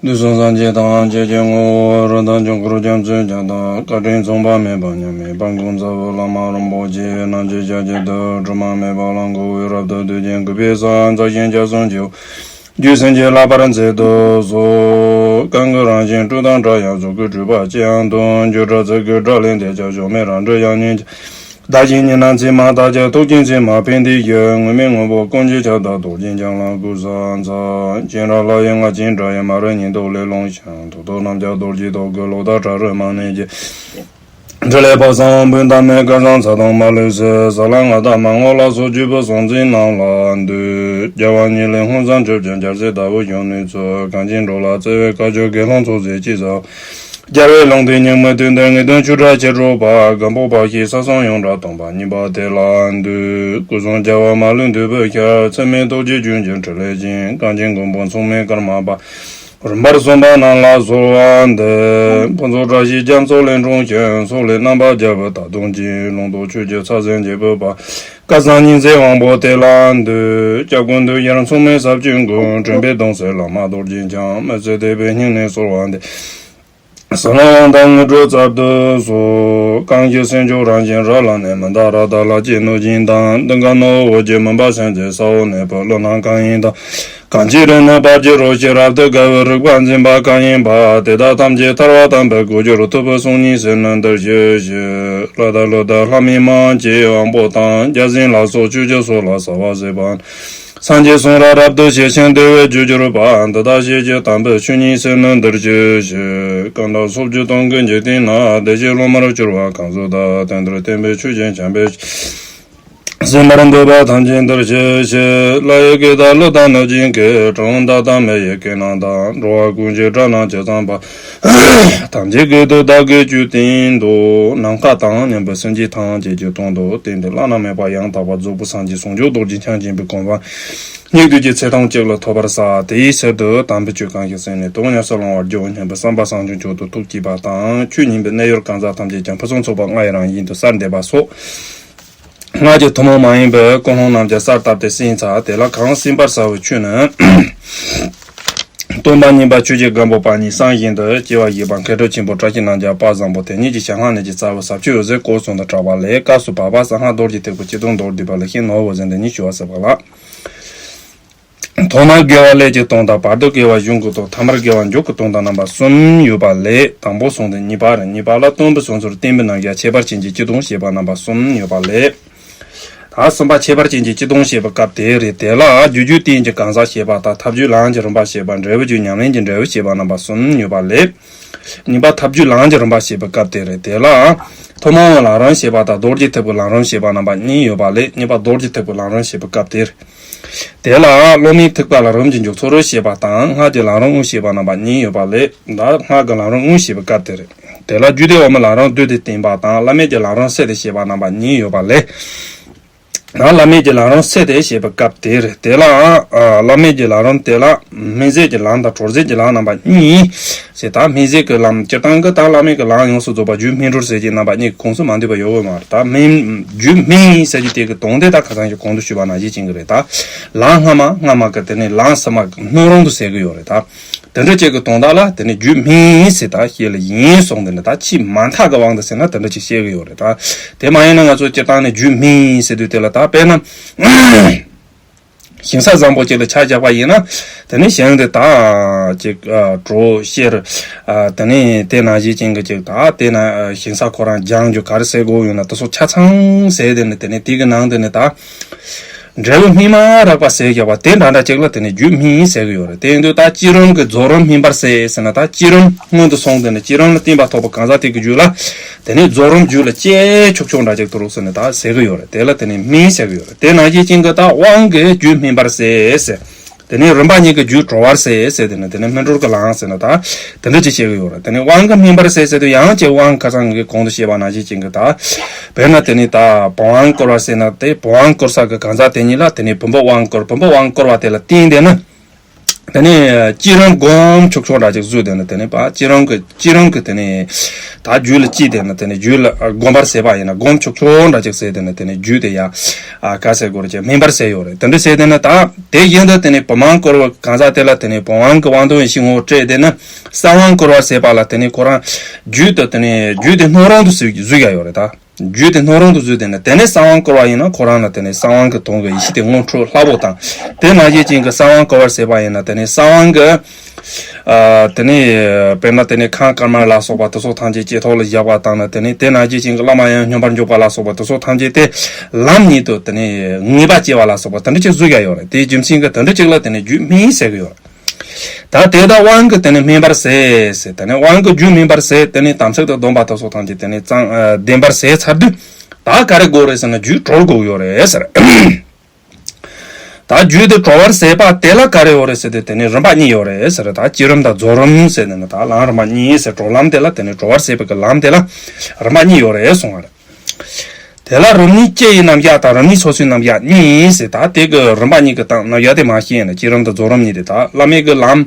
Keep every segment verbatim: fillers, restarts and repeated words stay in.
དུས་གསུམ་སངས་རྒྱས་ཐམས་ཅད་ཀྱི་ངོ་བོ་རིན་ཐང་ཆོས་འཁོར་རྒྱ་མཚོའི་རྒྱ་མཚོ་བཀའ་དྲིན་མཚུངས་པ་མེད་པ་མཉམ་མེད་དཔལ་མགོན་རྩ་བའི་བླ་མ་རིན་པོ་ཆེ་རྣམ་མཁྱེན་ཞལ་གྱི་མདོ་དྲི་མ་མེད་པ་ལ་མགོ་བོས་རབ་ཏུ་བཏུད་ཅིང་གུས་པས་སངས་རྒྱས་ཀྱི་ཞལ་གསུང་ཆེའོ། རྒྱུད་སེམས་ཀྱི་བསླབ་པར་མཛད་དུ་གསོལ། གང་གི་རང་བཞིན་སྤྲོས་དང་བྲལ་ཡང་གཟུགས་སྐུའི་སྤྲོས་པ་ཅི་ཡང་སྟོན། བརྗོད་བྲལ་ཚིག་གི་སྒྲ་ལས་འདས་ཀྱང་གཞོམ་མེད་རང་གྲོལ་དབྱིངས་ཉིད་ཀྱི། བདག་གིས་ཉི་སྣང་མཚན་མ་བལྟ་ཀྱང་ཐུགས་ཀྱི་མཚན་མ་ཕན་བདེའི་ཞིང་། དངོས་མེད་དངོས་པོ་ཀུན་གྱི་ཁྱབ་བདག་རྡོ་རྗེ་འཆང་ལ་གུས་ཕྱག་འཚལ། སྤྱན་རས་ལྷ་ཡི་རྔ་ཆེན་སྒྲ་ཡིས་མ་རིག་ཉེན་རྟོག་ལས་སློང་ཞིང་། ཐུགས་རྡོ་རྣམས་ཀྱང་རྡོ་རྗེའི་ཐུགས་ཀྱི་གློག་ལྟར་ཕྲ་རུ་མ་གནས་ཀྱི། འཕྲིན་ལས་དཔག་བསམ་དབང་པོའི་འདབ་མས་སྐལ་བཟང་ཚ་གདུང་མ་ལུས་སྲིད། ས་ལ་ང་དང་མ་ངོ་ལ་སོགས་བཅུ་པོ་གསུང་ཚིག་རྣམས་ལ་འདུད། རྒྱལ་བ་ཉིད་ལས་ཧཱུྃ་ཟངས་ཆུབ་ཀྱི་རྒྱལ་སྲས་ཟླ་བོ་གཞོན་ནུའི་ཚུལ། གངས་ཅན་འགྲོ་ལ་བརྩེ་བའི་བཀའ་བརྒྱུད་དགེ་སློང་ཚོགས་ཟེར་ཅི་ཟེར། རྒྱལ་བའི་ལུང་བསྟན་ཉིན་མོའི་དུས་འདིར་ངེས་དོན་ཆོས་གྲགས་ཆེར་སྒྲོག་པ། སྒམ་པོ་པ་ཞིག་ས་གསུམ་ཡོངས་གྲགས་སྟོན་པ་གཉིས་པ་དེ་ལ་འདུད། སྐུ་གསུང་རྒྱལ་བ་མ་ལུས་འདུས་པའི་ཞལ། ཚད་མེད་རྡོ་རྗེ་ལྗོན་ཀྱི་ཕྲིན་ལས་ཅན། གངས་ཅན་མགོན་པོ་མཚུངས་མེད་ཀརྨ་པ། རིམ་པར་གསུངས་པ་རྣམས་ལ་གསོལ་བ་འདེབས། ཕུན་ཚོགས་བཀྲ་ཤིས་རྒྱ་མཚོ་ལས་འཁྲུངས་ཤིང་། སོག་ལེ་རྣམ་པར་རྒྱལ་བའི་དར་གདུང་ཅན། ལུང་རྟོགས་ཆོས་ཀྱི་ཚད་ཟིན་འབྱེད་པའི་དཔལ། སྐལ་བཟང་ཉི་ཟེར་དབང་པོ་དེ་ལ་འདུད། སྐྱབས་མགོན་འདུས་ཡུལ་མཚུངས་མེད་ཟབ་ཆོས་མགོན། དྲན་པའི་གདུང་སྲས་བླ་མ་རྡོ་རྗེ་འཆང་། མི་ཚེ་འདས་པའི་སྙིང་ནས་གསོལ་བ་འདེབས། གསང་སྔགས་དབང་ཐང་དངོས་གྲུབ་སྩལ་དུ་གསོལ། གང་ཞིག་སེམས་མཆོག་རང་བཞིན་རབ་ལ་གནས། མི་འདའ་ར་ད་ལ་སྐྱེས་ནོར་སྦྱིན་དང་། གདིང་དཀར་ནོར་བུ་འོད་ཀྱི་མུན་པ་སེལ་མཛད། ས་འོག་གནས་པའི་ཀླུ་རྣམས་གང་ཡིན་དང་། གང་ཅི་རིག་ནི་དཔལ་གྱི་རོ་ཁྱི་རབ་ཏུ་དགའ་བའི་རིག་པ་འཛིན་པ་གང་ཡིན་པ། དེ་དག་ཐམས་ཅད་ཐར་པ་དམ་པའི་གོ་འགྱུར་ཐུབ་པའི་གསུང་སྙིང་ཟེར་ནི་འདིར་ཞུ་ཞིག། ལྷ་དང་ཀླུ་དང་ལྷ་མིན་མང་གི་དབང་པོ་དང་། བརྒྱ་བྱིན་ལ་སོགས་ཆོས་ཀྱི་ཚོགས་ལ་གསོལ་བ་འདེབས་པ། སངས་རྒྱས་གསུང་རབ་རབ་ཏུ་ཞི་ཞིང་བདེ་བའི་རྒྱུར་གྱུར་པ། འདི་དག་ཞེས་བརྗོད་དམ་པའི་ཆོས་ཉིད་ཟེར་ནི་འདིར་ཞུ་ཞིག། གང་དག་སོ་བརྒྱད་སྟོང་གི་འཇིག་རྟེན་ན། བདེ་གཤེགས་སློབ་མར་གྱུར་པ་གང་སུ་དག། དེང་འདིར་བསྟན་པའི་ཆོས་ཀྱི་འཆད་པས་གཟིགས་པར་འདོད་པ་ཐམས་ཅད་འདིར་གཤེགས་ཤིག། ལྷ་ཡི་སྐད་དང་ཀླུ་དང་གནོད་སྦྱིན་སྐད། གྲུལ་བུམ་དག་དང་མི་ཡི་སྐད་རྣམས་དང་། འགྲོ་བ་ཀུན་གྱི་སྒྲ་རྣམས་ཇི་ཙམ་པ། ཐམས་ཅད་སྐད་དུ་བདག་གིས་ཆོས་བསྟན་ཏོ། ནམ་མཁའ་དང་མཉམ་པའི་སེམས་ཅན་ཐམས་ཅད་ཀྱི་དོན་དུ་བསྟན་ཏེ་བླ་ན་མེད་པ་ཡང་དག་པར་རྫོགས་པའི་སངས་རྒྱས་ཟུང་འཇུག་རྡོ་རྗེ་འཆང་ཆེན་པོའི་གོ་འཕང་སྙིགས་དུས་ཀྱི་ཚེ་ཐུང་གཅིག་ལ་ཐོབ་པར་བྱ། དེའི་ཕྱིར་དུ་དམ་པའི་ཆོས་གང་ཞིག་གསན་ནས་དོན་ཡོངས་སུ་བླང་བར་འགྱུར་སྙམ་པའི་བསམ་པ་བཟང་སྤྱོད་མཆོག་ཏུ་ཐུགས་བསྐྱེད་པ་དང་། ཆོས་ཉན་པའི་གནས་ཡུལ་གང་ཟག་ཐམས་ཅད་ཀྱང་ཕུན་སུམ་ཚོགས་པ་ལྔ་ཡི་རང་བཞིན་དུ་གསལ་འདེབས་པ་སོགས། སྔགས་ཀྱི་ཐུན་མོང་མ་ཡིན་པའི་ཀུན་སློང་རྣམས་ཀྱང་གསལ་བཏབ་སྟེ་གསན་བྱ། དེ་ལ་གང་གསན་པར་བྱ་བའི་ཆོས་ནི། སྟོན་པ་གཉིས་པ་ཆོས་ཀྱི་སྒམ་པོ་པ་ཉིད་གསང་བཞིན་དུ་སྐྱེ་བ་བཞེས་པ་མཁས་གྲུབ་ཆེན་པོ་བཀྲ་ཤིས་རྣམ་རྒྱལ་དཔལ་བཟང་པོ་དེ་ཉིད་ཀྱི་ཞལ་སྔ་ནས་ཀྱི་རྩ་བའི་ཟབ་ཆོས་འོད་ཟེར་སྐོར་གསུམ་དུ་གྲགས་པ་ལས། སྐབས་སུ་བབ་པ་གསང་སྔགས་རྡོ་རྗེ་ཐེག་པའི་སྤྱི་དོན་མདོར་བསྡུས་པ་ལ་ཤིང་ནོར་བུ་ཟེར་འདི་ཉིད་ཞུ་བ་ཟེར་བ་ལ། ཐོག་མར་དགེ་བ་ཀླད་ཀྱི་དོན་དང་། བར་དུ་དགེ་བ་གཞུང་གི་དོན། ཐ་མར་དགེ་བ་མཇུག་གི་དོན་དང་རྣམ་པ་གསུམ་ཡོད་པ་ལས། དང་པོ་གསུངས་ཏེ་གཉིས་པ་རེད། གཉིས་པ་ལ་སྟོན་པའི་གསུང་ཚུལ་བསྟན་པའི་རྣམ་གཞslag་ཁྱད་པར་ཅན་གྱི་སྤྱི་དོན་བཤད་པ་རྣམ་པ་གསུམ་ཡོད་པ་ལས། ད་གསུམ་པ་ཁྱད་པར་ཅན་གྱི་སྤྱི་དོན་བཤད་པའི་སྐབས་དེ་རེད། དེ་ལ་རྒྱུ་རྒྱུད་བསྟན་གྱི་གང་ཟག་བཤད་པ་དང་། ཐབས་རྒྱུད་ལམ་གྱི་རིམ་པ་བཤད་པ། འབྲས་བུ་རྒྱུད་ཉམས་ལེན་གྱི་འབྲས་བུ་བཤད་པ་རྣམ་པ་གསུམ་ཡོད་པ་ལས། གཉིས་པ་ཐབས་རྒྱུད་ལམ་གྱི་རིམ་པ་བཤད་པའི་སྐབས་དེ་རེད། དེ་ལ་ཐུན་མོང་བའི་ལམ་རིམ་བཤད་པ་དང་རྡོ་རྗེ་ཐེག་པའི་ལམ་རིམ་བཤད་པ་རྣམ་པ་གཉིས་ཡོད་པ་ལས། གཉིས་པ་རྡོ་རྗེ་ཐེག་པའི་ལམ་རིམ་བཤད་པའི་སྐབས་དེ་རེད། དེ་ལ་སློབ་མའི་ཐེག་པ་ལམ་རིམ་གྱི་མཇུག་ཚོགས་རིམ་བཤད་པ་དང་། སྔགས་ཀྱི་ལམ་རིམ་དངོས་བཤད་པ་རྣམ་པ་གཉིས་ཡོད་པ་ལས། ད་སྔགས་ཀྱི་ལམ་རིམ་དངོས་བཤད་པའི་སྐབས་དེ་རེད། དེ་ལ་རྒྱུད་སྡེ་འོག་མའི་ལམ་རིམ་བསྡུས་ཏེ་བསྟན་པ་དང་། བླ་མེད་ཀྱི་ལམ་རིམ་བསྲེས་ཏེ་བཤད་པ་རྣམ་པ་གཉིས་ཡོད་པ་ལས། ཡང་བླ་མེད་ཀྱི་ལམ་རིམ་བསྲེས་ཏེ་བཤད་པའི་སྐབས་དེ་རེད། དེ་ལའང་བླ་མེད་ཀྱི་ལམ་རིམ་དེ་ལ་སྨིན་བྱེད་ཀྱི་ལམ་དང་གྲོལ་བྱེད་ཀྱི་ལམ་རྣམ་པ་གཉིས་ཞེས། ད་སྨིན་བྱེད་ཀྱི་ལམ་སྤྱིར་བཏང་གི་ད་བླ་མེད་ཀྱི་ལམ་ཡོངས་སུ་རྫོགས་པ་རྒྱུད་སྨིན་གྲོལ་ཟེར་གྱི་རྣམ་པ་གཉིས་ཀྱི་ཁོངས་སུ་མ་འདུས་པ་ཡོད་དགོས་མ་རེད། ད་སྨིན་རྒྱུད་སྨིན་ཟེར་གྱི་དེ་གི་དོན་དེ་ད་ཁ་སང་ཞིག་གོང་དུ་ཞུས་པ་ནང་བཞིན་བྱེད་ཀྱི་རེད། ད་ལམ་སྔ་མ་སྔ་མ་གི་དེ་ནས་ལམ་ཕྱི་མ་གི་སྣོད་རུང་དུ་ཟེར་གྱི་ཡོད་རེད། ད། དེ་འདྲ་ཅིག་གི་དོན་དག་ལ་དེ་ནི་རྒྱུད་སྨིན་ཟེར་ད་བཤད་ལ་ཡིན་གསུངས། དེ་ནི་ད་ཕྱི་མ་མཐའ་གི་དབང་དུ་ཟེར་ན་དེ་འདྲ་ཅིག་བཤད་གི་ཡོད་རེད། ད་དེ་མ་ཡིན་ན་ང་ཚོ་སྤྱིར་བཏང་ནས་རྒྱུད་སྨིན་ཟེར་དུས་དེ་ལ་ད་དཔེར་ན་ཞིང་ས་བཟང་པོ་ཅིག་ལ་ཆ་བཞག་པ་ཡིན་ན། དེ་ནི་ཞིང་དེ་ད་ཅིག་གྲོ་ཤེར། དེ་ནི་དེ་ནང་བཞིན་ཅན་གི་ཅིག་ད་དེ་ན་ཞིང་ས་ཁོ་རང་ལྗང་རྒྱུ་ག་རེ་ཟེར་དགོས་ཡོད་ན་དེ་ཚོ་ཆ་ཚང་ཟེར། དེ་ནི་དེ་ནི་དེ་གི་ནང་དེ་ནི་ད། འབྲས་བུ་སྨིན་མ་རག་པ་ཟེར་བཞག་པ་དེ་འདྲ་འདྲ་ཅིག་ལ་དེ་ནི་རྒྱུད་སྨིན་ཟེར་གི་ཡོད་རེད། དེ་ཡིན་དུས་ད་བསྐྱེད་རིམ་གྱི་རྫོགས་རིམ་སྨིན་པར་ཟད་ཟེར་ན། ད་བསྐྱེད་རིམ་སྔོན་དུ་སོང་། དེ་ནི་བསྐྱེད་རིམ་ལ་བརྟེན་པ་ཐོབ་པ་གང་ཟག་དེ་གི་རྒྱུད་ལ་དེ་ནི་རྫོགས་རིམ་རྒྱུད་ལ་སྐྱེ་ཆོག་ཆོག་འདྲ་ཅིག་ཏུ་རུག་ཟེར་ནས་ད་ཟེར་གི་ཡོད་རེད། དེ་ལ་དེ་ནི་སྨིན་ཟེར་གི་ཡོད་རེད། དེ་ནང་བཞིན་ཅན་གྱི་ད་དབང་གིས་རྒྱུད་སྨིན་པར་ཟད་ཟེར། དེ་ནས་རིམ་པ་གཉིས་ཀྱི་རྒྱུད་གྲོལ་བར་ཟད་ཟེར། དེ་ནས་དེ་ནས་སྨིན་གྲོལ་གྱི་ལམ་ཟེར་ན་ད་དེ་འདྲ་ཅིག་བཤད་གི་ཡོད་རེད། དེ་ནས་དབང་གིས་སྨིན་པར་ཟད་ཟེར་དུས་ཡང་ཅིག་དབང་ཁ་སང་གི་གོང་དུ་བཤད་པ་ནང་བཞིན་ཅན་གྱི་ད། དཔེར་ན་དེ་ནས་ད་བུམ་དབང་བསྐུར་བ་ཟེར་ན། དེ་བུམ་དབང་བསྐུར་ས་གི་གང་ཟག་དེ་ཉིད་ལ་དེ་ནས་བུམ་པའི་དབང་བསྐུར། བུམ་པའི་དབང་བསྐུར་བ་དེ་ལ་བརྟེན་ཏེ་ནི། དེ་ནས་བསྐྱེད་རིམ་སྒོམ་ཆོག་ཆོག་འདྲ་ཅིག་བཟོས། དེ་ནས་དེ་ནས་པ་བསྐྱེད་རིམ་གྱི་བསྐྱེད་རིམ་གྱི་དེ་ནས་ད་རྒྱུད་ལ་སྐྱེས། དེ་ནས་དེ་ནས་རྒྱུད་ལ་སྒོམ་པར་བྱེད་པ་ཡིན་ན་སྒོམ་ཆོག་ཆོག་འདྲ་ཅིག་བྱས། དེ་ནས་དེ་ནས་རྒྱུད་དེ་ཡ་ཨ་ག་ཟེར་དགོས་རེད་ཅེས་སྨིན་པར་བྱས་ཡོད་རེད། དེ་འདྲ་བྱས། དེ་ནས་ད་དེ་བཞིན་དུ་དེ་ནས་བུམ་དབང་བསྐུར་བ་གང་ཟག་དེ་ལ་དེ་ནས་བུམ་དབང་གི་དབང་དོན་ཡེ་ཤེས་ངོ་བོ་སྤྲད། དེ་ནས་གསང་དབང་བསྐུར་བར་བྱེད་པ་ལ་དེ་ནས་ཁོ་རང་རྒྱུད་དུ་དེ་ནས་རྒྱུད་དེ་སྣང་རུང་དུ་བཟོས་བཟོས་ཡ་ཡོད་རེད་ད། རྒྱུད་དེ་སྣང་རུང་དུ་བཟོས། དེ་ནས་དེ་ནས་གསང་དབང་བསྐུར་བ་ཡིན་ན་ཁོ་རང་ལ་དེ་ནས་གསང་དབང་གི་དོན་གྱི་ཡེ་ཤེས་དེ་ངོ་འཕྲོད་སླ་པོ་དང་། དེ་ནང་བཞིན་ཅན་གྱི་གསང་དབང་བསྐུར་བར་བྱེད་པ་ཡིན་ན་དེ་ནས་གསང་དབང་གི་ཨ་དེ་ནས་དཔེར་ན་དེ་ནས་ཁང་དཀར་དམར་ལ་སོགས་པ་དེ་ཚོ་ཐམས་ཅད་ལྕེ་ཐོག་ལ་བཞག་པ་དང་ནི། དེ་ནས་དེ་ནང་བཞིན་ཅན་གྱི་བླ་མ་ཡང་སྙོམས་པར་འཇུག་པ་ལ་སོགས་པ་དེ་ཚོ་ཐམས་ཅད་དེ་ལམ་ཉིད་དུ་དེ་ནས་ངེས་པ་སྐྱེ་བ་ལ་སོགས་པ་དེ་འདྲ་ཅིག་བཟོས་ཡ་ཡོད་རེད། དེའི་རྒྱུ་མཚན་གྱིས་དེ་འདྲ་ཅིག་ལ་དེ་ནས་རྒྱུད་སྨིན་ཟེར་གྱི་ཡོད་རེད། ད་དེ་དག་དབང་གིས་དེ་ནས་སྨིན་པར་བྱེད་ཟེར། དེ་ནས་དབང་གིས་རྒྱུད་སྨིན་པར་བྱེད། དེ་ནས་དམ་ཚིག་དང་སྡོམ་པ་དེ་ཚོ་ཐམས་ཅད་དེ་ནས་གཙང་ཨ་ལྡན་པར་བྱས་ཚར་དུས། ད་ག་རེ་དགོས་རེད་ཟེར་ན་རྒྱུད་གྲོལ་དགོས་ཡོད་རེད་ཟེར། ད་རྒྱུད་དེ་གྲོལ་བར་བྱེད་པ་དེ་ལ་ག་རེ་ཡོད་རེད་ཟེར་དུས། དེ་ནས་རིམ་པ་གཉིས་ཡོད་རེད་ཟེར། ད་བསྐྱེད་རིམ་དང་རྫོགས་རིམ་ཟེར། དེ་ནས་ད་ལམ་རིམ་པ་གཉིས་ཟེར། གྲོལ་ལམ་དེ་ལ་དེ་ནས་གྲོལ་བར་བྱེད་པའི་གི་ལམ་དེ་ལ་རིམ་པ་གཉིས་ཡོད་རེད་གསུངས་པ་རེད། དེ་ལ་རིམ་གཉིས་སྐྱེ་ཡི་རྣམ་གཞག་དང་རིམ་གཉིས་སོ་སོའི་རྣམ་གཞག་གཉིས་ཟེར། ད་དེ་གི་རིམ་པ་གཉིས་ཀྱི་སྟངས་རྣམ་གཞག་དེ་མར་བཤད་ཡིན་ན། བསྐྱེད་རིམ་དང་རྫོགས་རིམ་གཉིས་དེ་ད་བླ་མེད་ཀྱི་ལམ་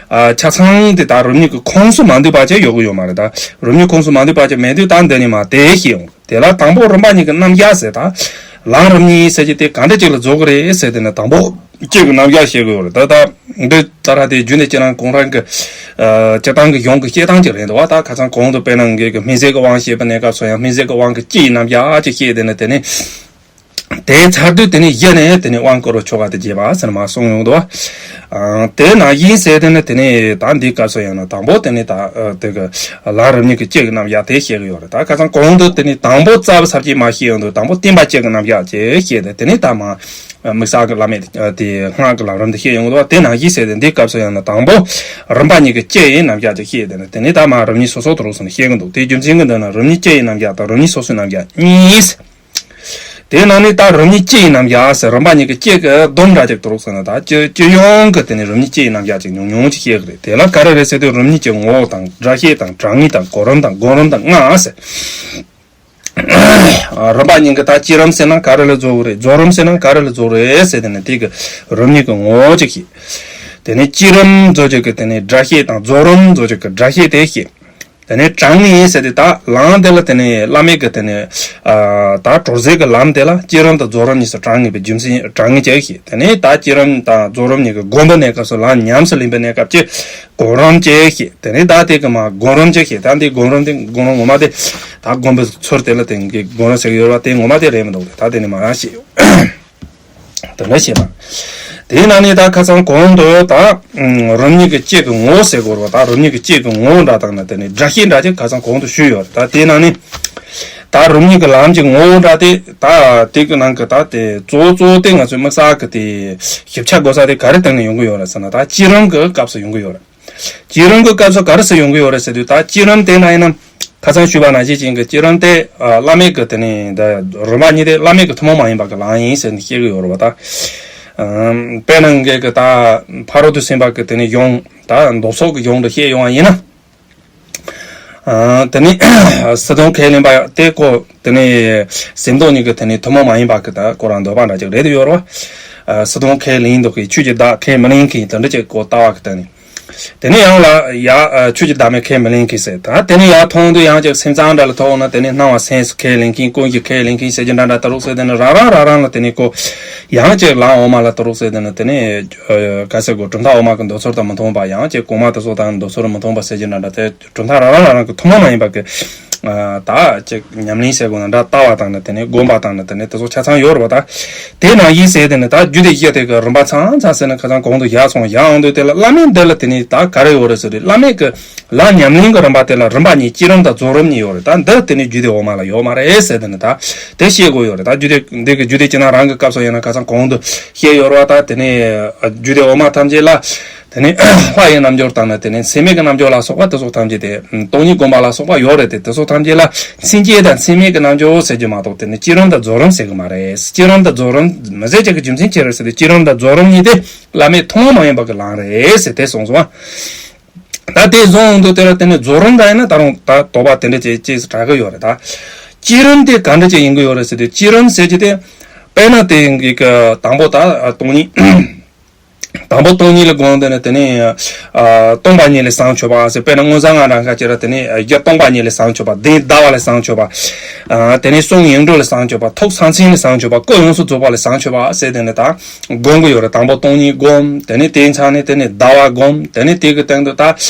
ཨ་ཆ་ཚང་དེ་ད་རིམ་གཉིས་ཀྱི་ཁོངས་སུ་མ་འདུས་པ་ཅིག་ཡོང་གི་ཡོད་མ་རེད། ད་རིམ་གཉིས་ཁོངས་སུ་མ་འདུས་པ་ཅིག་མེད་དུས། ད་འདི་ནས་མར་དེ་བཤད་ཡོང་། དེ་ལ་དང་པོ་རིམ་པ་གཉིས་ཀྱི་རྣམ་གཞག་ཟེར། ད་ལམ་རིམ་གཉིས་ཟེར་གྱི་དེ་གང་འདྲ་ཅིག་ལ་རྫོགས་ཀྱི་རེད་ཟེར། དེ་ནས་དང་པོ་སྐྱེ་གི་རྣམ་གཞག་བཤད་གི་ཡོད་རེད། ད་ད་འདི་ད་ར་དེ་རྒྱུད་སྡེ་སྤྱིར་བཏང་གུང་ཧྲང་གི་ཨ་སྤྱིར་བཏང་གི་གཞུང་གི་བཤད་སྟངས་ཅིག་རེད་འདུག་བ། ད་ཁ་སང་གོང་དུ་དཔེར་ན་ངེད་ཀྱི་སྨིན་བྱེད་ཀྱི་དབང་བཤད་པའི་གནས་སྐབས་སུ་ཡང་སྨིན་བྱེད་ཀྱི་དབང་གི་སྐྱེ་ཡི་རྣམ་གཞག་ཅིག་བཤད། དེ་ནས་དེ་ནས་དེ་ཚར་དུས་དེ་ནས་གཞི་ནས་དེ་ནས་དབང་བསྐུར་བའི་ཆོ་ག་དེ་རྒྱས་པ་ཟེར་མར་གསུངས་ཡོང་འདུག་བ། ཨ་དེ་ནང་བཞིན་བྱས། དེ་ནས་དེ་ནས་ད་འདིའི་སྐབས་སུ་ཡང་ན་དང་པོ་དེ་ནས་ད་ཨ་དེ་གི་ལམ་རིམ་གཉིས་ཀྱི་སྐྱེ་གི་རྣམ་གཞག་དེ་བཤད་གི་ཡོད་རེད། ད་ཁ་སང་གོང་དུ་དེ་ནས་དང་པོ་རྩ་བའི་ས་བཅད་མར་བཤད་ཡོང་དུས། དང་པོ་བརྟེན་པ་སྐྱེ་གི་རྣམ་གཞག་ཅེས་བཤད་དེ། དེ་ནས་ད་མར་དམིགས་བསལ་གྱི་བླ་མེད་དེ་སྔགས་ཀྱི་ལམ་རིམ་དེ་བཤད་ཡོང་གི་འདུག་བ། དེ་ནང་བཞིན་བྱས་ཏེ་འདིའི་སྐབས་སུ་ཡང་ན་དང་པོ་རིམ་པ་གཉིས་ཀྱི་སྐྱེ་ཡི་རྣམ་གཞག་ཅིག་བཤད་དེ་ནི། དེ་ནས་ད་མར་རིམ་གཉིས་སོ་སོ་དུ་རུག་སོང་ནས་བཤད་གི་འདུག་དེའི་རྒྱུ་མཚན་གྱིས་འདི་ན་རིམ་གཉིས་སྐྱེ་ཡི་རྣམ་གཞག་དང་རིམ་གཉིས་སོ་སོའི་རྣམ་གཞག་གཉིས། དེའི་ནང་ནས་ད་རིམ་གཉིས་སྐྱེ་ཡི་རྣམ་གཞག་ཟེར། རིམ་པ་གཉིས་ཀྱི་སྐྱེ་གི་སྡོམ་འདྲ་ཅིག་དུ་རུག་སོང་ན། ད་སྤྱི་སྤྱི་ཡོངས་ཀྱི་དེ་ནས་རིམ་གཉིས་སྐྱེ་ཡི་རྣམ་གཞག་ཅིག་ཉུང་ཉུང་ཅིག་བཤད་གི་རེད། དེ་ལ་ག་རེ་རེད་ཟེར་དུས། རིམ་གཉིས་ཀྱི་ངོ་བོ་དང་། སྒྲ་ཤེས་དང་། གྲངས་ངེས་དང་། གོ་རིམ་དང་། སྒོམ་རིམ་དང་ལྔ་ཟེར། རིམ་པ་གཉིས་ཀྱི་ད་བསྐྱེད་རིམ་ཟེར་ན་ག་རེ་ལ་རྫོགས་རེད། རྫོགས་རིམ་ཟེར་ན་ག་རེ་ལ་རྫོགས་རེད་ཟེར། དེ་ནས་དེ་གི་རིམ་གཉིས་ཀྱི་ངོ་བོ་ཅིག་བཤད། དེ་ནས་བསྐྱེད་རིམ་རྫོགས་ཅིག་གི་དེ་ནས་སྒྲ་ཤེས་དང་། རྫོགས་རིམ་རྫོགས་ཅིག་གི་སྒྲ་ཤེས་དེ་བཤད། དེ་ནས་གྲངས་ངེས་ཟེར་དེ་ད་ལམ་དེ་ལ་དེ་ནས་བླ་མེད་ཀྱི་དེ་ནས་ཨ་ད་གྲོལ་ཟེར་གི་ལམ་དེ་ལ་བསྐྱེད་རིམ་དང་རྫོགས་རིམ་གཉིས་སུ་གྲངས་ངེས་པའི་རྒྱུ་མཚན་གྲངས་ངེས་ཅིག་བཤད། དེ་ནས་ད་བསྐྱེད་རིམ་དང་རྫོགས་རིམ་གཉིས་ཀྱི་སྒོམ་པའི་གནས་སྐབས་སུ་ལམ་ཉམས་སུ་ལེན་པའི་གནས་སྐབས་ཀྱི་གོ་རིམ་ཅིག་བཤད། དེ་ནས་ད་དེ་གི་མར་སྒོམ་རིམ་ཅིག་བཤད། ད་འདི་སྒོམ་རིམ་དེ་སྒོམ་རིམ་ངོ་མ་དེ་ད་སྒོམ་པའི་ཚུལ་དེ་ལ་དེ་གི་སྒོམ་རིམ་ཟེར་གི་ཡོད་པ་དེ་ངོ་མ་དེ་རེད་མི་འདུག་རེད། ད་དེ་ནས་མར་ཡང་བཤད་ཡོད། དེ་འདྲ་བཤད་པ། དེའི་ནང་ནས་ད་ཁ་སང་གོང་དུ་ད་རིམ་གཉིས་ཀྱི་སྐྱེ་གི་ངོ་བོ་ཟེར་དགོས་རེད་པ། ད་རིམ་གཉིས་ཀྱི་སྐྱེ་གི་ངོ་བོ་འདྲ་དང་ནི་དེ་ནས་སྒྲ་ཤེས་འདྲ་ཅིག་ཁ་སང་གོང་དུ་ཞུས་ཡོད་རེད། ད་དེའི་ནང་ནས་ད་རིམ་གཉིས་ཀྱི་ལམ་གྱི་ངོ་བོ་འདྲ་དེ། ད་དེ་གི་ནང་གི་ད་དེ་གཙོ་བོ་གཙོ་བོ་དེ་ང་ཚོས་དམིགས་བསལ་གྱི་དེ་ཞིབ་ཆ་དགོས་ས་དེ་ག་རེ་སྟེང་ནས་ཡོང་གི་ཡོད་རེད་ཟེར་ན། ད་བསྐྱེད་རིམ་གྱི་སྐབས་སུ་ཡོང་གི་ཡོད་རེད། བསྐྱེད་རིམ་གྱི་སྐབས་སུ་ག་རེ་ཟེར་ཡོང་གི་ཡོད་རེད་ཟེར་དུས། ད་བསྐྱེད་རིམ་དེ་ན་ཡིན་ན་ཁ་སང་ཞུས་པ་ནང་བཞིན་ཅན་གྱི་བསྐྱེད་རིམ་དེ་ཨ་བླ་མེད་ཀྱི་དེ་ནས་ད་རིམ་པ་གཉིས་དེ་བླ་མེད་ཀྱི་ཐུན་མོང་མ་ཡིན་པ་གི་ལམ་ཡིན་ཟེར་ནས་བཤད་ཀྱི་ཡོད་རེད་པ། ད་དཔེར་ན་ངེད་ཀྱི་ད་ཕ་རོལ་ཏུ་ཕྱིན་པ་གི་དེ་ནས་གཞུང་། ད་མདོ་སོགས་ཀྱི་གཞུང་དུ་བཤད་ཡོང་བ་ཡིན་ན། ཨ་དེ་ནས་སིལ་སྡོང་ཁས་ལེན་པ་དེ་ཀོ་དེ་ནས་སེམས་རྟོག་གཉིས་ཀྱི་དེ་ནས་ཐུན་མོང་མ་ཡིན་པ་གི་ད་ཁོ་རང་འདོད་པ་འདྲ་ཅིག་རེད་དུ་ཡོད་རེད་པ། ཨ་སིལ་སྡོང་ཁས་ལེན་འདུག་གི། ཆོས་ཀྱི་བདག་ཁས་མི་ལེན་མཁན་དེ་འདྲ་ཅིག་ཀོ་ལྟ་བ་གི་སྟེང་ནས། དེ་ནས་ཡང་ལ་ཡ་ཨ་ཆོས་ཀྱི་བདག་མེད་ཁས་མི་ལེན་མཁན་ཟེར། ད་དེ་ནས་ཡར་མཐོང་དུས་ཡང་ཅིག་སེམས་ཙམ་འདྲ་ལ་ཐོག་ན། དེ་ནས་སྣང་བ་སེམས་སུ་ཁས་ལེན་མཁན། ཀུན་གཞི་ཁས་ལེན་མཁན་ཟེར་གྱི་འདྲ་འདྲ་ད་རུག་ཟེར། དེ་ནས་རང་རང་རང་རང་ལ་དེ་ནས་ཀོ་ཡང་ཅིག་ལམ་འོག་མ་ལ་ད་རུག་ཟེར། དེ་ནས་དེ་ནས་ཨ་ག་ཟེར་དགོས། གྲུབ་མཐའ་འོག་མ་གི་འདོད་ཚུལ་དང་མི་མཐུན་པ། ཡང་ཅིག་གོང་མ་དེ་ཚོ་དང་འདོད་ཚུལ་མི་མཐུན་པ་ཟེར་གྱི་འདྲ་འདྲ་དེ། གྲུབ་མཐའ་རང་རང་རང་རང་གི་ཐུན་མོང་མ་ཡིན་པ་གི་ཨ་ད་ཅིག་ཉམས་ལེན་བྱེད་དགོས་ན་འདྲ། ལྟ་བ་དང་ནི་དེ་ནས་སྒོམ་པ་དང་ནི་དེ་ནས་དེ་ཚོ་ཆ་ཚང་ཡོད་རེད་པ། ད་དེ་ནང་བཞིན་བྱས་དེ་ནི་ད་རྒྱུད་སྡེ་བཞི་དེ་གི་རིམ་པ་ཚང་ཚང་ཟེར་ན་ཁ་སང་གོང་དུ་བཞག་སོང་། བཞག་འོང་དུས་དེ་ལ་བླ་མེད་འདི་ལ་དེ་ནས་ད་ག་རེ་ཡོད་རེད་ཟེར་དུས། བླ་མེད་གི་ལམ་ཉམས་ལེན་གི་རིམ་པ་དེ་ལ་རིམ་པ་གཉིས། བསྐྱེད་རིམ་དང་རྫོགས་རིམ་གཉིས་ཡོད་རེད། ད་འདི་དེ་ནས་རྒྱུད་སྡེ་འོག་མ་ལ་ཡོད་མ་རེད་ཟེར། དེ་ནི་ད་དེ་ཤེས་དགོས་ཡོད་རེད། ད་རྒྱུད་སྡེ་འདི་གི་རྒྱུད་སྡེ་སྤྱིར་བཏང་རང་གི་སྐབས་སུ་ཡིན་ན་ཁ་སང་གོང་དུ་བཤད་ཡོད་རེད་པ། ད་དེ་ནས་རྒྱུད་སྡེ་འོག་མ་ཐམས་ཅད་ལ། དེ་ནས་ལྷ་ཡི་རྣལ་འབྱོར་དང་ནི་དེ་ནས་མཚན་མེད་ཀྱི་རྣལ་འབྱོར་ལ་སོགས་པ་དེ་ཚོ་ཐམས་ཅད་དེ་སྟོང་ཉིད་སྒོམ་པ་ལ་སོགས་པ་ཡོད་རེད་དེ། དེ་ཚོ་ཐམས་ཅད་ལ་མཚན་བཅས་དང་མཚན་མེད་ཀྱི་རྣལ་འབྱོར་ཟེར་རྒྱུ་མ་གཏོགས་དེ་ནས་བསྐྱེད་རིམ་དང་རྫོགས་རིམ་ཟེར་གི་མ་རེད། བསྐྱེད་རིམ་དང་རྫོགས་རིམ་མི་ཟེར་ཅིག་གི་རྒྱུ་མཚན་ཅི་རེད་ཟེར་དུས། བསྐྱེད་རིམ་དང་རྫོགས་རིམ་གཉིས་དེ་བླ་མེད་ཐུན་མོང་མ་ཡིན་པ་གི་ལམ་རེད་ཟེར་དེ་གསུངས་སོང་བ། ད་དེ་བཟུང་འོང་དུས་དེ་ལ་དེ་ནས་རྫོགས་རིམ་འདྲ་ཡིན་ན་ད་རུང་ད་དོགས་པ་དེ་འདྲ་ཅིག་ཅིག་དྲག་གི་ཡོད་རེད། ད་བསྐྱེད་རིམ་དེ་ག་འདྲ་ཅིག་ཡིན་གི་ཡོད་རེད་ཟེར་དུས། བསྐྱེད་རིམ་ཟེར་རྒྱུ་དེ་དཔེར་ན་དེ་གི་དང་པོ་ད་སྟོང་ཉིད། དང་པོ་སྟོང་ཉིད་ལ་བསྒོམས། དེ་ནས་དེ་ནས་ཨ་སྟོང་པ་ཉིད་ལས་བྱང་ཆུབ་པ་ཟེར། དཔེར་ན་མངོན་བྱང་ལྔ་གྲངས་ཀ་ཅིག་ར། དེ་ནས་རྒྱུ་སྟོང་པ་ཉིད་ལས་བྱང་ཆུབ་པ། གདན་ཟླ་བ་ལས་བྱང་ཆུབ་པ། ཨ་དེ་ནས་གསུང་ཡིག་འབྲུ་ལས་བྱང་ཆུབ་པ། ཐུགས་སངས་ཆེན་ལས་བྱང་ཆུབ་པ། སྐུ་ཡོངས་སུ་རྫོགས་པ་ལས་བྱང་ཆུབ་པ་ཟེར། དེ་ནས་ད་བསྒོམ་གྱི་ཡོད་རེད། དང་པོ་སྟོང་ཉིད་བསྒོམ། དེ་ནས་དེའི་མཚམས་ནས་དེ་ནས་ཟླ་བ་བསྒོམ། དེ་ནས་དེ་གི་སྟེང་དུ་ད་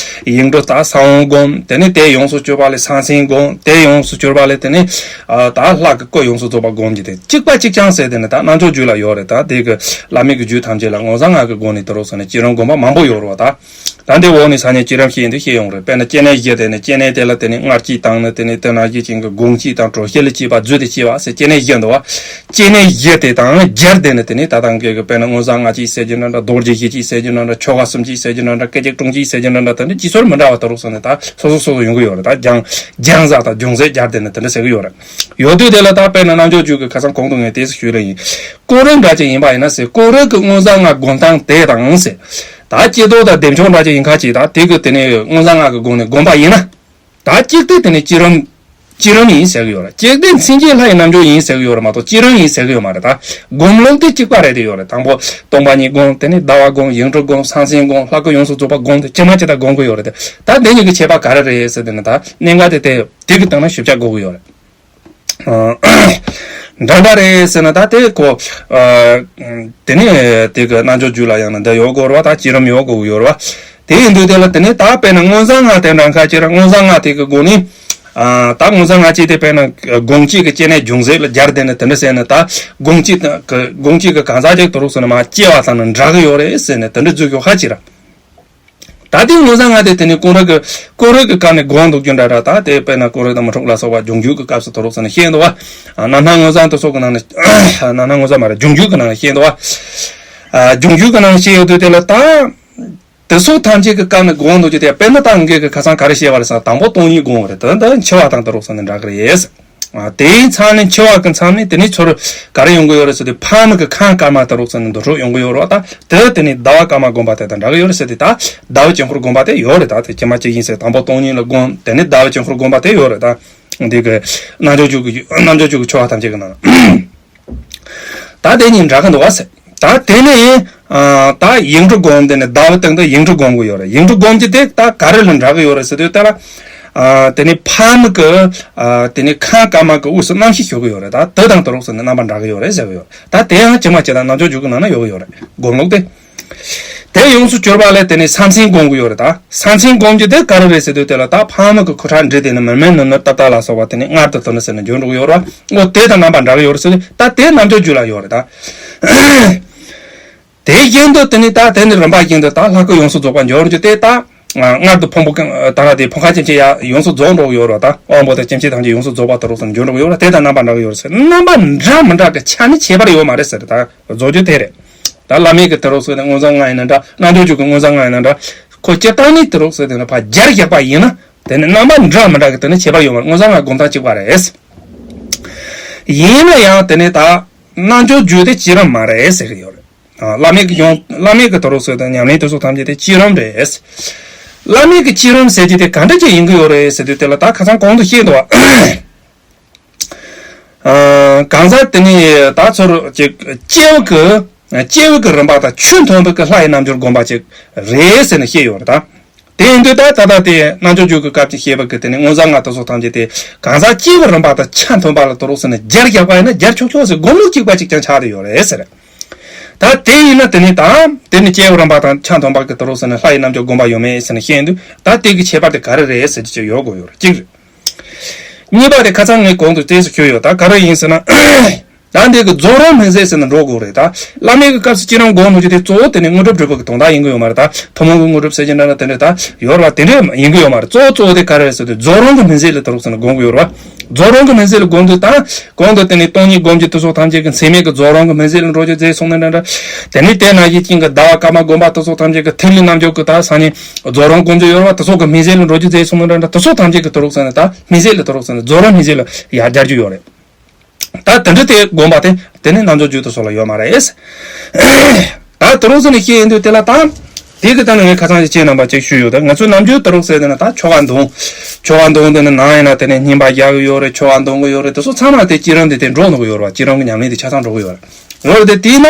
ཡིག་འབྲུ་ད་གསང་བ་བསྒོམ། དེ་ནས་དེ་ཡོངས་སུ་གྱུར་པ་ལས་སངས་ཆེན་བསྒོམ། དེ་ཡོངས་སུ་གྱུར་པ་ལས་དེ་ནས་ཨ་ད་ལྷ་གི་སྐུ་ཡོངས་སུ་རྫོགས་པ་བསྒོམ་གྱི། དེ་གཅིག་པ་གཅིག་རྐྱང་ཟེར། དེ་ནི་ད་རྣལ་འབྱོར་རྒྱུད་ལ་ཡོད་རེད། ད་དེ་གི་བླ་མེད་ཀྱི་རྒྱུད་ཐམས་ཅད་ལ་མངོན་བྱང་ལྔ་གི་སྒོ་ནས་དེ་རོགས་སོང་ནས་བསྐྱེད་རིམ་བསྒོམ་པ་མང་པོ་ཡོད་རེད་བ། ད་ད་འདི་འོག་ནས་ས་ནས་བསྐྱེད་རིམ་བཤད་ཡིན་དུས་བཤད་ཡོང་རེད། དཔེར་ན་སྐྱེ་གནས་བཞི། དེ་ནས་སྐྱེ་གནས་དེ་ལ་དེ་ནས་སྔར་སྐྱེས་དང་ནི་དེ་ནས་དེ་ནང་བཞིན་ཅན་གྱི་གོང་སྐྱེས་དང་དྲོད་སྐྱེས་ལས་སྐྱེས་པ་རྫུས་ཏེ་སྐྱེས་པ་ཟེར་སྐྱེ་གནས་བཞི་འདུག་བ། སྐྱེ་གནས་བཞི་དེ་དང་སྦྱར་ཏེ་ནི་དེ་ནས་ད་ལྟ་འགའ་གི་དཔེར་ན་མངོན་བྱང་ལྔ་གཅིག་ཟེར་རྒྱུ་འདྲ་འདྲ། རྡོ་རྗེ་བཞི་གཅིག་ཟེར་རྒྱུ་འདྲ་འདྲ། ཆོ་ག་གསུམ་གཅིག་ཟེར་རྒྱུ་འདྲ་འདྲ། སྐད་ཅིག་གྲོང་གཅིག་ཟེར་རྒྱུ་འདྲ་འདྲ། དེ་འདྲ་ཅི་ཚོར་མི་འདྲ་བ་དེ་རོགས་སོང་ནས་ད་སོ་སོ་སོ་སོ་ཡོང་གི་ཡོད་རེད། ད་སྦྱང་སྦྱང་ས་དང་སྦྱོང་ཚད་སྦྱར་ཏེ་ནི་དེ་འདྲ་ཟེར་གི་ཡོད་རེད། ཡོད་དུས་དེ་ལ་ད་དཔེར་ན་རྣལ་འབྱོར་རྒྱུད་ཀྱི་ཁ་སང་གོང་དུ་ངས་དེ་ཞུས་ལ་ཡིན། ཀུན་རིག་འདྲ་ཅིག་ཡིན་པ་ཡིན་ན་ཟེར། ཀུན་རིག་གི་མངོན་བྱང་ལྔ་བསྒོམ་སྟངས་དེ་དང་ཟེར། ད་ཀྱེ་རྡོར་དང་བདེ་མཆོག་འདྲ་ཅིག་ཡིན་ཁ་ཅིག་ད་དེ་གི་དེ་ནས་མངོན་བྱང་ལྔ་གི་སྒོ་ནས་བསྒོམ་པ་ཡིན་ན། ད་གཅིག་དེ་དེ་ནས་བསྐྱེད་རིམ་བསྐྱེད་རིམ་ཡིན་ཟེར་གི་ཡོད་རེད། གཅིག་དེ་མཚན་བཅས་ལྷ་ཡི་རྣལ་འབྱོར་ཡིན་ཟེར་གི་ཡོད་རེད་མ་གཏོགས་བསྐྱེད་རིམ་ཡིན་ཟེར་གི་ཡོད་མ་རེད། ད་སྒོམ་ལུགས་དེ་གཅིག་པ་རེད་དེ་ཡོད་རེད། དང་པོ་སྟོང་པ་ཉིད་བསྒོམ། དེ་ནས་ཟླ་བ་བསྒོམ། ཡིག་འབྲུ་བསྒོམ། སངས་ཆེན་བསྒོམ། ལྷ་སྐུ་ཡོངས་སུ་རྫོགས་པ་བསྒོམ། དེ་ཇི་མ་ཇི་ལྟར་བསྒོམ་གི་ཡོད་རེད་དེ། ད་འདི་གཉིས་ཀྱི་ཁྱད་པར་ག་རེ་རེད་ཟེར་དེ་ནི་ད་གནད་འགག་དེ་དེ་དེ་གི་སྟེང་ན་ཞིབ་ཆ་དགོས་གི་ཡོད་རེད། ཨ་འདྲ་འདྲ་རེད་ཟེར་ན་ད་དེ་གོ། ཨ་དེ་ནས་དེ་གི་རྣལ་འབྱོར་རྒྱུད་ལ་ཡང་ན་འདི་ཡོད་དགོས་རེད་བ། ད་བསྐྱེད་རིམ་ཡོད་དགོས་ཡོད་རེད་བ། དེ་ཡིན་དུས་དེ་ལ་དེ་ནས་ད་དཔེར་ན་མངོན་བྱང་ལྔ་དེ་འདྲ་ཁ་ཅིག་ར། མངོན་བྱང་ལྔ་དེ་གི་སྒོ་ནས་ཨ་ད་མངོན་བྱང་ལྔ་གཅིག་དེ་དཔེར་ན་སྒོམ་གཅིག་གི་སྐྱེ་གནས་འབྱུང་ཚད་ལ་སྦྱར་དེ་ནས་དེ་འདྲ་ཟེར་ན། ད་སྒོམ་གཅིག་དང་གི་སྒོམ་གཅིག་གི་གང་ཟག་ཅིག་དེ་རོགས་སོང་ནས་མར་སྐྱེ་བ་དང་ནི་འདྲ་གི་ཡོད་རེད་ཟེར་ནས་དེ་འདྲ་བརྗོད་ཤོག་ཁ་ཅིག་ར། ད་དེ་མངོན་བྱང་ལྔ་དེ་དེ་ནས་ཀུན་རིག་གི་ཀུན་རིག་གི་སྐབས་ནས་སྒོམ་འདུག་རྒྱུ་འདྲ་འདྲ། ད་དེ་དཔེར་ན་ཀུན་རིག་དང་མི་འཁྲུགས་ལ་སོགས་པ་སྦྱོང་རྒྱུད་ཀྱི་སྐབས་སུ་དེ་རོགས་སོང་ནས་བཤད་འདུག་བ། རྣམ་སྣང་མངོན་བྱང་དེ་སོགས་ཀྱི་ནང་ནས། རྣམ་སྣང་མངོན་བྱང་མ་རེད། སྦྱོང་རྒྱུད་ཀྱི་ནང་ནས་བཤད་འདུག་བ། སྦྱོང་རྒྱུད་ཀྱི་ནང་ནས་བཤད་ཡོད་དུས་དེ་ལ་ད། དེ་སོགས་ཐམས་ཅད་ཀྱི་སྐབས་ནས་སྒོམ་འདུག་རྒྱུ་དེ་དཔེར་ན་ད་འགའ་གི་ཁ་སང་ག་རེ་བཤད་པ་རེད་ཟེར་ན། དང་པོ་སྟོང་ཉིད་སྒོམ་རེད། དེ་འདི་འཆི་བ་དང་དེ་རོགས་སོང་ནས་འདྲ་གི་རེད། ཨ་དེའི་མཚམས་ནས་འཆི་བ་གི་མཚམས་ནས་དེ་ནས་ཚུར་ག་རེ་ཡོང་གི་ཡོད་རེད་ཟེར་དུས། ཕ་མ་གི་ཁམས་དཀར་དམར་དེ་རོགས་ཟེར་ནས་འདུ་འཕྲོད་ཡོང་གི་ཡོད་རེད་བ། ད་དེ་དེ་ནས་ཟླ་བ་དཀར་དམར་བསྒོམ་པ་དེ་དང་འདྲ་གི་ཡོད་རེད་ཟེར་དུས། ད་ཟླ་བའི་དཀྱིལ་འཁོར་བསྒོམ་པ་དེ་ཡོད་རེད། ད་དེ་ཇི་མ་ཇི་བཞིན་ཟེར། དང་པོ་སྟོང་ཉིད་ལ་བསྒོམ། དེ་ནས་ཟླ་བའི་དཀྱིལ་འཁོར་བསྒོམ་པ་དེ་ཡོད་རེད། ད་འདི་གི་རྣལ་འབྱོར་རྒྱུད་ཀྱི་རྣལ་འབྱོར་རྒྱུད་ཀྱི་ཆོ་ག་ཐམས་ཅད་ཀྱི་ནང་ལ། ད་དེ་གཉིས་འདྲ་གི་འདུག་བ་ཟེར། ད་དེ་ནས་ཨ་ད་ཡིག་འབྲུ་བསྒོམ། དེ་ནས་ཟླ་བའི་སྟེང་དུ་ཡིག་འབྲུ་བསྒོམ་གི་ཡོད་རེད། ཡིག་འབྲུ་བསྒོམ་གྱི་དེ་ད་ག་རེ་ལ་འདྲ་གི་ཡོད་རེད་ཟེར་དུས། དེ་ལ་ཨ་དེ་ནས་ཕ་མ་གི་ཨ་དེ་ནས་ཁམས་དཀར་དམར་གི་དབུས་སུ་རྣམ་ཤེས་ཞུགས་གི་ཡོད་རེད། ད་དེ་དང་དེ་རོགས་ཟེར་ནས་རྣམ་པ་འདྲ་གི་ཡོད་རེད་ཟེར་གི་ཡོད་རེད། ད་དེ་ཡང་ཇི་མ་ཇི་ལྟར་རྣལ་འབྱོར་རྒྱུད་ཀྱི་ནང་ན་ཡོད་གི་ཡོད་རེད། སྒོམ་ལུགས་དེ། དེ་ཡོངས་སུ་གྱུར་པ་ལས་དེ་ནས་སངས་ཆེན་བསྒོམ་གི་ཡོད་རེད། ད་སངས་ཆེན་བསྒོམ་རྒྱུ་དེ་ག་རེ་རེད་ཟེར་དུས། དེ་ལ་ད་ཕ་མ་གི་ཁུ་ཁྲག་འདྲེས་ཏེ་ནི་མིར་མིར་ནུར་ནུར་ཏག་ཏག་ལ་སོགས་པ་དེ་ནས་སྔར་དང་དེ་ནས་ཟེར་ནས་འཇོག་འགྲོ་གི་ཡོད་རེད་བ། འོ་དེ་དང་རྣམ་པ་འདྲ་གི་ཡོད་རེད་ཟེར་དུས། ད་དེ་རྣལ་འབྱོར་རྒྱུད་ལ་ཡོད་རེད་ད། དེ་བཞིན་དུ་དེ་ནས་ད་དེ་ནས་རིམ་པ་བཞིན་དུ་ད་ལྷ་སྐུ་ཡོངས་སུ་རྫོགས་པ་འབྱོར་རྒྱུ་དེ། ད་སྔར་དུ་ཕུང་པོ་གང་ད་ར་དེ་ཕུང་ཁམས་ཅན་གྱི་ཡ་ཡོངས་སུ་རྫོགས་འགྲོ་གི་ཡོད་རེད་བ། ད་དབང་པོ་དང་སྐྱེ་མཆེད་ཐམས་ཅད་ཡོངས་སུ་རྫོགས་པ་དེ་རོགས་ཟེར་ནས་འབྱོར་འགྲོ་གི་ཡོད་རེད། དེ་དང་རྣམ་པ་འདྲ་གི་ཡོད་རེད་ཟེར། རྣམ་པ་འདྲ་མི་འདྲ་གི་ཆ་ནས་ཁྱད་པར་ཡོད་མ་རེད་ཟེར། ད་རྫོགས་རྒྱུ་དེ་རེད། ད་བླ་མེད་ཀྱི་དེ་རོགས་ཟེར་ནས་མངོན་བྱང་ལྔ་ཡིན་ན་འདྲ། རྣལ་འབྱོར་རྒྱུད་ཀྱི་མངོན་བྱང་ལྔ་ཡིན་ན་འདྲ། ཁོ་སྤྱིར་བཏང་ནས་དེ་རོགས་ཟེར་དེ་ནི་ཕར་སྦྱར་བཞག་པ་ཡིན་ན། དེ་ནི་རྣམ་པ་འདྲ་མི་འདྲ་གི་དེ་ནི་ཁྱད་པར་ཡོད་མ་རེད། མངོན་བྱང་ལྔ་སྒོམ་སྟངས་གཅིག་པ་རེད། ཡིན་ན་ཡང་དེ་ནི་ད་རྣལ་འབྱོར་རྒྱུད་དེ་བསྐྱེད་རིམ་མ་རེད་ཟེར་གི་ཡོད་རེད། ཨ་བླ་མེད་ཀྱི་ཡོང་བླ་མེད་ཀྱི་དེ་རོགས་ཟེར་དེ་ཉམས་ལེན་དེ་ཚོ་ཐམས་ཅད་དེ་བསྐྱེད་རིམ་རེད། བླ་མེད་ཀྱི་བསྐྱེད་རིམ་ཟེར་གྱི་དེ་ག་འདྲ་ཅིག་ཡིན་གི་ཡོད་རེད་ཟེར་དུས། དེ་ལ་ད་ཁ་སང་གོང་དུ་བཤད་འདུག་བ། ཨ་གང་ཟག་དེ་ནི་ད་ཚུར་ཅིག་སྐྱེ་བ་གི་སྐྱེ་བ་གི་རིམ་པ་དང་ཆོས་མཐུན་པ་གི་ལྷ་ཡི་རྣལ་འབྱོར་བསྒོམ་པ་ཅིག་རེད་ཟེར་ནས་བཤད་ཡོད་རེད་ད། དེ་ཡིན་དུས་ད་ད་ལྟ་དེ་རྣལ་འབྱོར་རྒྱུད་ཀྱི་སྐབས་ཀྱི་བཤད་པ་གི་དེ་ནི་མངོན་བྱང་ལྔ་དེ་ཚོ་ཐམས་ཅད་དེ་གང་ཟག་སྐྱེ་བའི་རིམ་པ་དང་ཆ་མཐུན་པ་ལ་དེ་རོགས་ཟེར་ནས་སྦྱར་བཞག་པ་ཡིན་ན་སྦྱར་ཆོག་ཆོག་ཟེར། སྒོམ་ལུགས་གཅིག་པ་གཅིག་རྐྱང་ཆགས་བསྡད་ཡོད་རེད་ཟེར། ད་དེ་ཡིན་ན་དེ་ནི་ད་དེ་ནི་སྐྱེ་བའི་རིམ་པ་དང་ཆ་མཐུན་པ་གི་དེ་རོགས་ཟེར་ནས་ལྷ་ཡི་རྣལ་འབྱོར་བསྒོམ་པ་ཡོད་མེད་ཟེར་ནས་བཤད་ཡོང་དུས། ད་དེ་གི་ཁྱད་པར་དེ་ག་རེ་རེད་ཟེར་གྱི་ཅིག་ཡོད་དགོས་ཡོད་རེད། གཅིག་རེད། གཉིས་པ་དེ་ཁ་སང་ངས་གོང་དུ་བསྟན་ཟིན་བྱས་ཡོད། ད་ག་རེ་ཡིན་ཟེར་ན། ད་འདི་གི་རྫོགས་རིམ་སྨིན་བྱེད་ཟེར་ན་འགྲོ་དགོས་རེད། ད་བླ་མེད་ཀྱི་སྐབས་སུ་བསྐྱེད་རིམ་སྒོམ་ནོ་ཅི་དེ་གཙོ་བོ་དེ་ནི་དངོས་གྲུབ་སྒྲུབ་པ་གི་དོན་དག་ཡིན་གི་ཡོད་མ་རེད། ད་ཐུན་མོང་གི་དངོས་གྲུབ་ཟེར་གྱི་འདྲ་འདྲ་དེ་འདྲ་ད་ཡོད་རེད་བ། དེ་འདྲ་ཡིན་གི་ཡོད་མ་རེད། གཙོ་བོ་གཙོ་བོ་དེ་ག་རེ་རེད་ཟེར་དུས། རྫོགས་རིམ་གྱི་སྨིན་བྱེད་ལ་དེ་རོགས་ཟེར་ན་སྒོམ་གི་ཡོད་རེད་བ། རྫོགས་རིམ་གྱི་སྨིན་བྱེད་ལ་སྒོམ་དུས་ད་གོང་དུ་དེ་ནི་སྟོང་ཉིད་སྒོམ་རྒྱུ་དེ་ཚོ་ཐམས་ཅད་ཀྱི་མཚན་མེད་ཀྱི་རྫོགས་རིམ་གྱི་སྨིན་བྱེད་ལ་འགྲོ་རྒྱུ་རེད་གསུངས་ནས་འདྲ་འདྲ། དེ་ནི་དེ་ནང་བཞིན་ཅན་གྱི་ཟླ་བ་སྐར་མ་སྒོམ་པ་དེ་ཚོ་ཐམས་ཅད་ཀྱི་ཐིག་ལེ་རྣལ་འབྱོར་གྱི་ད་སང་ཉིན་རྫོགས་རིམ་སྒོམ་རྒྱུ་ཡོད་རེད་བ། དེ་ཚོ་གི་སྨིན་བྱེད་ལ་འགྲོ་རྒྱུ་རེད་གསུངས་ནས་འདྲ་འདྲ། དེ་ཚོ་ཐམས་ཅད་ཀྱི་དེ་རོགས་ཟེར་ནས་ད་སྨིན་བྱེད་ལ་དེ་རོགས་ཟེར་ནས་རྫོགས་རིམ་སྨིན་བྱེད་ལ་ཡར་སྦྱར་རྒྱུ་ཡོད་རེད། ད་དེ་འདྲ་དེ་སྒོམ་པ་དེ་དེ་ནི་རྣལ་འབྱོར་རྒྱུད་དུ་སོགས་ལ་ཡོད་མ་རེད། ད་དེ་རོགས་ཟེར་ནས་བཤད་ཡོང་དུས་དེ་ལ་ད་དེ་གི་སྟེང་ནས་ངས་ཁ་སང་ཅིག་ཁྱེད་རྣམ་པ་ཅིག་ཞུས་ཡོད། ད་ང་ཚོའི་རྣལ་འབྱོར་དེ་རོགས་ཟེར་དེ་ན་ད་ཆོ་ག་འདོན། ཆོ་ག་འདོན་དེ་ནི་ནང་ཡིན་ན་དེ་ནས་བསྙེན་པ་རྒྱག་གི་ཡོད་རེད། ཆོ་ག་འདོན་གི་ཡོད་རེད། དེ་ཚོ་ཚང་མ་དེ་བསྐྱེད་རིམ་དེ་དེ་འགྲོ་འགྲོ་གི་ཡོད་རེད་བ། བསྐྱེད་རིམ་གྱི་ཉམས་ལེན་དེ་ཆ་ཚང་འགྲོ་གི་ཡོད་རེད། འོ་དེ་དེས་ན་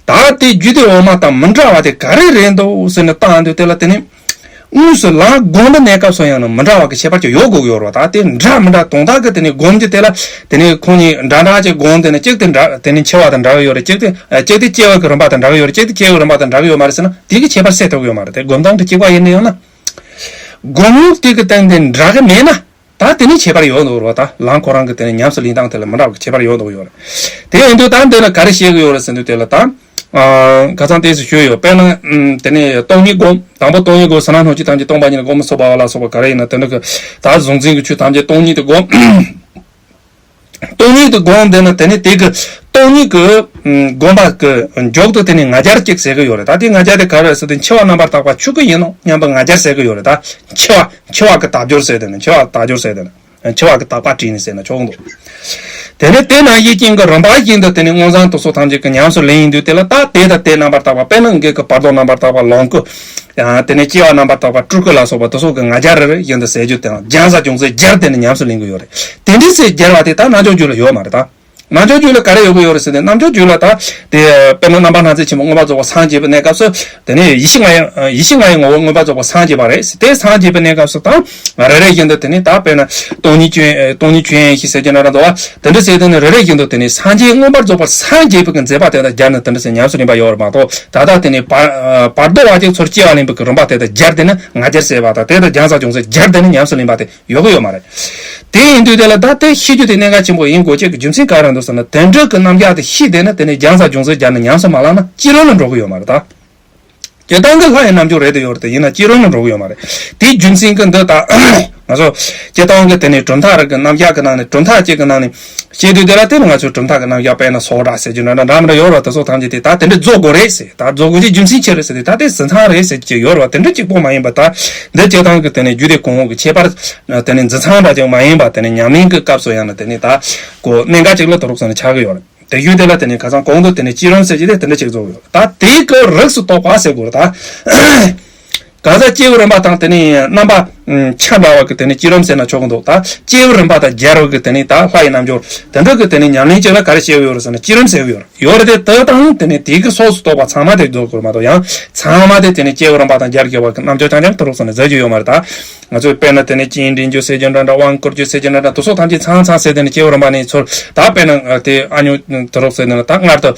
ད་དེ་རྒྱུད་སྡེ་འོག་མ་དང་མི་འདྲ་བ་དེ་ག་རེ་རེད་འདུག་ཟེར་ནས་བལྟ་འདུག་དེ་ལ་དེ་ནི། དངོས་སུ་ལམ་སྒོམ་པའི་གནས་སྐབས་སུ་ཡང་ན་མི་འདྲ་བ་གི་ཁྱད་པར་ཅིག་ཡོད་དགོས་ཀྱི་ཡོད་རེད་བ། ད་དེ་འདྲ་མི་འདྲ་དོན་དག་གི་དེ་ནི་སྒོམ་རྒྱུ་དེ་ལ་དེ་ནི་ཁོང་གཉིས་འདྲ་འདྲ་ཅིག་སྒོམ་དེ་ནི་གཅིག་དེ་འདྲ་དེ་ནི་འཆི་བ་དང་འདྲ་གི་ཡོད་རེད། གཅིག་དེ་གཅིག་དེ་སྐྱེ་བ་གི་རིམ་པ་དང་འདྲ་གི་ཡོད་རེད། གཅིག་དེ་སྐྱེ་བའི་རིམ་པ་དང་འདྲ་གི་ཡོད་མ་རེད་ཟེར་ན་དེ་གི་ཁྱད་པར་གསལ་ཐུབ་ཀྱི་ཡོད་མ་རེད། དེ་སྒོམ་སྟངས་དེ་གཅིག་པ་ཡིན་ན་ཡང་ན་སྒོམ་ཡུལ་དེ་གི་སྟེང་དེ་འདྲ་གི་མེད་ན། ད་དེ་ནི་ཁྱད་པར་ཡོད་འདུག་རེད་བ། ད་ལམ་ཁོ་རང་གི་དེ་ནི་ཉམས་སུ་ལེན་སྟངས་དེ་ལ་མི་འདྲ་བ་གི་ཁྱད་པར་ཡོད་འདུག་ཡོད་རེད། དེ་ཡིན་དུས་ད་འདི་ལ་ག་རེ་བཤད་གི་ཡོད་རེད་ཟེར་དུས་དེ་ལ་ད། ཨ། ཁ་སང་ཏོག་ཙམ་ཞུས་ཡོད། དཔེར་ན་ཨམ། དེ་ནི་སྟོང་ཉིད་སྒོམ། དང་པོ་སྟོང་ཉིད་སྒོམ་ཟེར་ན་སྣང་ཆ་ཐམས་ཅད་སྟོང་པ་ཉིད་ལ་སྒོམ་མི་ཚུགས་པ་ལ་སོགས་པ་ག་རེ་ཡིན་ན་དེ་འདྲ་གི་ད་གཟུང་འཛིན་གྱི་ཆོས་ཐམས་ཅད་སྟོང་ཉིད་དུ་སྒོམ། སྟོང་ཉིད་དུ་སྒོམ་དེ་ན་དེ་ནི་དེ་གི་སྟོང་ཉིད་ཀྱི་ཨམ། སྒོམ་པ་གི་མཇུག་ཏུ་དེ་ནི་ང་རྒྱལ་གཅིག་ཟེར་གི་ཡོད་རེད། ད་དེ་ང་རྒྱལ་དེ་ག་རེ་ཟེར་དུས་འཆི་བ་རྣམ་པར་དག་པ་ཆོས་སྐུ་ཡིན་ནོ་སྙམ་པའི་ང་རྒྱལ་ཟེར་གི་ཡོད་རེད། ད་འཆི་བ་འཆི་བ་གི་དག་སྦྱོར་ཟེར་དེ་ནི་འཆི་བ་དག་སྦྱོར་ཟེར་དེ་ནི། འཆི་བ་གི་དག་པ་བྲིས་ནས་ཟེར་ན་ཆོག་འདུག་དེ་ནས་དེ་ནང་བཞིན་ཅན་གྱི་རིམ་པ་བཞིན་དུ་དེ་ནས་མངོན་བྱང་དུ་སོགས་ཐམས་ཅད་ཀྱི་ཉམས་སུ་ལེན་ཡིན་དུས་དེ་ལ་ད་དེ་དང་དེ་རྣམ་པར་དག་པ་དཔེར་ན་འགལ་གྱི་བར་དོ་རྣམ་པར་དག་པ་ལོངས་སྐུ། ཡང་དེ་ནས་སྐྱེ་བ་རྣམ་པར་དག་པ་སྤྲུལ་སྐུ་ལ་སོགས་པ་དེ་སོགས་ཀྱི་ང་རྒྱལ་རེ་རེ་བཞིན་དུ་ཟད་རྒྱུ་དེའང་སྦྱང་ས་ཅུང་ཟད་སྦྱར་དེ་ནས་ཉམས་སུ་ལེན་གྱི་ཡོད་རེད། དེ་འདྲའི་ཚེ་སྦྱར་བ་དེ་ད་རྣལ་འབྱོར་རྒྱུད་ལ་ཡོད་མ་རེད་ད། རྣལ་འབྱོར་རྒྱུད་ལ་ག་རེ་ཡོད་གི་ཡོད་རེད་ཟེར་ན་རྣལ་འབྱོར་རྒྱུད་ལ་ད་དེ་དཔེར་ན་རྣམ་པར་སྣང་མཛད་ཆེན་པོ་མངོན་པར་རྫོགས་པ་སངས་རྒྱས་པའི་གནས་སྐབས་སུ་དེ་ནས་ཡེ་ཤེས་ལྔ་ཡི་ཡེ་ཤེས་ལྔ་ཡི་ངོ་བོ་མངོན་པར་རྫོགས་པ་སངས་རྒྱས་པ་རེད། དེ་སངས་རྒྱས་པའི་གནས་སྐབས་སུ་ད་རེ་རེ་བཞིན་དུ་དེ་ནས་ད་དཔེར་ན་སྟོང་ཉིད་ཀྱི་སྟོང་ཉིད་ཆོས་དབྱིངས་ཤེས་ཟེར་གྱི་འདྲ་འདྲ་འདུག་བ། དེ་འདྲ་ཟེར་དུས་ནི་རེ་རེ་བཞིན་དུ་དེ་ནས་སངས་རྒྱས་མངོན་པར་རྫོགས་པར་སངས་རྒྱས་པའི་གི་མཛད་པ་དེ་དང་སྦྱར་ནས་དེ་འདྲ་ཟེར་ཉམས་སུ་ལེན་པ་ཡོད་རེད་མ་གཏོགས་ད་ལྟ་དེ་ནས་བར་བར་དོ་བ་ཅིག་ཚུར་སྐྱེ་བ་ལེན་པའི་གི་རིམ་པ་དེ་དང་སྦྱར་དེ་ནི་ང་རྒྱལ་ཟེར་བ་དང་དེ་དང་སྦྱང་ས་ཅུང་ཟད་སྦྱར་དེ་ནི་ཉམས་སུ་ལེན་པ་དེ་ཡོད་གི་ཡོད་མ་རེད། དེ་ཡིན་དུས་དེ་ལ་ད་དེ་ཤེས་རྒྱུ་དེ་གནད་འགག་ཆེན་པོ་ཡིན་དགོས་ཅེས་ཀྱི་རྒྱུ་མཚན་ག་རེ་འདུག་ཟེར་ན་དེ་འདྲ་གི་རྣམ་གཞག་དེ་ཤེས་དེ་ནི་དེ་ནས་སྦྱང་ས་ཅུང་ཟད་སྦྱར་ནས་ཉམས་སུ་མ་བླངས་ན་སྐྱེ་རུང་ལ་འགྲོ་གི་ཡོད་མ་རེད་ད། སྤྱིར་བཏང་གི་ལྷ་ཡི་རྣལ་འབྱོར་རེད་དེ་ཡོད་རེད་དེ་ཡིན་ན་སྐྱེ་རུང་ལ་འགྲོ་གི་ཡོད་མ་རེད། དེའི་རྒྱུ་མཚན་གྱིས་འདི་ལྟ། ང་ཚོ་སྤྱིར་བཏང་གི་དེ་ནས་གྲུབ་མཐའ་རིག་གི་རྣམ་གཞག་གི་ནང་ནས་གྲུབ་མཐའ་གཅིག་གི་ནང་ནས་བཤད་དུས་དེ་ལ་དེ་ནི་ང་ཚོའི་གྲུབ་མཐའ་གི་རྣམ་གཞག་དཔེར་ན་སོགས་སྒྲ་ཟེར་རྒྱུ་འདྲ་འདྲ་འདྲ་མི་འདྲ་ཡོད་རེད་བ། དེ་ཚོ་ཐམས་ཅད་དེ་ད་དེ་འདྲ་རྫོགས་དགོས་རེད་ཟེར། ད་རྫོགས་དགོས་ཀྱི་རྒྱུ་མཚན་ཅི་རེད་ཟེར་དུས་ད་དེ་གཟི་མཚམས་རེད་ཟེར་གྱི་ཡོད་རེད་བ། དེ་འདྲ་གཅིག་པོ་མ་ཡིན་པ་ད་འདི་སྤྱིར་བཏང་གི་དེ་ནས་རྒྱུད་སྡེ་གོང་འོག་གི་ཁྱད་པར་དེ་ནས་གཟི་མཚམས་འདྲ་ཅིག་མ་ཡིན་པ་དེ་ནས་ཉམས་ལེན་གྱི་སྐབས་སུ་ཡང་ན་དེ་ནས་ད་གོ་གནད་འགག་ཅིག་ལ་དུ་རུག་ཟེར་ནས་ཆགས་ཀྱི་ཡོད་རེད། དེ་ཡུལ་དེ་ལ་དེ་ནས་ཁ་སང་གོང་དུ་དེ་ནས་སྐྱེ་རུང་ཟེར་གྱི་དེ་དེ་འདྲ་ཅིག་རྫོགས་ཡོད། ད་དེའི་གི་རིགས་སུ་གཏོགས་པ་ཟེར་དགོས་རེད་ད། གང་ཟག་སྐྱེ་བའི་རིམ་པ་དང་དེ་ནས་རྣམ་པ་ཆ་འདྲ་བ་གི་དེ་ནས་སྐྱེ་རུང་ཟེར་ན་ཆོག་གི་འདུག་ད་སྐྱེ་བའི་རིམ་པ་དང་སྦྱར་བ་གི་དེ་ནས་ད་ལྷ་ཡི་རྣལ་འབྱོར་དེ་འདྲ་གི་དེ་ནས་ཉམས་ལེན་ཅིག་ལ་ག་རེ་བཤད་ཡོད་རེད་ཟེར་ན་སྐྱེ་རུང་ཟེར་གི་ཡོད་རེད། ཡོད་རེད་དེ་དེ་དང་དེ་ནས་དེའི་གི་སོགས་སུ་གཏོགས་པ་ཚང་མ་དེ་རྫོགས་དགོས་རེད་མ་གཏོགས་ཡང་ཚང་མ་དེ་དེ་ནས་སྐྱེ་བའི་རིམ་པ་དང་སྦྱར་དགོས་པ་གི་རྣལ་འབྱོར་རྐྱང་རྐྱང་དུ་རུག་ཟེར་ནས་ཟེར་རྒྱུ་ཡོད་མ་རེད་ད། ང་ཚོས་དཔེར་ན་དེ་ནས་རྐྱེན་འདྲེན་རྒྱུ་ཟེར་རྒྱུ་འདྲ་འདྲ་དབང་བསྐུར་རྒྱུ་ཟེར་རྒྱུ་འདྲ་འདྲ་དེ་ཚོ་ཐམས་ཅད་ཚང་ཚང་ཟེར་དེ་ནས་སྐྱེ་བ་རིམ་པ་ནས་ཚུར་ད་དཔེར་ན་དེ་ཨ་ཉོ་དེ་རོགས་ཟེར་ནས་ད་སྔར་དུ་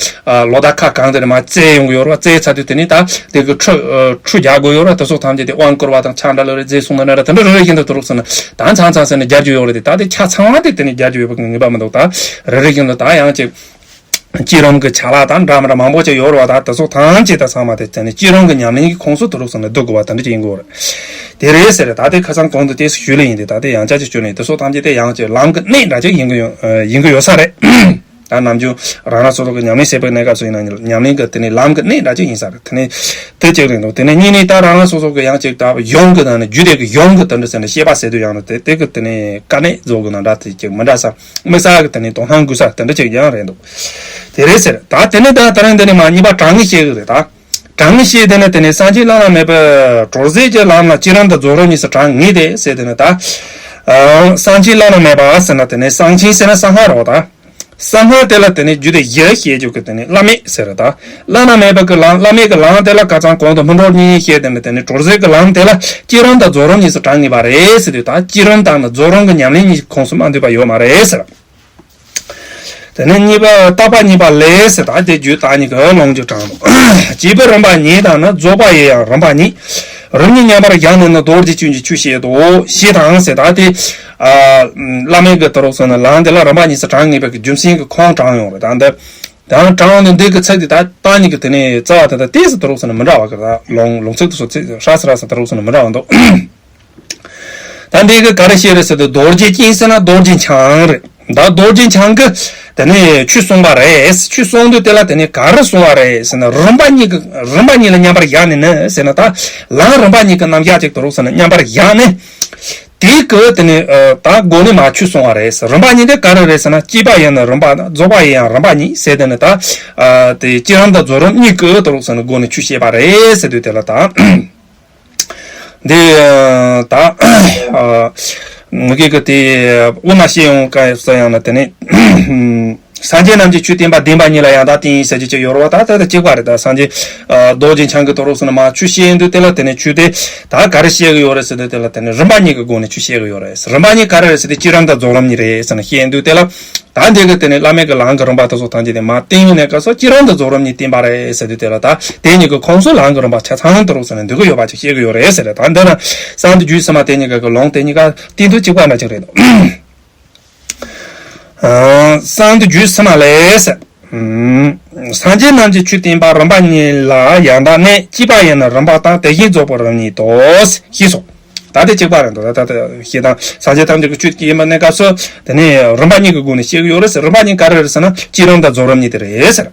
ལོ་ཟླ་ཁ་གང་དེ་ནས་མ་བཙལ་ཡོང་གི་ཡོད་རེད་བ། བཙལ་ཚར་དུས་དེ་ནས་ད་དེ་གི་ཁྲུ་ཁྲུ་རྒྱག་དགོས་ཡོད་རེད། དེ་ཚོ་ཐམས་ཅད་དེ་དབང་བསྐུར་བ་དང་ཕྱག་འདྲ་ལ་རེ་རྫས་གསུང་ན་འདྲ་འདྲ་དེ་འདྲ་རེ་རེ་བཞིན་དུ་དེ་རོགས་ཟེར་ན་ད་ཚང་ཚང་ཟེར་ནས་རྒྱག་རྒྱུ་ཡོད་རེད། དེ་ད་དེ་ཆ་ཚང་བ་དེ་དེ་ནས་རྒྱག་རྒྱུ་ཡོད་པ་གི་ངེས་པ་མི་འདུག་ད་རེ་རེ་བཞིན་དུ་ད་ཡང་ཅིག་སྐྱེ་རུང་གི་ཆ་ལག་དང་འདྲ་མི་འདྲ་མང་པོ་ཅིག་ཡོད་རེད་བ། ད་དེ་ཚོ་ཐམས་ཅད་ད་ཚང་མ་དེ་དེ་ནས་སྐྱེ་རུང་གི་ཉམས་ལེན་གྱི་ཁོངས་སུ་དུ་རུག་སོང་ནས་བསྡུ་དགོས་པ་དེ་འདྲ་ཅིག་ཡིན་དགོས་རེད། དེ་རེད་ཟེར་རེད། ད་དེ་ཁ་སང་གོང་དུ་དེ་ཞུས་ལེ་ཡིན་ཏེ་ད་དེ་ཡང་བསྐྱར་ཅིག་ཞུས་ལེ་ཡིན། དེ་ཚོ་ཐམས་ཅད་དེ་ཡང་ཅིག་ལམ་གྱི་གནད་འདྲ་ཅིག་ཡིན་གི་ཡོད་ཡིན་གི་ཡོད་ས་རེད། ད་ནམ་རྒྱུན་རང་རང་སོ་སོ་གི་ཉམས་ལེན་བྱེད་པའི་གནས་སྐབས་སུ་ཡིན་ན་ཉམས་ལེན་གྱི་དེ་ནས་ལམ་གྱི་གནད་འདྲ་ཅིག་ཡིན་ས་རེད། དེ་ནས་དེ་གཅིག་རེད་འདུག་དེ་ནས་གཉིས་ནས་ད་རང་རང་སོ་སོ་གི་ཡང་ཅིག་ད་གཞུང་གི་ནང་ནས་རྒྱུད་སྡེ་གི་གཞུང་གི་དེ་འདྲ་ཟེར་ནས་བཤད་པ་ཟེར་དུས་ཡང་ན་དེ་དེ་གི་དེ་ནས་དཀའ་གནད་བཟོ་གི་ནང་འདྲ་དེ་ཅིག་མི་འདྲ་ས། དམིགས་བསལ་གྱི་དེ་ནས་དོ་སྣང་དགོས་ས་དེ་འདྲ་ཅིག་ཡང་རེད་འདུག་དེ་རེད་ཟེར། ད་དེ་ནས་ད་ད་རིང་འདི་ནས་མ་གཉིས་པ་དྲང་ངེས་བཤད་གི་རེད་ད། དྲང་ངེས་བཤད་དེ་ནས་དེ་ནས་སངས་རྒྱས་བླ་ན་མེད་པའི་གྲོལ་ཟད་ཀྱི་ལམ་ལ་སྐྱེ་རུང་དང་རྫོགས་རིམ་གཉིས་སུ་གྲངས་ངེས་ཏེ་ཟེར་དེ་ནས་ད། ཨ། སངས་རྒྱས་བླ་ན་མེད་པ་ཟེར་ན་དེ་ནས་གསང་ཆེན་ཟེར་ན་གསང་སྔགས་རེད་བ་ད། གསང་སྔགས་དེ་ལ་དེ་ནས་རྒྱུད་སྡེ་བཞི་བཤད་རྒྱུ་གི་དེ་ནས་བླ་མེད་ཟེར་རེད་ད། བླ་ན་མེད་པ་གི་ལམ་བླ་མེད་ཀྱི་ལམ་དེ་ལ་ཁ་སང་གོང་དུ་སྨིན་གྲོལ་གཉིས་བཤད་དེ་ནས་དེ་ནས་གྲོལ་ཟད་ཀྱི་ལམ་དེ་ལ་སྐྱེ་རུང་དང་རྫོགས་རིམ་གཉིས་སུ་གྲངས་ངེས་པ་རེད་ཟེར་དུས་ད་སྐྱེ་རུང་དང་ནི་རྫོགས་རིམ་གྱི་ཉམས་ལེན་གཉིས་ཁོངས་སུ་མ་འདུས་པ་ཡོད་མ་རེད་ཟེར། དེ་ནས་གཉིས་པ་བརྟག་པ་གཉིས་པ་ལས་ཟེར་ད་དེ་རྒྱུད་བརྟག་གཉིས་ཀྱི་ལུང་གཅིག་དྲངས་འདུག་བྱེད་པའི་རིམ་པ་གཉིས་དང་ནི་རྫོགས་པ་ཡི་ཡང་རིམ་པ་གཉིས། རིམ་གཉིས་མཉམ་པར་བཞག་ནས་ནི་རྡོ་རྗེ་ཅན་གྱི་ཆོས་བཤད་དོ། ཞེས་དང་ཟེར་ད་དེ། ཨ། བླ་མེད་ཀྱི་དུ་རུག་སོང་ན་ལམ་དེ་ལ་རིམ་པ་གཉིས་སུ་གྲངས་ངེས་པའི་རྒྱུ་མཚན་གྱི་ཁུངས་དྲངས་ཡོང་རེད་ད་འདི། དང་དྲངས་ནས་འདི་གི་ཚིག་དེ་ད་བརྟག་གཉིས་ཀྱི་དེ་ནས་རྩ་བ་དེ་དང་ཏོག་ཙམ་དུ་རུག་སོང་ན་མི་འདྲ་བ་གི་ད་ལུང་ལུང་ཚིག་དེ་ཚོ་ཚིག་སྲ་སྲ་སྲ་དུ་རུག་སོང་ན་མི་འདྲ་བ་འདུག་ད་འདི་གི་ག་རེ་བཤད་རེད་ཟེར་དུས་རྡོ་རྗེ་ཅན་ཟེར་ན་རྡོ་རྗེ་འཆང་རེད། ད་རྡོ་རྗེ་འཆང་གི་དེ་ནས་ཆོས་གསུངས་པ་རེད། ཆོས་གསུངས་དུས་དེ་ལ་དེ་ནས་ག་རེ་གསུངས་པ་རེད་ཟེར་ན་རིམ་པ་གཉིས་ཀྱི་རིམ་པ་གཉིས་ལ་མཉམ་པར་བཞག་ནས་ནི་ཟེར་ན་ད་ལམ་རིམ་པ་གཉིས་ཀྱི་རྣམ་གཞག་ཅིག་ཏུ་རུག་ཟེར་ན་མཉམ་པར་བཞག་ནས་དེའི་གི་དེ་ནས་ད་སྒོ་ནས་མ་ཆོས་གསུངས་པ་རེད། རིམ་པ་གཉིས་དེ་ག་རེ་རེད་ཟེར་ན་སྐྱེས་པ་ཡིན་ན་རིམ་པ་རྫོགས་པ་ཡིན་ཡང་རིམ་པ་གཉིས་ཟེར་དེ་ནས་ད་དེ་སྐྱེ་རང་དང་རྫོགས་རིམ་གཉིས་ཀྱི་ཏུ་རུག་ཟེར་ན་སྒོ་ནས་ཆོས་བཤད་པ་རེད་ཟེར་དུས་དེ་ལ་ད། འདི་ད་ངུ་གེ་གི་དེ་དབུ་ན་ཤེས་ཡོང་ག་ས་ཡང་ན་དེ་ནས་ སངས་རྒྱས་རྣམས་ཀྱིས་ཆོས་བསྟན་པ་བདེན་པ་ཉིད་ལ་ཡང་དག་བསྟན་ཡིན་ཟེར་གྱི་ཅིག་ཡོད་རེད་བ། ད་ད་ད་གཅིག་པ་རེད། ད་སངས་རྒྱས་ཨ་རྡོ་རྗེ་འཆང་གིས་དོ་རུག་སོང་ན་མ་ཆོས་བཤད་ཡིན་དུས་དེ་ལ་དེ་ནས་ཆོས་དེ་ད་ག་རེ་བཤད་གི་ཡོད་རེད་ཟེར་དུས་དེ་ལ་དེ་ནས་རིམ་པ་གཉིས་ཀྱི་སྒོ་ནས་ཆོས་བཤད་གི་ཡོད་རེད། རིམ་པ་གཉིས་ག་རེ་རེད་ཟེར་དུས་བསྐྱེད་རིམ་དང་རྫོགས་རིམ་གཉིས་རེད་ཟེར་ནས་བཤད་ཡིན་དུས་དེ་ལ་ད་འདི་གི་དེ་ནས་བླ་མེད་ཀྱི་ལམ་གྱི་རིམ་པ་དེ་ཚོ་ཐམས་ཅད་དེ་མ་བསྟན་ཡོད་ནས་སྐབས་སུ་བསྐྱེད་རིམ་དང་རྫོགས་རིམ་གཉིས་བསྟན་པ་རེད་ཟེར་དུས་དེ་ལ་ད་དེ་གཉིས་ཀྱི་ཁོངས་སུ་ལམ་གྱི་རིམ་པ་ཆ་ཚང་དོ་རུག་སོང་ན་འདུས་གི་ཡོད་པ་ཅིག་བཤད་གི་ཡོད་རེད་ཟེར། ད་འདི་ན་གསང་བདེ་རྒྱུད་ཕྱི་མ་དེ་གཉིས་ཀ་གི་ལུང་དེ་གཉིས་ཀ་བསྟན་དུས་གཅིག་པ་འདྲ་ཅིག་རེད་དོ། གསང་བདེ་རྒྱུད་ཕྱི་མ་ལས། སངས་རྒྱས་རྣམས་ཀྱིས་ཆོས་བསྟན་པ་རིམ་པ་གཉིས་ལ་ཡང་དག་གནས། གཅིག་པ་ཡིན་ན་རིམ་པ་དང་། དེ་བཞིན་རྫོགས་པའི་རིམ་གཉིས་སོ། ཞེས་སོ། ད་དེ་གཅིག་པ་རེད་འདུག་ད་ད་ད་བཤད་སྟངས་སངས་རྒྱས་ཐམས་ཅད་ཀྱི་ཆོས་ཀྱི་ཡིན་པ་གནས་སྐབས་སུ་དེ་ནས་རིམ་པ་གཉིས་ཀྱི་སྒོ་ནས་བཤད་ཀྱི་ཡོད་རེད་ཟེར། རིམ་པ་གཉིས་ག་རེ་རེད་ཟེར་ན་བསྐྱེད་རིམ་དང་རྫོགས་རིམ་གཉིས་དེ་རེད་ཟེར།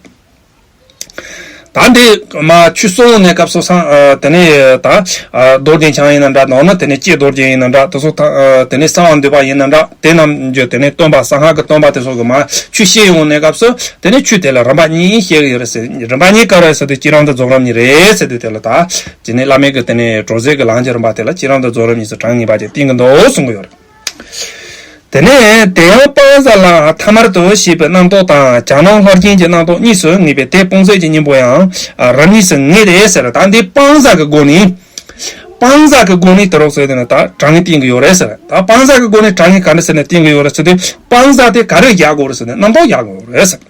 ད་འདི་མ་ཆོས་གསུང་ནས་སྐབས་སུ་སང་ཨ་དེ་ནས་ད་ཨ་རྡོ་རྗེ་འཆང་ཡིན་ན་འདྲ། ནང་ན་དེ་ནས་ཀྱེ་རྡོ་རྗེ་ཡིན་ན་འདྲ། དེ་ཚོ་ད་ཨ་དེ་ནས་གསང་བ་འདུས་པ་ཡིན་ན་འདྲ། དེ་རྣམས་ཀྱི་དེ་ནས་སྟོན་པ་གསང་སྔགས་ཀྱི་སྟོན་པ་དེ་ཚོ་གི་མ་ཆོས་བཤད་ཡོང་ནས་སྐབས་སུ་དེ་ནས་ཆོས་དེ་ལ་རིམ་པ་གཉིས་བཤད་ཀྱི་ཡོད་རེད་ཟེར། རིམ་པ་གཉིས་ག་རེ་ཟེར་དུས་བསྐྱེད་རིམ་དང་རྫོགས་རིམ་གཉིས་རེད་ཟེར་དུས་དེ་ལ་ད་དེ་ནས་བླ་མེད་ཀྱི་དེ་ནས་གྲོལ་ཟས་ཀྱི་ལམ་གྱི་རིམ་པ་དེ་ལ་བསྐྱེད་རིམ་དང་རྫོགས་རིམ་གཉིས་སུ་གྲངས་ངེས་པ་ཅིག་བསྟན་གྱི་འདུག་གསུང་གི་ཡོད་རེད། དེ་ནས་དེ་ཡང་སྤང་བྱ་ལ་ཐ་མལ་དུ་ཤེས་པའི་རྣམ་རྟོག་དང་གྱ་ནོམ་ལྷ་བཞིན་གྱི་རྣམ་རྟོག་གཉིས་སུ་ངེས་པས་དེ་སྤོང་ཚད་ཀྱི་གཉེན་པོ་ཡང་རིམ་གཉིས་སུ་ངེས་ཏེ་ཟེར། ད་འདི་སྤང་བྱ་གི་སྒོ་ནས་སྤང་བྱ་གི་སྒོ་ནས་དེ་རོགས་ཟེར་དེ་ནི་ད་གྲངས་ངེས་བསྟན་གྱི་ཡོད་རེད་ཟེར། ད་སྤང་བྱ་གི་སྒོ་ནས་གྲངས་ངེས་ག་འདྲ་ཟེར་ནས་བསྟན་གྱི་ཡོད་རེད་ཟེར་དུས་སྤང་བྱ་དེ་ག་རེ་རྒྱག་དགོས་རེད་ཟེར་ནས་རྣམ་རྟོག་རྒྱག་དགོས་རེད་ཟེར།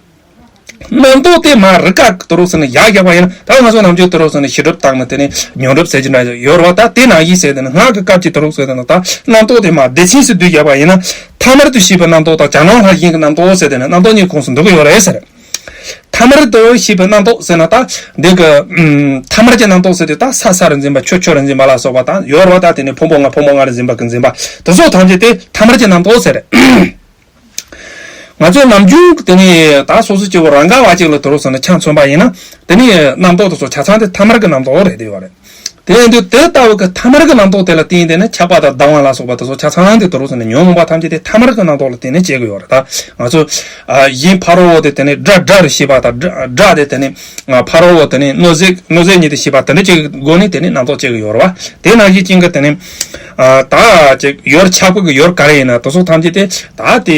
རྣམ་རྟོག་དེ་མ་རིག་ག་དུ་རུག་ཟེར་ནས་ཡག་ཡག་པ་ཡིན་ན། ད་ང་ཚོ་ནམ་རྒྱུན་དུ་རུག་ཟེར་ནས་ཤེས་སྒྲིབ་བཏང་ནས་དེ་ནས་ཉོན་སྒྲིབ་ཟེར་གྱི་འདྲ་ཡོད་རེད་བ། ད་དེ་ནང་བཞིན་ཟེར་དེ་ནས་སྔགས་ཀྱི་སྐབས་ཀྱི་དུ་རུག་ཟེར་དེ་ནས་ད་རྣམ་རྟོག་དེ་མ་བདེ་ཆེན་སུ་བསྡུས་བརྒྱབ་པ་ཡིན་ན། ཐ་མལ་དུ་ཤེས་པའི་རྣམ་རྟོག་དང་གྱ་ནོམ་ལྷ་བཞིན་གྱི་རྣམ་རྟོག་ཟེར་དེ་ནས་རྣམ་རྟོག་གཉིས་ཁོངས་སུ་འདུ་གི་ཡོད་རེད་ཟེར། ཐ་མལ་དུ་ཤེས་པའི་རྣམ་རྟོག་ཟེར་ན་ད་འདི་གི་ཐ་མལ་གྱི་རྣམ་རྟོག་ཟེར་དེ་ད་ས་ས་རུ་འཛིན་པ། ཆུ་ཆུ་རུ་འཛིན་པ་ལ་སོགས་པ་ད་ཡོད་རེད་བ། ད་དེ་ནས་ཕུང་པོ་ལྔ་ཕུང་པོ་ལྔ་རུ་འཛིན་པ་གི་འཛིན་པ་དེ་ཚོ་ཐམས་ཅད་དེ་ཐ་མལ་གྱི་རྣམ་རྟོག་ཟེར་རེད། ང་ཚོས་ནམ་རྒྱུན་དེ་ནས་ད་སོ་སོ་སྐྱེ་བོ་རང་ག་བ་གཅིག་ལ་དུ་རུག་ཟེར་ནས་ཆ་མཚོན་པ་ཡིན་ན། དེ་ནས་རྣམ་རྟོག་དེ་ཚོ་ཆ་ཚང་དེ་ཐ་མལ་གྱི་རྣམ་རྟོག་རེད་དེ་ཡོད་རེད། དེ་ཡིན་དུས་དེ་ལྟ་བུ་གི་ཐ་མལ་གྱི་རྣམ་རྟོག་དེ་ལ་བརྟེན་དེ་ནས་ཆགས་པ་དང་སྡང་བ་ལ་སོགས་པ་དེ་ཚོ་ཆ་ཚང་དེ་དུ་རུག་ཟེར་ནས་ཉོན་མོངས་པ་ཐམས་ཅད་དེ་ཐ་མལ་གྱི་རྣམ་རྟོག་ལ་བརྟེན་ནས་སྐྱེ་གི་ཡོད་རེད། ད་ང་ཚོ་ཨ་གཞན་ཕ་རོལ་པོ་དེ་དེ་ནས་དགྲ་དགྲ་རུ་ཤེས་པ་དང་དགྲ་དགྲ་དེ་དེ་ནས་ཕ་རོལ་པོ་དེ་ནས་གནོད་འཚེ་གནོད་འཚེ་ཉིད་དུ་ཤེས་པ་དེ་འདྲ་ཅིག་སྒོ་ནས་དེ་ནས་རྣམ་རྟོག་སྐྱེ་གི་ཡོད་རེད་བ། དེ་ནང་བཞིན་ཅན་གྱི་དེ་ནས་ཨ་ད་ཅིག་ཡོར་ཆགས་པོ་གི་ཡོར་ག་རེ་ཡིན་ན་དེ་ཚོ་ཐམས་ཅད་དེ། ད་དེ་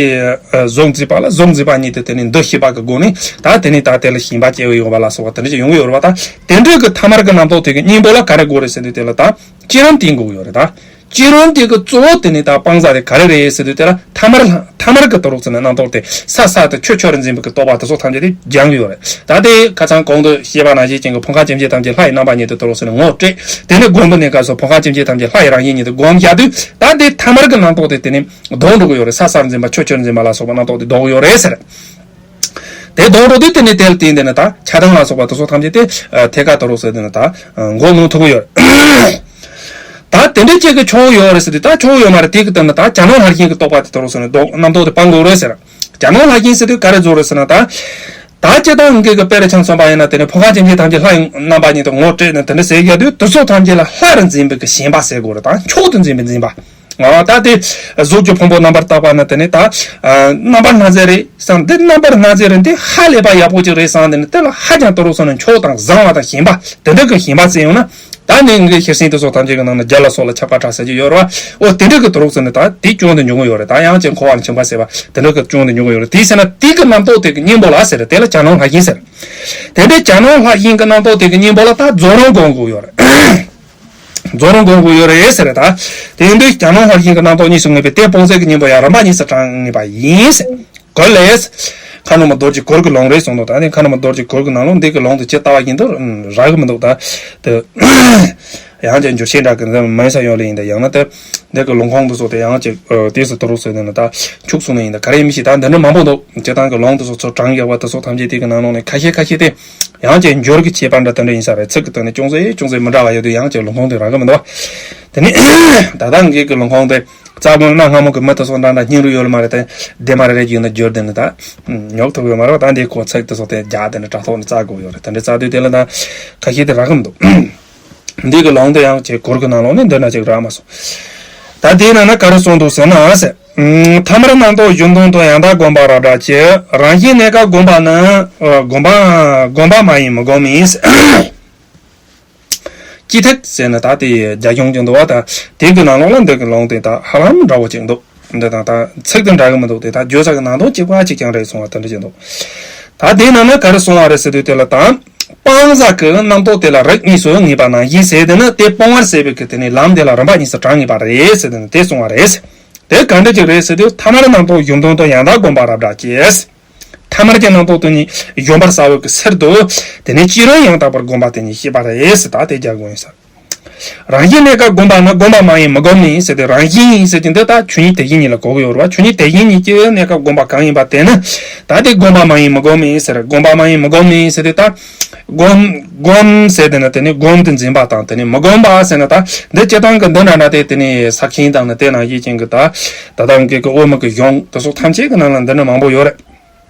ཨ་གཟུགས་མཛེས་པ་ལ་གཟུགས་མཛེས་པ་ཉིད་དུ་དེ་ནས་འདུ་ཤེས་པ་གི་སྒོ་ནས་ད་དེ་ནས་ད་དེ་ལ་ཞེན་པ་སྐྱེ་གི་ཡོད་པ་ལ་སོགས་པ་དེ་འདྲ་ཅིག་ཡོང་གི་ཡོད་རེད་བ། ད་དེ་འདྲ་གི་ཐ་མལ་གི་རྣམ་རྟོག་དེ་གི་གཉེན་པོ་ལ་ག་རེ་དགོས་རེད་ཟེར་དུས་དེ་ལ་ད་བསྐྱེད་རིམ་བསྟེན་དགོས་ཡོད་རེད། ད་བསྐྱེད་རིམ་དེ་གི་གཙོ་བོ་དེ་ནས་ད་སྤང་བྱ་དེ་ག་རེ་རེད་ཟེར་དུས་དེ་ལ་ཐ་མལ་ཐ་མལ་གི་དུ་རུག་ཟེར་ནས་རྣམ་རྟོག་དེ་ས་ས་དེ་ཆུ་ཆུ་རུ་འཛིན་པའི་གི་རྟོག་པ་དེ་ཚོ་ཐམས་ཅད་དེ་སྦྱང་གི་ཡོད་རེད། ད་དེ་ཁ་སང་གོང་དུ་བཤད་པ་ནང་བཞིན་ཅན་གི་ཕོ་ཁ་ཅན་གྱི་ཐམས་ཅད་ལྷ་ཡི་རྣམ་པ་ཉིད་དུ་དུ་རུག་ཟེར་ནས་ངོ་སྤྲད། དེ་ནས་སྒོམ་པའི་གནས་སྐབས་སུ་ཕོ་ཁ་ཅན་གྱི་ཐམས་ཅད་ལྷ་ཡི་རང་བཞིན་ཉིད་དུ་སྒོམ་བཞག་དུས་ད་དེ་ཐ་མལ་གི་རྣམ་རྟོག་དེ་དེ་ནས་ལྡོག་འགྲོ་གི་ཡོད་རེད། ས་སར་འཛིན་པ་ཆུ་ཆུར་འཛིན་པ་ལ་སོགས་པ་རྣམ་རྟོག་དེ་ལྡོག་གི་ཡོད་རེད་ཟེར། དེ་ལྡོག་འགྲོ་དུས་དེ་ནས་དེ་ལ་བརྟེན་དེ་ནས་ད་ཆགས་སྡང་ལ་སོགས་པ་དེ་ཚོ་ཐམས་ཅད་དེ་ཐད་ཀར་དུ་རོགས་ཟེར་དེ་ནས་ད་མགོ་གནོན་ཐུབ་ཀྱི་ཡོད་རེད། ད་དེ་འདྲའི་ཅིག་གི་ཆོག་ཡོད་རེད་ཟེར་དུས་ད་ཆོག་ཡོད་མ་རེད། དེ་གི་སྟེང་ན་ད་གྱ་ནོམ་ལྷ་བཞིན་གྱི་རྟོག་པ་དེ་དུ་རོགས་ཟེར་ནས་ལྡོག་རྣམ་རྟོག་དེ་སྤང་དགོས་རེད་ཟེར། གྱ་ནོམ་ལྷ་བཞིན་ཟེར་དུས་ག་རེ་བཟོ་རེད་ཟེར་ན་ད། ད་སྤྱིར་བཏང་ངེད་ཀྱི་དཔེ་རེ་ཆ་མཚོན་པ་ཡིན་ན་དེ་ནི་ཕོ་ཁ་ཅན་གྱི་ཐམས་ཅད་ལྷ་ཡི་རྣམ་པ་ཉིད་དུ་ངོ་སྤྲད་ནས་དེ་འདྲ་ཟེར་ཡ་དུས་དེ་ཚོ་ཐམས་ཅད་ལ་ལྷ་རུ་འཛིན་པའི་གི་ཞེན་པ་ཟེར་དགོས་རེད། ད་མཆོག་ཏུ་འཛིན་པའི་འཛིན་པ། ང་ད་དེ་གཟུགས་ཀྱི་ཕུང་པོ་རྣམ་པར་དག་པ་ནི་དེ་ནི་ད་རྣམ་པར་སྣང་མཛད་རེད་བསམ། འདི་རྣམ་པར་སྣང་མཛད་རེད། འདི་ཧ་ལས་པ་ཡག་པོ་ཅིག་རེད་བསམ། དེ་ནི་དེ་ལ་ཧ་ཅང་དུ་རུ་སོང་ནས་མཆོག་དང་བཟང་བ་དང་ཞེན་པ་དེ་འདྲ་གི་ཞེན་པ་བསྐྱེད་ཡོང་ན། ད་ནི་ངའི་ཤེར་ཕྱིན་དེ་ཚོ་ཐམས་ཅད་ཀྱི་ནང་ན་རྒྱ་ལ་སོགས་ལ་ཁྱབ་པ་གྲགས་ཟེར་གྱི་ཡོད་རེད་བ། འོ་དེ་འདྲ་གི་དུ་རུག་ཟེར་ནས་ད་དེ་སྐྱོན་དུ་འཇུག་གི་ཡོད་རེད། ད་ཡང་ཅིག་འཁོར་བ་ལ་འཆིང་བ་ཟེར་བ་དེ་འདྲ་གི་སྐྱོན་དུ་འཇུག་གི་ཡོད་རེད། དེ་ཟེར་ན་དེ་གི་རྣམ་རྟོག་དེ་གི་གཉེན་པོ་ལ་ཟེར་རེད། དེ་ལ་གྱ་ནོམ་ལྷ་བཞིན་ཟེར། དེ་འདྲའི་གྱ་ནོམ་ལྷ་བཞིན་གྱི་རྣམ་རྟོག་དེ་གི་གཉེན་པོ་ལ་ད་རྫོགས་རིམ་སྒོམ་དགོས་ཡོད་རེད། རྫོགས་རིམ་སྒོམ་དགོས་ཡོད་རེད་ཟེར་རེད། ད་དེ་འདྲའི་གྱ་ནོམ་ལྷ་བཞིན་གྱི་རྣམ་རྟོག་གཉིས་སུ་ངེས་པའི་དེ་སྤོང་ཚད་ཀྱི་གཉེན་པོ་ཡང་རིམ་པ་གཉིས་སུ་གྲངས་ངེས་པ་ཡིན་ཟེར། གོ་ལེ། མཁའ་འགྲོ་མ་རྡོ་རྗེ་གུར་གྱི་ལུང་རེད་གསུངས་འདུག་ད་ནི་མཁའ་འགྲོ་མ་རྡོ་རྗེ་གུར་གྱི་ནང་ལོགས་འདི་གི་ལུང་དུ་ཇི་ལྟ་བ་བཞིན་དུ་རག་གི་མི་འདུག་ད་དེ་ཡང་ཅིག་འགྱུར་བཤད་འདྲ་གི་འདི་མིན་ས་ཡོད་ལེ་ཡིན། ད་ཡང་ན་དེ་འདི་གི་ལུང་ཁུངས་འདི་ཚོ་དེ་ཡང་ཅིག་དེ་སུ་དུ་རུག་ཟེར་ནས་ད་འཁྱུག་སོང་ནས་ཡིན། ད་ག་རེ་མི་ཤེས། ད་འདི་འདྲ་མང་པོ་འདུག་སྤྱིར་བཏང་གི་ལུང་འདི་ཚོ་ཚོ་གྲངས་ཡག་པ་དེ་ཚོ་ཐམས་ཅད་དེ་གི་ནང་ལོགས་ནས་ཁ་ཤས་ཁ་ཤས་དེ་ཡང་ཅིག་འགྱུར་གྱི་ཁྱད་པར་འདྲ་དེ་འདྲ་ཡིན་ས་རེད། ཚིག་གི་སྟེང་ནས་ཅུང་ཟད་ཅུང་ཟད་མི་འདྲ་བ་ཡོད་དུས་ཡང་ཅིག་ལུང་ཁུངས་དེ་རག་གི་མི་འདུག་དེ་ནི་ད་ལྟ་ངེད་ཀྱི་ལུང་ཁུངས་དེ། རྩ་དགོངས་གནའ་སྔ་མོ་གི་མི་དེ་ཚོ་འདྲ་འདྲ་སྙིང་རུས་ཡོད་ལ་མ་རེད་དེ། བདེ་མ་རེད་རེད་ཡིན་ན་འགྱུར་དེ་ནི་ད། ཉོག་ཐུབ་ཡོད་མ་རེད། ད་འདི་ཁོ་ཚིག་དེ་ཚོ་དེ་རྒྱག་དེ་ནི་དྲ་ཐོག་ནས་རྩ་དགོས་ཡོད་རེད། དེ་འདྲ་རྩ་དུས་དེ་ལ་ད་ཁ་ཤས་དེ་རག་གི་མི་འདུག་འདི་གི་ལུང་དེ་ཡང་ཅིག་གུར་གི་ནང་ལོགས་ནས་འདི་འདྲ་ཅིག་རག་མ་སོང་། ད་དེའི་ནང་ན་ག་རེ་གསུངས་འདུག་ཟེར་ན་ཟེར། ཐ་མལ་རྣམ་རྟོག་གཞོམ་གདོང་དུ་ཡང་དག་བསྒོམ་པ་རབ་བསྒྲགས་ཀྱི། རང་བཞིན་གནས་སྐབས་བསྒོམ་པ་ནི། བསྒོམ་པ་བསྒོམ་པ་མ་ཡིན་མི་བསྒོམ་ཡིན་ཟེར། ཅི་ཐད་ཟེར་ན་ད་དེ་རྒྱ་གཞུང་གི་འདུག་བ། ད་དེ་གི་ནང་ལོགས་ལ་འདི་གི་ལུང་དེ་ད་ཧ་ལམ་འདྲ་བོ་ཅིག་འདུག་འདི་དང་ད་ཚིག་དང་འདྲ་གི་མི་འདུག་དེ་ད་བརྗོད་བྱ་གི་ནང་དོན་གཅིག་པ་གཅིག་རྐྱང་རེད་གསུང་བ་དེ་འདྲ་ཅིག་འདུག་ད་དེའི་ནང་ན་ག་རེ་གསུང་བ་རེད་ཟེར་དུས་དེ་ལ་ད། སྤང་བྱ་གི་རྣམ་རྟོག་དེ་ལ་རིགས་གཉིས་སུ་ངེས་པ་ནང་བཞིན་ཟེར་དེ་ནི་དེ་སྤོང་བར་བྱེད་པའི་གི་དེ་ནི་ལམ་དེ་ལ་རིམ་པ་གཉིས་སུ་གྲངས་ངེས་པ་རེད་ཟེར་དེ་ནི་དེ་གསུང་བ་རེད། དེ་ག་འདྲ་ཅིག་རེད་ཟེར་དུས་ཐ་མལ་རྣམ་རྟོག་གཞོམ་དོན་དུ་ཡང་དག་བསྒོམ་པ་རབ་བསྒྲགས་ཀྱི། ཐ་མལ་གྱི་རྣམ་རྟོག་དེ་ཉིད་གཞོམ་པར་བྱ་བའི་གི་ཕྱིར་དུ། དེ་ནི་སྤྱི་རང་ཡང་དག་པར་བསྒོམ་པ་དེ་ཉིད་བཤད་པ་རེད་ཟེར་ད་དེ་རྒྱག་དགོས་ཡིན་ས། རང་བཞིན་གནས་སྐབས་བསྒོམ་པ་ནི་བསྒོམ་པ་མ་ཡིན་མི་བསྒོམ་ནི་ཟེར་ཏེ་རང་བཞིན་ཟེར་གྱི་འདི་ལྟར་ཆོས་ཉིད་དེ་བཞིན་ཉིད་ལ་གོ་གི་ཡོད་རེད་བ། ཆོས་ཉིད་དེ་བཞིན་ཉིད་ཀྱི་གནས་སྐབས་བསྒོམ་པ་གང་ཡིན་པ་དེ་ནི། ད་དེ་བསྒོམ་པ་མ་ཡིན་མི་བསྒོམ་ནི་ཟེར། བསྒོམ་པ་མ་ཡིན་མི་བསྒོམ་ནི་ཟེར་ཏེ་ད། བསྒོམ་བསྒོམ་ཟེར་དེ་ནི་དེ་ནི་བསྒོམ་དུ་འཛིན་པ་དང་དེ་ནི་མི་བསྒོམ་པ་ཟེར་ན་ད་འདི་སྤྱི་བཏང་གི་འདི་འདྲ་འདྲ་དེ་དེ་ནི་ས་ཁྱིན་དང་ནི་དེ་ནང་བཞིན་ཅན་གྱི་ད། ད་ལྟ་འགས་ཀྱི་དབུ་མ་གི་གཞུང་དེ་སོགས་ཐམས་ཅད་ཀྱི་ནང་ལ་འདི་ནི་མང་པོ་ཡོད་རེད།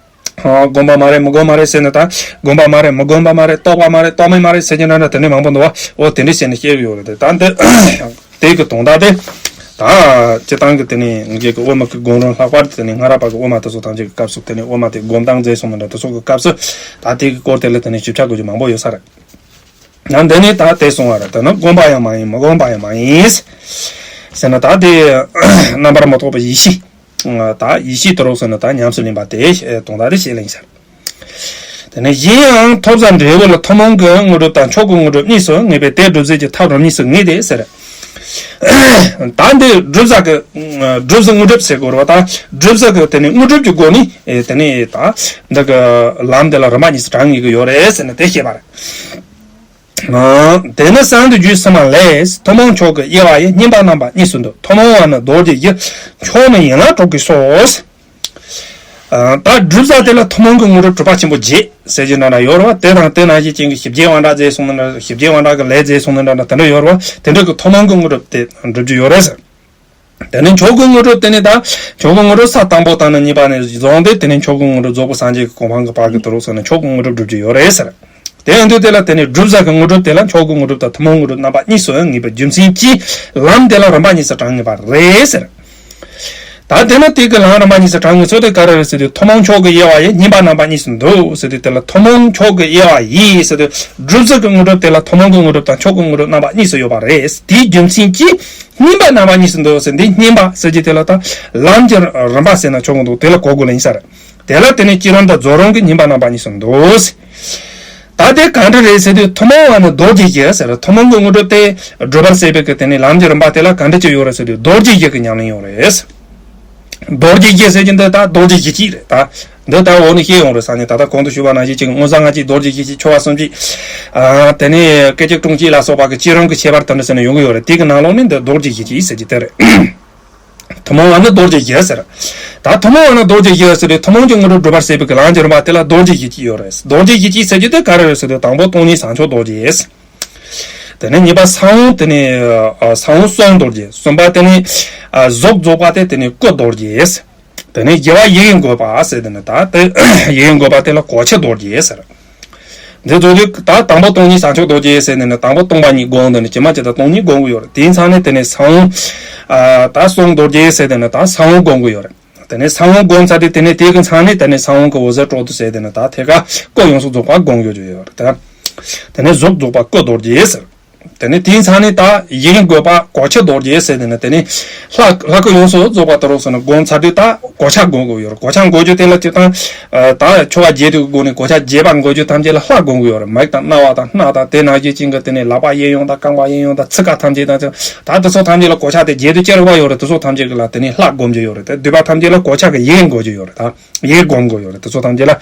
ཨ། བསྒོམ་པ་མ་རེད་མི་བསྒོམ་པ་རེད་ཟེར་ནས་ད། བསྒོམ་པ་མ་རེད་མི་བསྒོམ་པ་མ་རེད། རྟོག་པ་མ་རེད་རྟོག་མེད་མ་རེད་ཟེར་གྱི་འདྲ་འདྲ་དེ་འདྲ་མང་པོ་འདུག་བ། འོ་དེ་འདྲ་བྱས་ནས་བཤད་ཀྱི་ཡོད་རེད་དེ་ད་འདི། དེ་གི་དོན་དག་དེ། ད། སྤྱི་བཏང་གི་དེ་ནས་ངེད་ཀྱི་དབུ་མ་གི་དགོངས་དོན་ལྷག་པར་དུ་དེ་ནས་སྔ་རབས་པ་གི་དབུ་མ་དེ་ཚོ་ཐམས་ཅད་ཀྱི་སྐབས་སུ་དེ་ནས་དབུ་མ་དེ་སྒོམ་སྟངས་མཛད་སོང་ནི་འདྲ་དེ་ཚོ་གི་སྐབས་སུ། ད་དེ་གི་སྐོར་དེ་ལ་དེ་ནས་ཞིབ་ཆ་དགོས་རྒྱུ་མང་པོ་ཡོད་ས་རེད། ཡང་འདི་ནས་ད་དེ་གསུང་བ་རེད། དེ་ནི་བསྒོམ་པ་ཡང་མ་ཡིན་མི་བསྒོམ་པ་ཡང་མ་ཡིན། ཟེར་ན་ད་དེ། རྣམ་པར་མི་རྟོག་པའི་ཡེ་ཤེས། ད་ཡེ་ཤེས་དེ་རོགས་ཟེར་ན་ད་ཉམས་སུ་ལེན་པ་དེ་དོན་དག་དེ་བཤད་ལེ་ཡིན་ས་རེད། དེ་ནས་གཞན་ཡང་ཐོབ་བྱ་འབྲས་བུ་ལ་ཐུན་མོང་གི་དངོས་གྲུབ་དང་མཆོག་གི་དངོས་གྲུབ་གཉིས་སུ་ངེས་པས་དེ་སྒྲུབ་བྱེད་ཀྱི་ཐབས་རིམ་གཉིས་སུ་ངེས་ཏེ་ཟེར། ད་འདི་སྒྲུབ་བྱ་གི་སྒྲུབ་བྱེད་དངོས་གྲུབ་ཟེར་དགོས་རེད་བ། ད་སྒྲུབ་བྱ་གི་དེ་ནས་དངོས་གྲུབ་ཀྱི་སྒོ་ནས་དེ་ནས་ད་འདི་གི་ལམ་དེ་ལ་རིམ་པ་གཉིས་སུ་གྲངས་ངེས་ཀྱི་ཡོད་རེད་ཟེར་ནས་དེ་བཤད་པ་རེད། དེ་ནི་གསང་འདུས་རྒྱུད་ཕྱི་མ་ལས། ཐུན་མོང་མཆོག་གི་དབྱེ་བ་ཡི། བསྙེན་པ་རྣམ་པ་གཉིས་སུ་འདུ། ཐུན་མོང་བ་ནི་རྡོ་རྗེ་རྒྱུད། མཆོག་ནི་ཡན་ལག་དྲུག་གི་སོ། ད་སྒྲུབ་བྱ་དེ་ལ་ཐུན་མོང་གི་དངོས་གྲུབ་གྲུབ་པ་ཆེན་པོ་བརྒྱད་ཟེར་གྱི་འདྲ་འདྲ་ཡོད་རེད་བ། དེ་དང་དེ་ནང་བཞིན་ཅན་གྱི་ཞི་རྒྱས་དབང་དྲག་མཛད་སོང་ན་འདྲ། ཞི་རྒྱས་དབང་དྲག་གི་ལས་མཛད་སོང་ན་འདྲ་འདྲ་དེ་འདྲ་ཡོད་རེད་བ། དེ་འདྲ་གི་ཐུན་མོང་གི་དངོས་གྲུབ་དེ་སྒྲུབ་རྒྱུ་ཡོད་རེད་ཟེར། དེ་ནས་མཆོག་གི་དངོས་གྲུབ་དེ་ནི་ད། མཆོག་གི་དངོས་གྲུབ་ས་དང་པོ་དང་ནི་གཉིས་པ་ནས་བཟུང་སྟེ་དེ་ནས་མཆོག་གི་དངོས་གྲུབ་རྫོགས་པའི་སངས་རྒྱས་ཀྱི་གོ་འཕང་གི་བར་གྱི་དུ་རུ་སོགས་ནས་མཆོག་གི་དངོས་གྲུབ་སྒྲུབ་རྒྱུ་ཡོད་རེད་ཟེར། དེ་ཡིན་དུས་དེ་ལ་དེ་ནས་སྒྲུབ་བྱ་གི་དངོས་གྲུབ་དེ་ལ་མཆོག་གི་དངོས་གྲུབ་དང་ཐུན་མོང་དངོས་གྲུབ་རྣམ་པ་གཉིས་སུ་ངེས་པའི་རྒྱུ་མཚན་གྱིས་ལམ་དེ་ལ་རིམ་པ་གཉིས་སུ་གྲངས་ངེས་པ་རེད་ཟེར། ད་དེ་ནི་དེ་གི་ལམ་རིམ་པ་གཉིས་སུ་གྲངས་ངེས་ཚུལ་དེ་ག་རེ་རེད་ཟེར་དུས་ཐུན་མོང་མཆོག་གི་དབྱེ་བ་ཡི། བསྙེན་པ་རྣམ་པ་གཉིས་སུ་འདུ་ཟེར་དུས་དེ་ལ་ཐུན་མོང་མཆོག་གི་དབྱེ་བ་ཡི་ཟེར་དུས་སྒྲུབ་བྱ་གི་དངོས་གྲུབ་དེ་ལ་ཐུན་མོང་གི་དངོས་གྲུབ་དང་མཆོག་གི་དངོས་གྲུབ་རྣམ་པ་གཉིས་སུ་ཡོད་པ་རེད། དེའི་རྒྱུ་མཚན་གྱིས། བསྙེན་པ་རྣམ་པ་གཉིས་སུ་འདུ་ཟེར། འདི་བསྙེན་པ་ཟེར་གྱི་དེ་ལ་ད་ལམ་གྱི་རིམ་པ་ཟེར་ན་ཆོག་གི་འདུག་དེ་ལ་གོ་དགོས་ལ་ཡིན་ས་རེད། དེ་ལ་དེ་ནས་བསྐྱེད་རིམ་དང་རྫོགས་རིམ་གྱི་བསྙེན་པ་རྣམ་པ་གཉིས་སུ་འདུ་ཟེར། ད་དེ་ག་འདྲ་རེད་ཟེར་དུས་ཐུན་མོང་བ་ནི་རྡོ་རྗེ་རྒྱུད་ཟེར། ཐུན་མོང་གི་དངོས་གྲུབ་དེ་སྒྲུབ་པར་བྱེད་པའི་གི་དེ་ནས་ལམ་གྱི་རིམ་པ་དེ་ལ་ག་འདྲ་ཅིག་ཡོད་རེད་ཟེར་དུས་རྡོ་རྗེ་རྒྱུད་ཀྱི་ཉམས་ལེན་ཡོད་རེད། རྡོ་རྗེ་རྒྱུད་ཟེར་གྱི་འདི་ད་རྡོ་རྗེ་རྒྱུད་གཅིག་རེད་ད། འདི་ལྟ་བུ་ནི་ཤེས་ཡོང་རེད་ས་ནས་ད་ལྟ་གོང་དུ་ཞུས་པ་ནང་བཞིན་ཅིག་མངོན་བྱང་ལྔ་གཅིག་རྡོ་རྗེ་རྒྱུད་གཅིག་ཆོ་ག་གསུམ་གཅིག་ཨ། དེ་ནས་སྐད་ཅིག་གྲངས་གཅིག་ལ་སོགས་པ་གི་བསྐྱེད་རིམ་གྱི་ཁྱད་པར་དེ་འདྲ་ཟེར་ནས་ཡོང་གི་ཡོད་རེད། དེ་གི་ནང་ལོགས་ནས་འདི་རྡོ་རྗེ་རྒྱུད་གཅིག་ཟེར་གྱི་དེ་རེད། ཐུན་མོང་བ་ནི་རྡོ་རྗེ་རྒྱུད་ཟེར། ད་ཐུན་མོང་བ་ནི་རྡོ་རྗེ་རྒྱུད་ཟེར་དུས་ཐུན་མོང་གི་དངོས་གྲུབ་སྒྲུབ་པར་བྱེད་པའི་གི་ལམ་གྱི་རིམ་པ་དེ་ལ་རྡོ་རྗེ་རྒྱུད་གཅིག་ཡོད་རེད། རྡོ་རྗེ་རྒྱུད་གཅིག་ཟེར་གྱི་དེ་ག་རེ་རེད་ཟེར་དུས་དང་པོ་སྟོང་ཉིད་ཟངས་མཆོག་རྡོ་རྗེ། དེ་ནས་གཉིས་པ་ས་བོན་དེ་ནས་ཨ། ས་བོན་གསུང་རྡོ་རྗེ། གསུམ་པ་དེ་ནས་ཨ། གཟུགས་རྫོགས་པ་དེ་དེ་ནས་སྐུ་རྡོ་རྗེ། དེ་ནས་རྒྱལ་བ་ཡིད་བཞིན་བཀོད་པ་ཟེར་དེ་ནས་ད་དེ་ཡིད་བཞིན་བཀོད་པ་དེ་ལ་གོ་ཆ་རྡོ་རྗེ་ཟེར། འདི་ཚོ་ལས་ད་དང་པོ་སྟོང་ཉིད་ཟངས་མཆོག་རྡོ་རྗེ་ཟེར་དེ་ནས་དང་པོ་སྟོང་པ་ཉིད་བསྒོམ་དེ་ནས་ཇི་མ་ཇི་ལྟར་སྟོང་ཉིད་བསྒོམ་གི་ཡོད་རེད། དེའི་མཚམས་ནས་དེ་ནས་ས་བོན་ཨ། ད་གསུང་རྡོ་རྗེ་ཟེར་དེ་ནས་ད་ས་བོན་བསྒོམ་གི་ཡོད་རེད། དེ་ནས་ས་བོན་བསྒོམ་ཚར་དུས་དེ་ནས་དེ་གི་མཚམས་ནས་དེ་ནས་ས་བོན་གྱི་འོད་ཟེར་དྲོད་དུ་ཟེར་དེ་ནས་ད་ཐད་ཀར་སྐུ་ཡོངས་སུ་རྫོགས་པ་བསྒོམ་ཡོད་ཀྱི་ཡོད་རེད་ད། དེ་ནས་གཟུགས་རྫོགས་པ་སྐུ་རྡོ་རྗེ་ཟེར། དེ་ནས་དེའི་མཚམས་ནས་ད་ཡིད་བཞིན་བཀོད་པ་གོ་ཆ་རྡོ་རྗེ་ཟེར་དེ་ནས་དེ་ནས་ལྷ་ལྷ་སྐུ་ཡོངས་སུ་རྫོགས་པ་དེ་རོགས་ཟེར་ནས་བསྒོམ་ཚར་དུས་ད་གོ་ཆ་བསྒོམ་དགོས་ཡོད་རེད། གོ་ཆ་བསྒོམ་རྒྱུ་དེ་ལ་སྤྱིར་བཏང་ད་ཆོ་ག་རྒྱས་དུས་སྒོ་ནས་གོ་ཆ་རྒྱས་པ་བསྒོམ་རྒྱུ་ཐམས་ཅད་ལ་ལྷ་བསྒོམ་དགོས་ཡོད་རེད། མིག་དང་རྣ་བ་དང་སྣ་དང་དེ་ནང་བཞིན་ཅན་གྱི་དེ་ནས་ལག་པ་གཡས་གཡོན་དང་རྐང་པ་གཡས་གཡོན་དང་ཚིགས་ཁ་ཐམས་ཅད་དང་། ད་དེ་ཚོ་ཐམས་ཅད་ལ་གོ་ཆ་དེ་རྒྱས་དུས་ཅི་རིགས་པ་ཡོད་རེད། དེ་ཚོ་ཐམས་ཅད་ཀྱི་ལ་དེ་ནས་ལྷ་བསྒོམ་རྒྱུ་ཡོད་རེད། ད་འདུས་པ་ཐམས་ཅད་ལ་གོ་ཆ་གི་ཡིད་བསྒོམ་རྒྱུ་ཡོད་རེད། ད་ཡིད་བསྒོམ་དགོས་ཡོད་རེད། དེ་ཚོ་ཐམས་ཅད་ལ་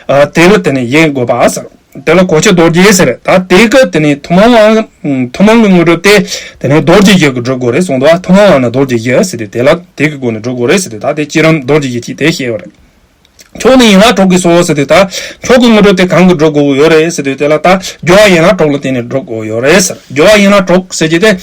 ཨ། དེ་ལ་དེ་ནས་ཡིད་བསྒོམ་པ་ཟེར། དེ་ལ་གོ་ཆ་རྡོ་རྗེ་ཟེར། ད་དེ་གི་དེ་ནས་ཐུན་མོང་བ་ཐུན་མོང་གི་དངོས་གྲུབ་དེ་དེ་ནས་རྡོ་རྗེ་རྒྱུད་ཀྱིས་སྒྲུབ་དགོས་རེད་གསུངས་འདུག་ཐུན་མོང་བ་ནི་རྡོ་རྗེ་རྒྱུད་ཟེར་ཏེ་དེ་ལ་དེ་གི་སྒོ་ནས་སྒྲུབ་དགོས་རེད་ཟེར་ཏེ་ད་དེ་བསྐྱེད་རིམ་རྡོ་རྗེ་རྒྱུད་ཅིག་དེ་བཤད་ཡོད་རེད། མཆོག་ནི་ཡན་ལག་དྲུག་གི་སོ་ཟེར་ཏེ་ད་མཆོག་གི་དངོས་གྲུབ་དེ་གང་གིས་སྒྲུབ་དགོས་ཡོད་རེད་ཟེར་ཏེ་དེ་ལ་ད་སྦྱོར་བ་ཡན་ལག་དྲུག་ལ་བརྟེན་ནས་སྒྲུབ་དགོས་ཡོད་རེད་ཟེར། སྦྱོར་བ་ཡན་ལག་དྲུག་ཟེར་གྱི་དེ་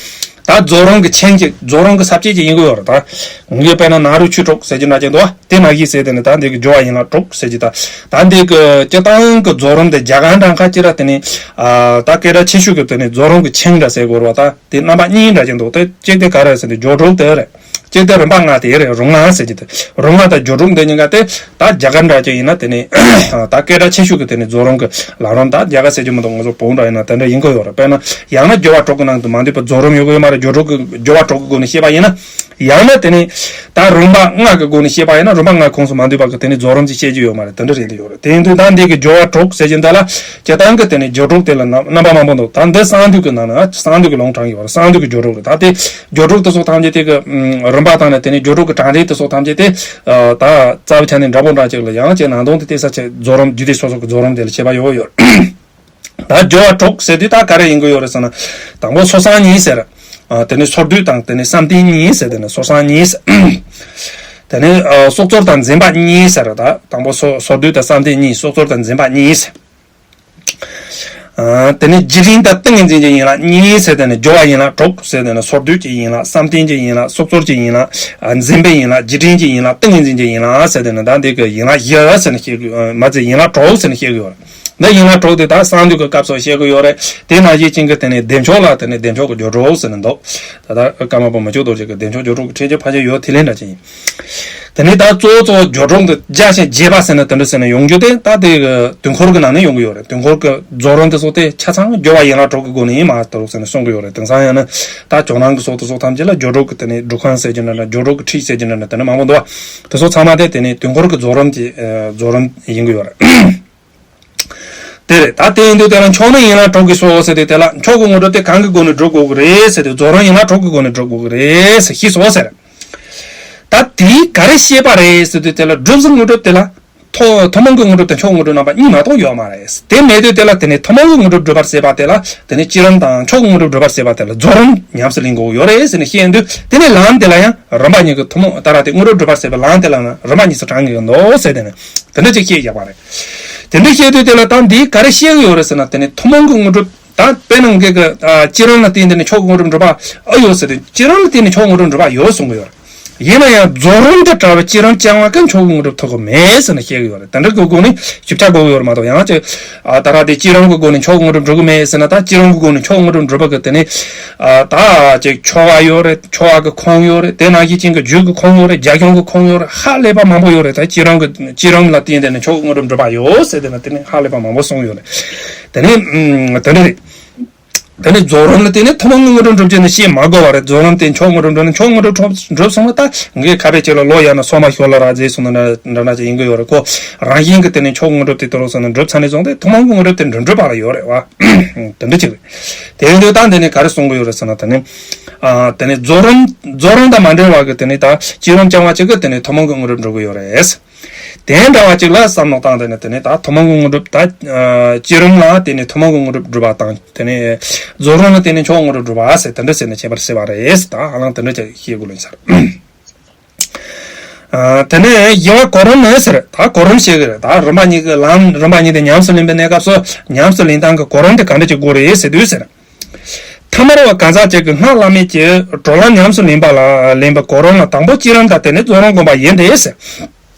ད་རྫོགས་རིམ་གྱི་ཆིངས་ཀྱི་རྫོགས་རིམ་གྱི་ས་བཅད་ཅིག་ཡིན་དགོས་ཡོད་རེད། ད་ངས་དཔེར་ན་ན་རོ་ཆོས་དྲུག་ཟེར་གྱི་འདྲ་ཅིག་འདུག་བ། དེ་ནང་བཞིན་ཟེར་དེ་ནི་ད་འདི་གི་སྦྱོར་བ་ཡན་ལག་དྲུག་ཟེར་གྱི་ད། ད་འདི་གི་སྤྱིར་བཏང་གི་རྫོགས་རིམ་དེ་རྒྱ་གར་འདྲ་ཁ་ཅིག་ར་དེ་ནི་ཨ། ད་སྐད་གྲགས་ཆེ་ཤོས་ཀྱི་དེ་ནི་རྫོགས་རིམ་གྱི་ཆིངས་འདྲ་ཟེར་དགོས་རེད་བ། ད་དེ་རྣམ་པ་གཉིས་འདྲ་ཅིག་འདུག་དེ་གཅིག་དེ་ག་རེ་ཟེར་ན་སྦྱོར་དྲུག་དེ་རེད། གཅིག་དེ་རིམ་པ་ལྔ་དེ་རེད། རིམ་ལྔ་ཟེར་གྱི་དེ་རིམ་ལྔ་དང་སྦྱོར་དྲུག་འདི་གཉིས་ཀ་དེ་ད་རྒྱ་གར་འདྲ་ཅིག་ཡིན་ན་དེ་ནི་ད་སྐད་གྲགས་ཆེ་ཤོས་ཀྱི་དེ་ནི་རྫོགས་རིམ་གྱི་ལམ་རིམ། ད་རྒྱ་གར་ཟེར་གྱི་མི་འདུག་ང་ཚོ་བོད་འདྲ་ཡིན་ན་དེ་འདྲ་ཡིན་གྱི་ཡོད་རེད། དཔེར་ན་ཡང་ན་སྦྱོར་བ་དྲུག་གི་ནང་དུ་མ་འདུས་པའི་རྫོགས་རིམ་ཡོད་གི་ཡོད་མ་རེད། སྦྱོར་དྲུག་གི་སྦྱོར་བ་དྲུག་གི་སྒོ་ནས་བཤད་པ་ཡིན་ན། ཡང་ན་དེ་ནི་ད་རིམ་པ་ལྔ་གི་སྒོ་ནས་བཤད་པ་ཡིན་ན་རིམ་པ་ལྔ་ཁོངས་སུ་མ་འདུས་པ་གི་དེ་ནི་རྫོགས་རིམ་ཅིག་བཤད་རྒྱུ་ཡོད་མ་རེད། དེ་འདྲ་རེད་འདུག་ཡོད་རེད། དེ་ཡིན་དུས་ད་འདི་གི་སྦྱོར་བ་དྲུག་ཟེར་གྱི་འདི་ལ་སྤྱིར་བཏང་གི་དེ་ནི་སྦྱོར་དྲུག་དེ་ལ་རྣམ་རྣམ་པ་མང་པོ་འདུག་ད་འདི་གསང་འདུས་ཀྱི་ནང་ན་གསང་འདུས་ཀྱི་ལུང་དྲངས་ཡོད་རེད། གསང་འདུས་ཀྱི་སྦྱོར་དྲུག་རེད། ད་དེ་སྦྱོར་དྲུག་དེ་ཚོ་ཐམས་ཅད་དེ་གི་རིམ་པ་དང་ནི་དེ་ནི་སྦྱོར་དྲུག་གི་གྲངས་རིག་དེ་ཚོ་ཐམས་ཅད་དེ་ད་རྩ་བའི་ཆ་ནས་འདྲ་པོ་འདྲ་ཅིག་ལ་ཡང་ཅིག་ནང་དོན་དེ་དེ་ས་ཆ་རྫོགས་རིམ་རྒྱུད་སྡེ་སོ་སོ་གི་རྫོགས་རིམ་དེ་ལ་ཁྱད་པར་ཡོད་ཡོད། ད་སྦྱོར་བ་དྲུག་ཟེར་དུས་ད་ག་རེ་ཡིན་གྱི་ཡོད་རེད་ཟེར་ན། དང་པོ་སོར་གསང་གཉིས་ཟེར། ཨ་དེ་ནས་སོར་སྡུད་དང་དེ་ནས་བསམ་གཏན་གཉིས་ཟེར། དེ་ནས་སོར་གསང་གཉིས་ཟེར། དེ་ནས་ཨ་སྲོག་རྩོལ་དང་འཛིན་པ་གཉིས་ཟེར། ད་དང་པོ་སོ་སོར་སྡུད་དང་བསམ་གཏན་གཉིས། སྲོག་རྩོལ་དང་འཛིན་པ་གཉིས་ཟེར། ཨ་དེ་ནས་རྒྱུད་འཛིན་དང་ཏིང་ངེ་འཛིན་གྱི་ཡན་ལག་གཉིས་ཟེར། དེ་ནས་སྦྱོར་བ་ཡན་ལག་དྲུག་ཟེར། དེ་ནས་སོར་སྡུད་ཀྱི་ཡན་ལག་བསམ་གཏན་གྱི་ཡན་ལག་སྲོག་རྩོལ་གྱི་ཡན་ལག་ཨ་འཛིན་པའི་ཡན་ལག་རྒྱུད་འཛིན་གྱི་ཡན་ལག་ཏིང་ངེ་འཛིན་གྱི་ཡན་ལག་ཟེར། དེ་ནས་ད་འདི་གི་ཡན་ལག་བཞི་ཟེར་ནས་བཤད་དགོས། མ་ཚད་ཡན་ལག་དྲུག་ཟེར་ནས་བཤད་དགོས་ཡོད་རེད། འདི་ཡན་ལག་དྲུག་དེ་ད་གསང་འདུས་ཀྱི་སྐབས་སུ་བཤད་ཀྱི་ཡོད་རེད། དེ་ནང་བཞིན་ཅན་གྱི་དེ་ནས་བདེ་མཆོག་ལ་དེ་ནས་བདེ་མཆོག་གི་སྦྱོར་དྲུག་ཟེར་ནས་འདུག་ད་ལྟ་ཀརྨ་པ་མི་བསྐྱོད་རྡོ་རྗེ་གི་བདེ་མཆོག་སྦྱོར་དྲུག་གི་ཕྲད་ཀྱི་ཕལ་ཆེར་ཡོད། དེ་ལས་འདྲ་ཅན་ཡིན། དེ་ནས་ད་གཙོ་བོ་གཙོ་བོ་སྦྱོར་དྲུག་འདི་རྒྱས་ཤིང་རྒྱས་པ་ཟེར་ནས་དེ་འདྲ་ཟེར་ནས་ཡོང་རྒྱུ་དེ་ད་དེ་གི་དུས་འཁོར་གྱི་ནང་ནས་ཡོང་གི་ཡོད་རེད། དུས་འཁོར་གྱི་རྫོགས་རིམ་དེ་ཚོ་དེ་ཆ་ཚང་སྦྱོར་བ་ཡན་ལག་དྲུག་གི་སྒོ་ནས་ཡིན་མ་གཏོགས་ཟེར་ནས་གསུང་གི་ཡོད་རེད། དེང་སང་ཡང་ན་ད་ཇོ་ནང་གི་སོགས་དེ་སོགས་ཐམས་ཅད་ལ་སྦྱོར་དྲུག་གི་དེ་ནས་སྒྲུབ་ཁང་ཟེར་གྱི་འདྲ་འདྲ། སྦྱོར་དྲུག་གི་ཁྲིད་ཟེར་གྱི་འདྲ་འདྲ། དེ་འདྲ་མང་པོ་འདུག་བ། དེ་ཚོ་ཚང་མ་དེ་དེ་ནས་དུས་འཁོར་གྱི་རྫོགས་རིམ་གྱི་ཨ་རྫོགས་རིམ་ཡིན་གྱི་ཡོད་རེད། དེ་རེད། ད་དེ་ཡིན་དུས་དེ་ལ་མཆོག་ནི་ཡན་ལག་དྲུག་གི་སོ་ཟེར་དུས་དེ་ལ་མཆོག་གི་དངོས་གྲུབ་དེ་གང་གི་སྒོ་ནས་སྒྲུབ་དགོས་ཀྱི་རེད་ཟེར་དུས་རྫོགས་རིམ་ཡན་ལག་དྲུག་གི་སྒོ་ནས་སྒྲུབ་དགོས་ཀྱི་རེད་ཟེར་ཤེས་སོང་ཟེར། ད་དེས་ག་རེ་བཤད་པ་རེད་ཟེར་དུས་དེ་ལ་སྒྲུབ་ཟིན་དངོས་གྲུབ་དེ་ལ་ཐོ་ཐུན་མོང་གི་དངོས་གྲུབ་དང་མཆོག་དངོས་གྲུབ་རྣམ་པ་གཉིས་མ་གཏོགས་ཡོད་མ་རེད། དེ་མེད་དུས་དེ་ལ་དེ་ནས་ཐུན་མོང་གི་དངོས་གྲུབ་སྒྲུབ་པར་བྱེད་པ་དེ་ལ་དེ་ནས་བསྐྱེད་རིམ་དང་མཆོག་གི་དངོས་གྲུབ་སྒྲུབ་པར་བྱེད་པ་དེ་ལ་རྫོགས་རིམ་ཉམས་སུ་ལེན་དགོས་ཀྱི་ཡོད་རེད་ཟེར་ནས་བཤད་དུས་དེ་ནས་ལམ་དེ་ལ་ཡང་རིམ་པ་གཉིས་ཀྱི་ཐུན་མོང་ད་ར་དེ་དངོས་གྲུབ་སྒྲུབ་པར་བྱེད་པའི་ལམ་དེ་ལ་ཡང་རིམ་པ་གཉིས་སུ་གྲངས་ཀྱི་འདུག་ཟེར། དེ་ནས་དེ་འདྲ་ཅིག་བཤད་བཞག་པ་རེད། དེ་འདྲ་བཤད་དུས་དེ་ལ་ད་འདིས་ག་རེ་བཤད་ཀྱི་ཡོད་རེད་ཟེར་ན། དེ་ནི་ཐུན་མོང་གི་དངོས་གྲུབ་ད་དཔེར་ན་ངེད་ཀྱི་ཨ་བསྐྱེད་རིམ་ལ་བརྟེན་ཏེ་ནི་མཆོག་གི་དངོས་གྲུབ་འགྲུབ་པ་ཨེ་ཡོད་ཟེར་དུས་བསྐྱེད་རིམ་ལ་བརྟེན་ནས་མཆོག་དངོས་གྲུབ་འགྲུབ་པ་ཡོད་གསུང་གི་ཡོད་རེད། ཡིན་ན་ཡང་རྫོགས་རིམ་དང་བྲལ་བའི་བསྐྱེད་རིམ་རྐྱང་པ་ཀྱང་མཆོག་གི་དངོས་གྲུབ་ཐོབ་ཀྱི་མེད་ཟེར་ནས་བཤད་ཀྱི་ཡོད་རེད། དེ་འདྲ་གི་སྒོ་ནས་ཞིབ་ཆ་དགོས་ཀྱི་ཡོད་རེད་མ་གཏོགས། ཡང་ཅིག་ཨ་ད་ར་དེ་བསྐྱེད་རིམ་གྱི་སྒོ་ནས་མཆོག་གི་དངོས་གྲུབ་འགྲུབ་ཀྱི་མེད་ཟེར་ན། ད་བསྐྱེད་རིམ་གྱི་སྒོ་ནས་མཆོག་དངོས་གྲུབ་འགྲུབ་པ་གི་དེ་ནི་ཨ་ད་ཅིག་ཆོ་ག་ཡོད་རེད། ཆོ་ག་གི་ཁུངས་ཡོད་རེད། དེ་ནང་བཞིན་ཅན་གྱི་རྒྱུད་ཀྱི་ཁུངས་ཡོད་རེད། རྒྱ་གཞུང་གི་ཁུངས་ཡོད་རེད། ཧ་ལས་པ་མང་པོ་ཡོད་རེད། ད་བསྐྱེད་རིམ་གྱི་བསྐྱེད་རིམ་ལ་བརྟེན་ཏེ་ནི་མཆོག་གི་དངོས་གྲུབ་འགྲུབ་པ་ཡོད་ཟེར་དེ་ན་དེ་ནི་ཧ་ལས་པ་མང་པོ་གསུངས་ཡོད་རེད། དེ་ནི་ཨུམ་དེ་འདྲ་རེད། དེ་ནི་རྫོགས་རིམ་ལ་བརྟེན་ནས་ཐུན་མོང་གི་དངོས་གྲུབ་འགྲུབ་ཅེས་ནི་བཤད་མ་དགོས་པ་རེད། རྫོགས་རིམ་དེ་མཆོག་དངོས་གྲུབ་འགྲུབ་ན་མཆོག་དངོས་གྲུབ་འགྲུབ་འགྲུབ་སོང་ན། ད་ངས་ཁ་པའི་ཆེད་ལ་ལོ་ཡར་ན་སོ་མ་ཞོ་ལ་རག་རྫས་སོང་ན་འདྲ་འདྲ་ཅིག་ཡིན་གྱི་ཡོད་རེད། ཁོ་རང་བཞིན་གྱི་དེ་ནི་མཆོག་དངོས་གྲུབ་དེ་དོར་སོང་ན་འགྲུབ་ཚར་ནས་བཟུང་སྟེ་ཐུན་མོང་གི་དངོས་གྲུབ་དེ་འགྲུབ་འགྲུབ་པ་ལ་ཡོད་རེད་བ། དེ་འདྲ་ཅིག་རེད། དེ་ཡིན་དུས་ད་འདི་ནི་ག་རེ་གསུང་གི་ཡོད་རེད་ཟེར་ན། དེ་ནི་ཨ་དེ་ནི་རྫོགས་རིམ་རྫོགས་རིམ་དང་མ་འབྲེལ་བ་གི་དེ་ནི་ད་བསྐྱེད་རིམ་རྐྱང་པ་ཅིག་གི་དེ་ནི་ཐུན་མོང་གི་དངོས་གྲུབ་འགྲུབ་ཀྱི་ཡོད་རེད། དེ་འདྲ་བ་ཅིག་ལ་བསམ་བློ་བཏང་སྟེ་ནས་དེ་ནས་ད་ཐུན་མོང་གི་དངོས་གྲུབ། ད་ཨ་བསྐྱེད་རིམ་ལ་དེ་ནས་ཐུན་མོང་གི་དངོས་གྲུབ་སྒྲུབ་པ་དང་། དེ་ནས་རྫོགས་རིམ་ལ་དེ་ནས་མཆོག་དངོས་གྲུབ་སྒྲུབ་པ་ཟེར་དེ་འདྲ་ཟེར་ནས་ཁྱད་པར་བྱེད་པ་རེད། ད་ཧ་ལམ་དེ་འདྲ་ཅིག་ཤེས་དགོས་ལོས་ཡིན་ས་རེད། ཨ་དེ་ནས་བཞི་པ་གོ་རིམ་ནི་ཟེར། ད་གོ་རིམ་བཤད་ཀྱི་རེད། ད་རིམ་པ་གཉིས་ཀྱི་ལམ་རིམ་པ་གཉིས་དེ་ཉམས་སུ་ལེན་པའི་གནས་སྐབས་སུ་ཉམས་སུ་ལེན་སྟངས་ཀྱི་གོ་རིམ་དེ་ག་འདྲ་ཅིག་དགོས་རེད་ཟེར་དུས་ཟེར། ཐ་མར་བ་གང་ཟག་ཅིག་གིས་སྔགས་བླ་མེད་ཀྱི་གྲོལ་ལམ་ཉམས་སུ་ལེན་པ་ལ་ལེན་པའི་གོ་རིམ་ལ་དང་པོ་བསྐྱེད་རིམ་དང་དེ་ནས་རྫོགས་རིམ་བསྒོམ་པ་ཡིན་ཏེ་ཟེར།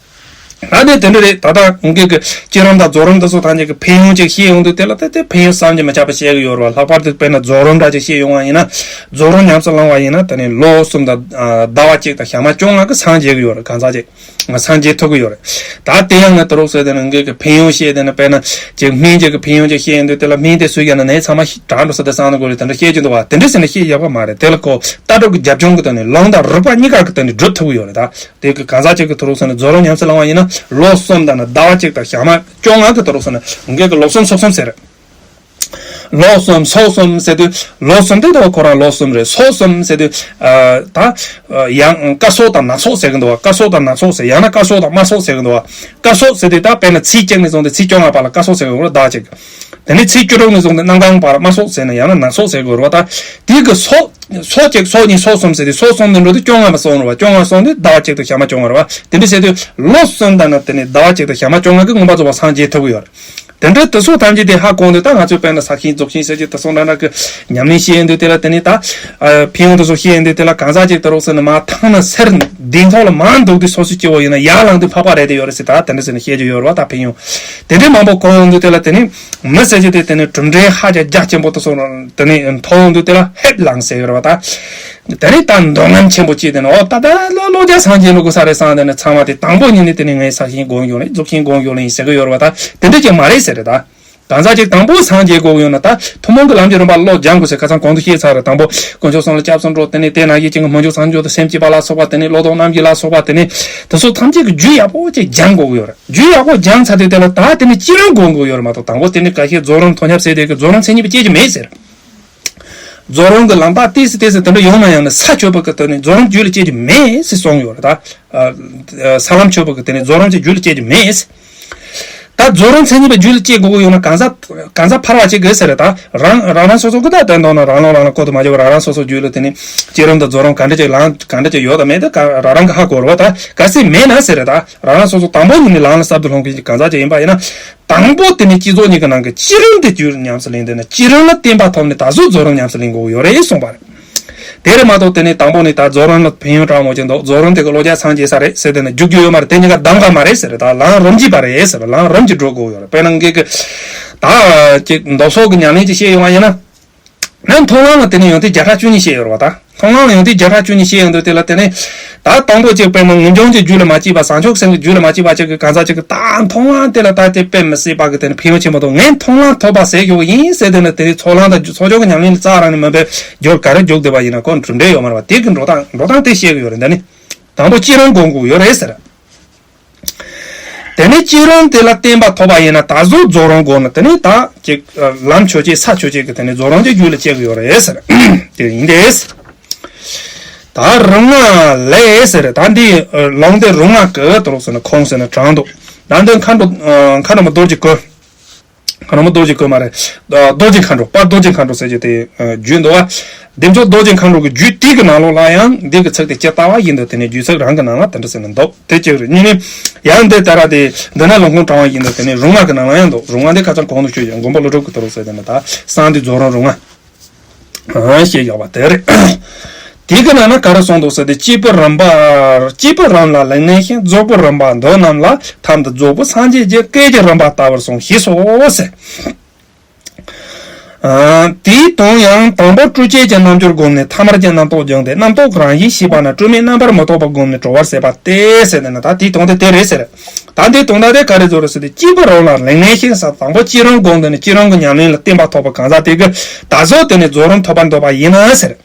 ད་ནི་དེ་འདྲ་རེད། ད་ལྟ་ངེད་ཀྱི་བསྐྱེད་རིམ་དང་རྫོགས་རིམ་དེ་ཚོ་ཐམས་ཅད་ཀྱི་ཕན་ཡོན་ཅིག་བཤད་ཡོང་དུས་དེ་ལ་དེ་དེ་ཕན་ཡོན་བསམ་གྱིས་མི་ཁྱབ་པ་བཤད་ཀྱི་ཡོད་རེད་བ། ལྷག་པར་དུ་དཔེར་ན་རྫོགས་རིམ་འདྲ་ཅིག་བཤད་ཡོང་བ་ཡིན་ན། རྫོགས་རིམ་ཉམས་སུ་བླང་བ་ཡིན་ན་དེ་ནི་ལོ་གསུམ་དང་ཟླ་བ་གཅིག་དང་ཞག་མ་བཅོ་ལྔ་གི་སངས་རྒྱས་ཀྱི་ཡོད་རེད། གང་ཟག་ཅིག་ང་སངས་རྒྱས་ཐུབ་ཀྱི་ཡོད་རེད། ད་དེ་ཡང་ང་དུ་རོགས་ཟེར་དེ་ནི་ངེད་ཀྱི་ཕན་ཡོན་བཤད་དེ་ནི་དཔེར་ན་ཅིག་སྨན་ཅིག་གི་ཕན་ཡོན་ཅིག་བཤད་ཡོང་དུས་དེ་ལ་སྨན་དེ་སུས་ཀྱང་ནི་ནད་ཚང་མ་དྲག་འགྲོ་ས་དེ་སང་ནི་དགོས་རེད། དེ་འདྲ་བཤད་ཀྱི་འདུག་བ། དེ་འདྲ་ཟེར་ནས་བཤད་ཡག་པ་མ་རེད། དེ་ལ་ཁོ་ལྟ་གྲུབ་ཀྱི་རྒྱབ་ལྗོངས་ཀྱི་སྟེང་ནས་ལུང་དང་རིགས་པ་གཉིས་ཀ་གི་སྟེང་ནས་སྒྲུབ་ཐུབ་ཀྱི་ཡོད་རེད། ད་དེ་གི་གང་ཟག་ཅིག་གི་དུ་རུ་སོང་ནས་རྫོགས་རིམ་ཉམས་སུ་བླང་བ་ཡིན་ན་ལོ་གསུམ་དང་ནི་ཟླ་བ་གཅིག་དང་ཞག་མ་བཅོ་ལྔ་གི་དུ་རུ་སོང་ནས་ངེད་ཀྱི་ལོ་གསུམ་ཚོ་གསུམ་ཟེར། ལོ་གསུམ་ཚོ་གསུམ་ཟེར་དུས་ལོ་གསུམ་དེ་དུ་ཁོ་རང་ལོ་གསུམ་རེད། ཚོ་གསུམ་ཟེར་དུས་ཨ་ད་ཡང་སྐབས་སོགས་དང་ནག་སོགས་ཟེར་གི་འདུག་བ། སྐབས་སོགས་དང་ནག་སོགས་ཟེར། ཡང་ན་སྐབས་སོགས་དང་དམར་སོགས་ཟེར་གི་འདུག་བ། སྐབས་སོགས་ཟེར་དུས་ད་དཔེར་ན་ཚེས་གཅིག་ནས་བཟུང་སྟེ་ཚེས་བཅོ་ལྔ་བར་ལ་སྐབས་སོགས་ཟེར་གི་འདུག་ཟླ་བ་གཅིག་དེ་ནས་ཚེས་བཅུ་དྲུག་ནས་བཟུང་སྟེ་གནམ་གང་བར་དམར་སོགས་ཟེར་ན་ཡང་ན་ནག་སོགས་ཟེར་དགོས་རེད་བ། ད་དེ་གི་སོགས་སོགས་གཅིག་སོགས་གཉིས་སོགས་གསུམ་ཟེར་དུས་སོགས་གསུམ་དུ་འགྲོ་དུས་བཅོ་ལྔ་བ་སོང་རེད་བ། བཅོ་ལྔ་སོང་དུས་ཟླ་བ་གཅིག་དང་ཞག་མ་བཅོ་ལྔ་རེད་བ། དེ་འདྲ་བྱས་དུས་ལོ་གསུམ་དང་ནི་དེ་ནས་ཟླ་བ་གཅིག་དང་ཞག་མ་བཅོ་ལྔ་གི་མངོན་པར་རྫོགས་པར་སངས་རྒྱས་ཐུབ་ཀྱི་ཡོད་རེད། དེ་འདྲ་དེ་ཚོ་ཐམས་ཅད་དེ་ཧ་གོ་འདུག་ད་ང་ཚོས་དཔེར་ན་ས་ཞིང་རྫོགས་ཆེན་ཟེར་གྱི་དེ་ཚོ་འདྲ་འདྲ་གི་ཉམས་ལེན་བཤད་འདུག་དེ་ལ་དེ་ནས་ད་ཕན་ཡོན་དེ་ཚོ་བཤད་འདུག་དེ་ལ་གང་ཟག་ཅིག་དུ་རོགས་ཟེར་ན་མ་ཐང་ན་སེར་འདི་ཐོག་ལ་མ་འདུག་དུས་སོ་སོའི་སྐྱེ་བོ་ཡིན་ན་ཡར་ལངས་དུས་འཕགས་པ་རེད་དེ་ཡོད་རེད་ཟེར། ད་དེ་འདྲ་ཟེར་ནས་བཤད་རྒྱུ་ཡོད་རེད་བ། ད་ཕན་ཡོན་དེ་འདྲའི་མང་པོ་གོ་འོང་དུས་དེ་ལ་དེ་ནས་མི་ཟེར་གྱི་དེ་དེ་ནས་གྲུབ་འབྲས་ཧ་ཅང་རྒྱ་ཆེན་པོ་དེ་ཚོ་དེ་ནས་མཐོང་འོང་དུས་དེ་ལ་ཧེབ་ལངས་ཟེར་གྱི་རེད་བ། ད་དེ་ནས་ད་འདོད་རྔམ་ཆེན་པོ་སྐྱེས་དེ་ནས་ཨོ་ད་ད་ལོ་ལོ་རྒྱ་སངས་རྒྱས་འགྲོ་དགོས་ས་རེད་བསམ་དེ་ནས་ཚང་མ་དེ་དང་པོ་ཉིད་ནས་དེ་ནས་ངས་ས་ཞིང་སྒོམ་ཡོང་ལེ་རྫོགས་ཆེན་སྒོམ་ཡོང་ལེ་ཡིན་ཟེར་གྱི་ཡོད་རེད་བ། ད་དེ་འདྲ་ཅིག་མ་རེད་ཟེར་རེད་ད། གང་ཟག་ཅིག་དང་པོ་སངས་རྒྱས་དགོས་ཡོད་ན་ད་ཐུན་མོང་གི་ལམ་གྱི་རིམ་པ་བློ་སྦྱང་དགོས་ཟེར། ཁ་སང་གོང་དུ་བཤད་ཚར་རེད། དང་པོ་དཀོན་མཆོག་གསུམ་ལ་སྐྱབས་སུ་འགྲོ། དེ་ནས་དེ་ནང་བཞིན་ཅིག་གི་སྨོན་འཇུག་གསང་སྦྱོར་དང་སེམས་བསྐྱེད་པ་ལ་སོགས་པ། དེ་ནས་བློ་ལྡོག་རྣམ་བསྒྱིངས་ལ་སོགས་པ། དེ་ནས་དེ་ཚོ་ཐམས་ཅད་ཀྱི་རྒྱུ་ཡག་པོ་ཅིག་སྦྱང་དགོས་ཡོད་རེད། རྒྱུ་ཡག་པོ་སྦྱང་ཚར་དུས་དེ་ལ་ད་དེ་ནས་བསྐྱེད་རིམ་སྒོམ་དགོས་ཡོད་རེད་མ་གཏོགས། དང་པོ་དེ་ནས་ཁ་ཤས་རྫོགས་རིམ་ཐོབ་སྙམ་ཟེར་དེ་གི་རྫོགས་རིམ་མཚན་ཉིད་པ་སྐྱེ་རྒྱུ་མེད་ཟེར། རྫོགས་རིམ་གྱི་ལམ་རྟགས་ཏོག་ཙམ་ཏོག་ཙམ་དེ་འདྲ་ཡོང་ན་ཡང་ན་ས་ཆོད་པ་གི་དེ་ནས་རྫོགས་རིམ་རྒྱུད་ལ་སྐྱེ་རྒྱུ་མེད་ཟེར་གསུངས་ཡོད་རེད་ད། ས་ལམ་ཆོད་པ་གི་དེ་ནས་རྫོགས་རིམ་གྱི་རྒྱུད་ལ་སྐྱེ་རྒྱུ་མེད་ཟེར། ད་རྫོགས་རིམ་མཚན་ཉིད་པའི་རྒྱུད་ལ་སྐྱེ་དགོས་ཀྱི་ཡོད་ན་གང་ཟག་གང་ཟག་ཕལ་བ་ཅིག་གིས་ཟེར་རེད་ད། རང་རང་རང་སོ་སོ་གི་ད་དོན་དག་ན་རང་ལོ་རང་ལ་བསྐོར་དུ་མ་བྱེད་པར་རང་རང་སོ་སོ་རྒྱུད་ལ་དེ་ནས་བསྐྱེད་རིམ་དང་རྫོགས་རིམ་ག་འདྲ་ཅིག་ལངས་ག་འདྲ་ཅིག་ཡོད་དམ་མེད་དེ་ག་རང་རང་གིས་ཧ་གོ་རེད་བ། ད་གལ་སྲིད་མེད་ན་ཟེར་རེད་ད། རང་རང་སོ་སོ་དང་པོ་ཉིད་ནས་ལམ་ལ་གསར་དུ་ལྷུང་མཁན་གྱི་གང་ཟག་ཅིག་ཡིན་པ་ཡིན་ན། དང་པོ་དེ་ནས་བསྐྱེད་རྫོགས་གཉིས་ཀྱི་ནང་གི་བསྐྱེད་རིམ་དེ་རྒྱུད་ཉམས་སུ་ལེན། དེ་ནས་བསྐྱེད་རིམ་ལ་བརྟན་པ་ཐོབ་ནས་ད་གཟོད་རྫོགས་རིམ་ཉམས་སུ་ལེན་དགོས་ཀྱི་ཡོད་རེད་གསུངས་པ་རེད། དེ་རེད་མ་གཏོགས་དེ་ནས་དང་པོ་ནས་ད་རྫོགས་རིམ་ལ་ཕན་ཡོན་དྲག་མོ་ཅིག་འདུག་རྫོགས་རིམ་དེ་གི་བློ་རྒྱ་སངས་རྒྱས་ས་རེད་ཟེར་དེ་ནས་རྒྱུག་རྒྱུ་ཡོད་མ་རེད། དེ་གཉིས་ཀ་གདམ་ག་མ་རེད་ཟེར། ད་ལམ་རིམ་གྱིས་པ་རེད་ཟེར། ལམ་རིམ་གྱིས་འགྲོ་དགོས་ཡོད་རེད། དཔེར་ན་ངེད་ཀྱི་ད་ཅིག་མདོ་སོགས་ཀྱི་ཉམས་ལེན་ཅིག་བཤད་ཡོང་བ་ཡིན་ན། ནས་མཐོང་ལམ་ལ་དེ་ནས་ཡོན་ཏན་བརྒྱ་ཕྲག་བཅུ་གཉིས་བཤད་ཡོད་རེད་བ། ད་མཐོང་ལམ་ལ་ཡོན་ཏན་བརྒྱ་ཕྲག་བཅུ་གཉིས་བཤད་ཡོང་དུས་དེ་ལ་དེ་ནས་ད་དང་པོ་ཅིག་དཔེར་ན་ངེས་འབྱུང་གི་རྒྱུད་ལ་མ་སྐྱེས་པ། བྱང་ཆུབ་སེམས་ཀྱི་རྒྱུད་ལ་མ་སྐྱེས་པ་ཅིག་གི་གང་ཟག་ཅིག་གིས་ད་མཐོང་ལམ་དེ་ལ་ད་དེ་དཔེ་མི་སྲིད་པ་གི་དེ་ནས་ཕན་ཡོན་ཆེན་པོ་འདུག་ངས་མཐོང་ལམ་ཐོབ་པ་ཟེར་རྒྱུ་ཡིན་ཟེར་དེ་ནས་དེ་ནས་ཚོགས་ལམ་དང་ཚོགས་སྦྱོར་གྱི་ཉམས་ལེན་ལ་རྩ་རང་ནས་མིན་པའི་རྒྱུར་ག་རེ་རྒྱུག་བསྡད་པ་ཡིན་ན་ཁོ་གྲུབ་འབྲས་ཡོད་མ་རེད་བ། དེ་གི་འགྲོ་སྟངས་འགྲོ་སྟངས་དེ་བཤད་གི་ཡོད་རེད། འདི་ནི་དང་པོ་བསྐྱེད་རིམ་སྒོམ་དགོས་ཡོད་རེད་ཟེར། དེ་ནས་བསྐྱེད་རིམ་དེ་ལ་བརྟན་པ་ཐོབ་པ་ཡིན་ན་ད་གཟོད་རྫོགས་རིམ་སྒོམ་ན་དེ་ནས་ད་ཅིག་ལམ་ཆོས་ཅན་ས་ཆོས་ཅན་གྱི་དེ་ནས་རྫོགས་རིམ་གྱི་རྒྱུད་ལ་སྐྱེ་གི་ཡོད་རེད་ཟེར། དེ་ཡིན་ཏེ། ད་རིམ་ལྔ་ལས་ཟེར། ད་འདི་ལུང་དེ་རིམ་ལྔ་གི་དུ་རོགས་ཟེར་ན་ཁུངས་ཟེར་ན་དྲངས་འདུག་ད་འདི་མཁའ་འགྲོ་མཁའ་འགྲོ་མ་རྡོ་རྗེ་སྐུ། མཁའ་འགྲོ་མ་རྡོ་རྗེ་སྐུ་མ་རེད། རྡོ་རྗེ་མཁའ་འགྲོ། དཔལ་རྡོ་རྗེ་མཁའ་འགྲོ་ཟེར་རྒྱུ་དེ་རྒྱུད་འདུག་བ། བདེ་མཆོག་རྡོ་རྗེ་མཁའ་འགྲོ་གི་རྒྱུད་དེ་གི་ནང་ལོགས་ལ་ཡང་འདི་གི་ཚིག་དེ་ཇི་ལྟ་བ་བཞིན་དུ་དེ་ནས་རྒྱུད་ཚིག་རང་གི་ནང་ལ་དེ་འདྲ་ཟེར་ནས་འདུག་དེ་གཅིག་རེད། གཉིས་ནས་ཡང་འདི་ལྟར་དེ་འདི་ན་ལུང་ཁུངས་དྲངས་པ་བཞིན་དུ་དེ་ནས་རིམ་ལྔ་གི་ནང་ལ་ཡང་འདུག་རིམ་ལྔ་འདི་ཁ་སང་གོང་དུ་ཞུས་ཡོད། མགོན་པོ་ཀླུ་སྒྲུབ་ཀྱི་དུ་རོགས་ཟེར་དེ་ནས་ད་གསང་འདུས་རྫོགས་རིམ་རིམ་ལྔ། ཞེས་བཞག་པ་དེ་རེད། དེ་གི་ནང་ན་ག་རེ་གསུངས་འདུག་ཟེར་ཏེ། བསྐྱེད་པའི་རིམ་པ། བསྐྱེད་པའི་རིམ་ལ་ལེགས་ལྡན་ཞིང་། རྫོགས་པའི་རིམ་པ་འདི་རྣམས་ལ། ཐ་མ་རྫོགས་པའི་སངས་རྒྱས་ཀྱི། སྐད་ཅིག་རིམ་པ་ལྟ་བུར་གསུངས། ཞེས་སོ་ཟེར། དེའི་དོན་ཡང་དང་པོ་སྤྲོས་བཅས་ཀྱི་རྣལ་འབྱོར་བསྒོམས་ནས་ཐ་མལ་གྱི་རྣམ་རྟོག་སྦྱངས་ཏེ་རྣམ་རྟོག་གི་རང་བཞིན་ཤེས་པ་ན་སྤྲོས་མེད་རྣམ་པར་མི་རྟོག་པ་བསྒོམས་ནས་གྲོལ་བར་ཟད་པ་སྟེ་ཟེར་ནས་ན། ད་དེའི་དོན་དེ་དེ་རེད་ཟེར། ད་འདིའི་དོན་དག་དེ་ག་རེ་བཟོ་རེད་ཟེར་ཏེ། བསྐྱེད་པའི་རིམ་ལ་ལེགས་ལྡན་ཞིང་ཟེར། དང་པོ་བསྐྱེད་རིམ་སྒོམ་དེ་ནས་བསྐྱེད་རིམ་གྱི་ཉམས་ལེན་ལ་བརྟན་པ་ཐོབ་པ་གང་ཟག་དེ་གིས་ད་གཟོད་དེ་ནས་རྫོགས་རིམ་ཐོབ་པར་འདོད་པ་ཡིན་ན་ཟེར།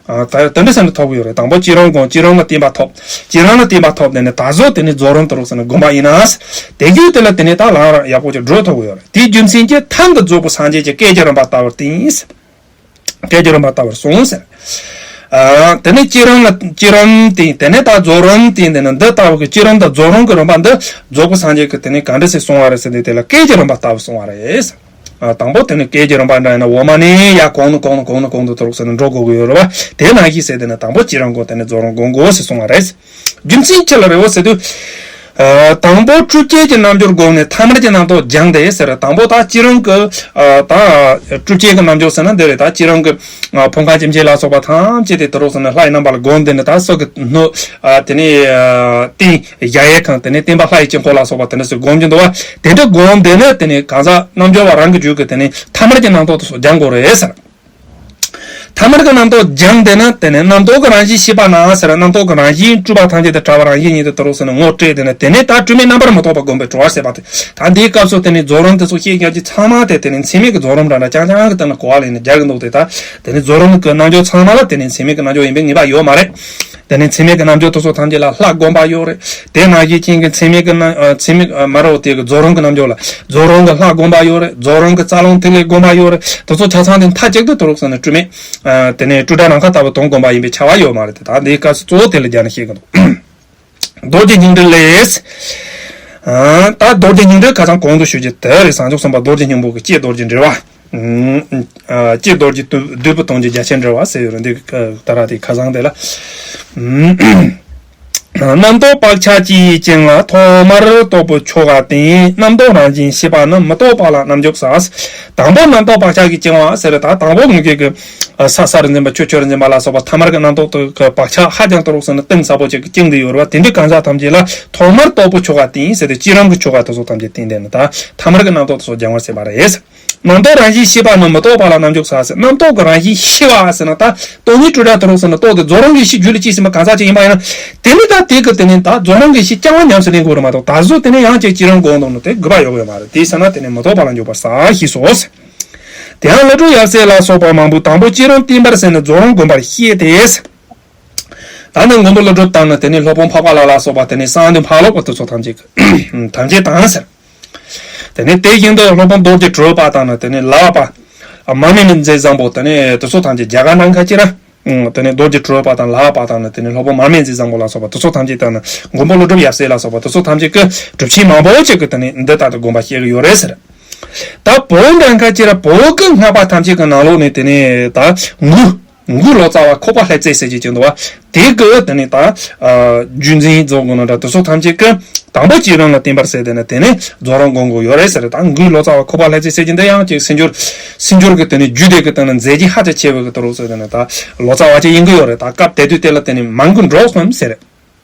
ད་དེ་འདྲ་ཟེར་ནས་ཐོབ་ཀྱི་ཡོད་རེད། དང་པོ་བསྐྱེད་རིམ་སྒོམ། བསྐྱེད་རིམ་ལ་བརྟན་པ་ཐོབ། བསྐྱེད་རིམ་ལ་བརྟན་པ་ཐོབ་དེ་ནས་ད་གཟོད་དེ་ནས་རྫོགས་རིམ་དུ་རུག་ཟེར་ནས་སྒོམ་པ་ཡིན་ན་ཟེར། དེ་རྒྱུད་དེ་ལ་དེ་ནས་ད་ལམ་ཡག་པོ་ཅིག་འགྲོ་ཐུབ་ཀྱི་ཡོད་རེད། དེའི་རྒྱུ་མཚན་གྱིས་ཐ་མ་རྫོགས་པའི་སངས་རྒྱས་ཀྱི། སྐད་ཅིག་རིམ་པ་ལྟ་བུར་བསྟན་ཟེར། སྐད་ཅིག་རིམ་པ་ལྟ་བུར་གསུངས་ཟེར། དེ་ནས་བསྐྱེད་རིམ་ལ་བསྐྱེད་རིམ་བསྟན། དེ་ནས་ད་རྫོགས་རིམ་བསྟན། དེ་ནས་འདི་ལྟ་བུ་གི་བསྐྱེད་རིམ་དང་རྫོགས་རིམ་གྱི་རིམ་པ་འདི་རྫོགས་པའི་སངས་རྒྱས་ཀྱིས་དེ་ནས་ག་འདྲ་ཞིག་གསུངས་པ་རེད་ཟེར་ནས། དེ་ལ་སྐད་ཅིག་རིམ་པ་ལྟ་བུར་གསུངས་པ་རེད། དང་པོ་དེ་ནས་སྐད་ཅིག་རིམ་པ་འདྲ་ཡིན་ན་འོག་མ་ནས་ཡར་གོང་ནས་གོང་ནས་གོང་ནས་གོང་དུ་དུ་རུག་ཟེར་ནས་འགྲོ་དགོས་ཀྱི་ཡོད་རེད་བ། དེ་ནང་བཞིན་ཟེར། དེ་ནས་དང་པོ་བསྐྱེད་རིམ་སྒོམ། དེ་ནས་རྫོགས་རིམ་སྒོམ་དགོས་ཟེར་གསུངས་པ་རེད། རྒྱུ་མཚན་ཅི་ལ་རེད་བ་ཟེར་དུས། དང་པོ་སྤྲོས་བཅས་ཀྱི་རྣལ་འབྱོར་བསྒོམས་ནས་ཐ་མལ་གྱི་རྣམ་རྟོག་སྦྱངས་ཏེ་ཟེར། དང་པོ་ད་བསྐྱེད་རིམ་གྱི་ད་སྤྲོས་བཅས་ཀྱི་རྣལ་འབྱོར་ཟེར་ན་འདི་རེད། ད་བསྐྱེད་རིམ་གྱི་ཕོ་མཁན་སྐྱེ་མཆེད་ལ་སོགས་པ་ཐམས་ཅད་དེ་དུ་རུག་ཟེར་ནས་ལྷ་ཡི་རྣམ་པ་ལ་བསྒོམས། དེ་ནས་ད་སྲོག་གི་སྣོད། དེ་ནས་རྟེན་གཞལ་ཡས་ཁང་། དེ་ནས་བརྟེན་པ་ལྷ་ཡི་དཀྱིལ་འཁོར་ལ་སོགས་པ་དེ་འདྲ་ཞིག་བསྒོམ་གྱི་འདུག་བ། དེ་འདྲ་བསྒོམས་དེ་ནས་དེ་ནས་གང་ཟག་རྣལ་འབྱོར་བ་རང་གི་རྒྱུད་ཀྱི་དེ་ནས་ཐ་མལ་གྱི་རྣམ་རྟོག་དེ་ཚོ་སྦྱང་དགོས་རེད་ཟེར། ཐ་མལ་གྱི་རྣམ་རྟོག་སྦྱངས་དེ་ན། དེ་ནས་རྣམ་རྟོག་གི་རང་བཞིན་ཤེས་པ་ན་ཟེར། རྣམ་རྟོག་གི་རང་བཞིན་སྤྲོས་པ་ཐམས་ཅད་དེ་བྲལ་བ་རང་བཞིན་ཉིད་དུ་དུ་རུག་ཟེར་ནས་ངོ་སྤྲད་དེ་ན། དེ་ནས་ད་སྤྲོས་མེད་རྣམ་པར་མི་རྟོག་པ་བསྒོམས་པས་གྲོལ་བར་ཟད་པ་སྟེ། ད་འདིའི་སྐབས་སུ་དེ་ནས་རྫོགས་རིམ་དེ་ཚོ་བཤད་རྒྱུ་ཚང་མ་དེ་དེ་ནས་མཚན་མེད་ཀྱི་རྫོགས་རིམ་འདྲ་འདྲ་རྐྱང་རྐྱང་གི་སྟེང་ལ་གོ་བ་ལེན་ནས་རྒྱག་གི་འདུག་སྟེ། ད་དེ་ནས་རྫོགས་རིམ་གྱི་རྣལ་འབྱོར་ཚང་མ་ལ་དེ་ནས་མཚན་མེད་ཀྱི་རྣལ་འབྱོར་ཡིན་པའི་ངེས་པ་ཡོད་མ་རེད། དེ་ནས་མཚན་མེད་ཀྱི་རྣལ་འབྱོར་དེ་ཚོ་ཐམས་ཅད་ལ་ལྷ་བསྒོམ་པ་ཡོད་རེད། དེ་ནང་བཞིན་ཅན་གྱི་མཚན་མེད་ཀྱི་རྣལ་ཨ་མཚན་མེད་ཨ་མ་རེད་བ། དེ་གི་རྫོགས་རིམ་གྱི་རྣལ་འབྱོར་ལ་རྫོགས་རིམ་གྱི་ལྷ་བསྒོམ་པ་ཡོད་རེད། རྫོགས་རིམ་གྱི་རྩ་རླུང་ཐིག་ལེ་བསྒོམ་པ་ཡོད་རེད། དེ་ཚོ་ཆ་ཚང་དེ་མཐའ་གཅིག་ཏུ་དུ་རུག་ཟེར་ནས་སྤྲོས་མེད། ཨ་དེ་ནས་སྤྲོས་བྲལ་ནམ་མཁའ་ལྟ་བུ་དོན་བསྒོམ་པ་ཡིན་པས་ཁྱབ་པ་ཡོད་མ་རེད་དེ། ད་འདིའི་སྐབས་སུ་གཙོ་བོ་དེ་ལ་སྦྱར་ནས་བཤད་གི་འདུག་རྡོ་རྗེ་སྙིང་པོ་ལས། ཨ་ད་རྡོ་རྗེ་སྙིང་པོ་ཁ་སང་གོང་དུ་ཞུས་ཀྱི་དེ་རེད། བྱང་ཆུབ་སེམས་དཔའ་རྡོ་རྗེ་སྙིང་པོ་གི་ལྕེ་རྡོ་རྗེ་འགྲེལ་བ། ཨ་ལྕེ་རྡོ་རྗེ་བདུད་བདུད་པོ་དོན་གྱི་རྒྱ་ཆེར་འགྲེལ་བ་ཟེར་ཡོད་རེད། འདི་ད་ར་དེ་ཁ་སང་དེ་ལ། རྣམ་རྟོག་བག་ཆགས་ཀྱིས་བཅིངས་ལ། ཐོག་མར་རྟོག་པའི་ཆོ་ག་བསྟན། རྣམ་རྟོག་རང་བཞིན་ཤེས་པ་ནི། མི་རྟོག་པ་ལ་རྣལ་འབྱོར་ཟེར། དང་པོ་རྣམ་རྟོག་བག་ཆགས་ཀྱིས་བཅིངས་པ་ཟེར། ད་དང་པོ་ངེད་ཀྱི་ས་ས་རུ་འཛིན་པ་ཆུ་ཆུ་རུ་འཛིན་པ་ལ་སོགས་པ་ཐ་མལ་གྱི་རྣམ་རྟོག་དེ་གི་བག་ཆགས་ཧ་ཅང་དུ་རུག་ཟེར་ནས་གཏིང་ཟབ་པོ་ཅིག་གི་བཅིངས་ཏེ་ཡོད་རེད་བ། དེ་འདྲའི་གང་ཟག་ཐམས་ཅད་ལ་ཐོག་མར་རྟོག་པའི་ཆོ་ག་བསྟན་ཟེར་ཏེ་བསྐྱེད་རིམ་གྱི་ཆོ་ག་དེ་ཚོ་ཐམས་ཅད་བསྟན་ཏེ་ནི་ད་ཐ་མལ་གྱི་རྣམ་རྟོག་དེ་ཚོ་སྦྱང་བར་བྱེད་པ་རེད། རྣམ་རྟོག་རང་བཞིན་ཤེས་པ་ནི་མི་རྟོག་པ་ལ་རྣམ་འཇོག་ཟེར། རྣམ་རྟོག་གི་རང་བཞིན་ཤེས་པ་ཟེར་ན་ད་སྟོང་ཉིད་སྤྲོས་བྲལ་དུ་རུང་ཟེར་ན་རྟོག་གི་རྫོགས་རིམ་གྱི་ཤེས་རྒྱུད་ལ་སྐྱེས་ཟིན་པ་གང་ཟག་ཅིག་ཡིན་པ་ཡིན་ན། དེ་ནི་ད་དེ་གི་དེ་ནི་ད་རྫོགས་རིམ་གྱི་ཤེས་རྐྱང་བ་ཉམས་སུ་ལེན་དགོས་རེད་མ་གཏོགས། ད་གཟོད་དེ་ནི་ཡང་ཅིག་བསྐྱེད་རིམ་སྒོམ་དང་ནི་དེ་དགོས་པ་ཡོད་གི་ཡོད་མ་རེད། དེ་ཟེར་ན་དེ་ནི་མི་རྟོག་པ་ལ་འཇོག་པར་ཟད་ཞེས་སོ། དེ་ཡང་ཀླུ་སྒྲུབ་ཡབ་སྲས་ལ་སོགས་པ་མང་པོས་དང་པོ་བསྐྱེད་རིམ་བསྟན་པར་ཟད་ནས་རྫོགས་རིམ་བསྒོམ་པར་བཤད་དེ། ད་ནི་མགོན་པོ་ཀླུ་སྒྲུབ་དང་ནི་དེ་ནི་སློབ་དཔོན་འཕགས་པ་ལ་ལ་སོགས་པ་དེ་ནི་གསང་འདུས་འཕགས་ལོག་པ་དེ་ཚོ་ཐམས་ཅད་ཀྱི་ཐམས་ཅད་དང་ཟེར། དེ་ནས་དེ་བཞིན་དུ་སློབ་དཔོན་རྡོ་རྗེ་གྲོལ་པ་དང་ནི་དེ་ནས་ལག་པ། མར་མེ་མཛད་བཟང་པོ་དེ་ནས་དེ་ཚོ་ཐམས་ཅད་རྒྱ་གར་ནང་ཁ་ཅིག་ར། དེ་ནས་རྡོ་རྗེ་གྲོལ་པ་དང་ལག་པ་དང་ནི་དེ་ནས་སློབ་དཔོན་མར་མེ་མཛད་བཟང་པོ་ལ་སོགས་པ་དེ་ཚོ་ཐམས་ཅད་དང་ནི་མགོན་པོ་ཀླུ་སྒྲུབ་ཡབ་སྲས་ལ་སོགས་པ་དེ་ཚོ་ཐམས་ཅད་ཀྱི་གྲུབ་ཆེན་མང་པོ་ཅིག་གི་དེ་ནས་འདི་ལྟར་དུ་དགོངས་པ་བཞེས་ཀྱི་ཡོད་རེད་ཟེར། ད་བོད་འདྲ་ཁ་ཅིག་ར་བོད་ཀྱི་སྔགས་པ་ཐམས་ཅད་ཀྱི་ནང་ལོགས་ནས་དེ་ནས་ད་འགོས། འགོས་ལོ་ཙཱ་བ་ཁོག་པ་ལྷ་རྩེ་ཟེར་གྱི་ཅིག་འདུག་བ། དེ་གི་དེ་ནས་ད། རྒྱུད་འཛིན་རྫོགས་དགོས་ན་འདྲ་དེ་ཚོ་ཐམས་ཅད་ཀྱི་དང་པོ་བསྐྱེད་རིམ་ལ་བརྟེན་པར་ཟད་དེ་ནས་དེ་ནས་རྫོགས་རིམ་སྒོམ་དགོས་ཡོད་རེད་ཟེར། ད་འགོས་ལོ་ཙཱ་བ་ཁོག་པ་ལྷ་རྩེ་ཟེར་གྱི་འདི་ཡང་ཅིག་སེམས་སྦྱོར། སེམས་སྦྱོར་གྱི་དེ་ནས་རྒྱུད་སྡེ་གི་དེ་ནས་མཛད་རྗེས་ཧ་ཅང་ཆེ་བའི་གི་དུ་རུ་ཟེར་དེ་ནས་ད་ལོ་ཙཱ་བ་ཅིག་ཡིན་གི་ཡོད་རེད། ད་སྐབས་དེ་དུས་དེ་ལ་དེ་ནས་མང་པོ་འགྲོགས་སོང་ཟེར།